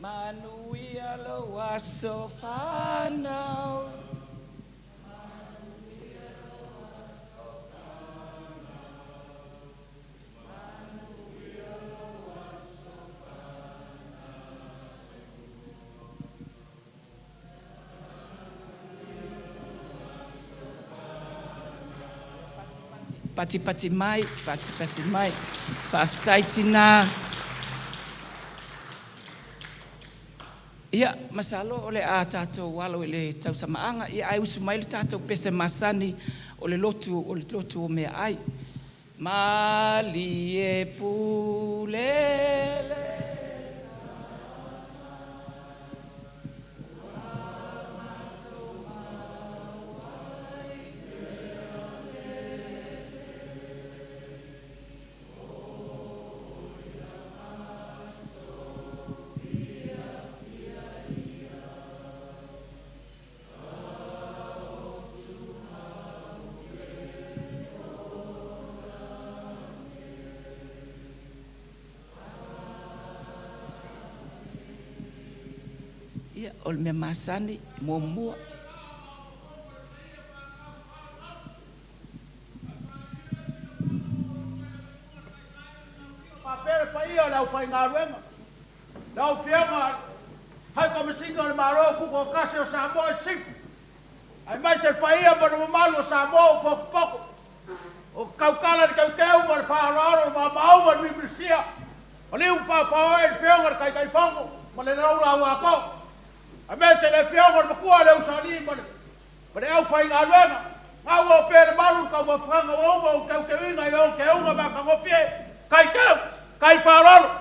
Manuia lou aso fanau. Patipati mai, patipati mai. Faafetai tina. Ia, masalo o le a tatou alo i le tausamaaga, ia ae usu mai le tatou pese masani o le lotu o le lotu o meaai. Malie pule le Ia, o le mea masani, muamua. Faapea le paia o le aufaigaluega, lau Afioga High Komesina o le Malo Tutoatasi o Samoa i Sisifo, aemaise le paia ma le mamalu o Samoa ua potopoto. Ou te tautala i le teuteu ma le faaaloalo o le maumau ma le milimilisia, maliu ma paopao ai le Afioga i le Taitaifono ma le Laulauātoa, aemaise le Afioga i le Matua le Usoalii ma le Ma le aufaigaluega, gaua o pea le malu le taumafataga ua uma ou teuteuina i ona teuga matagofie, kai teu, kai faaaloalo.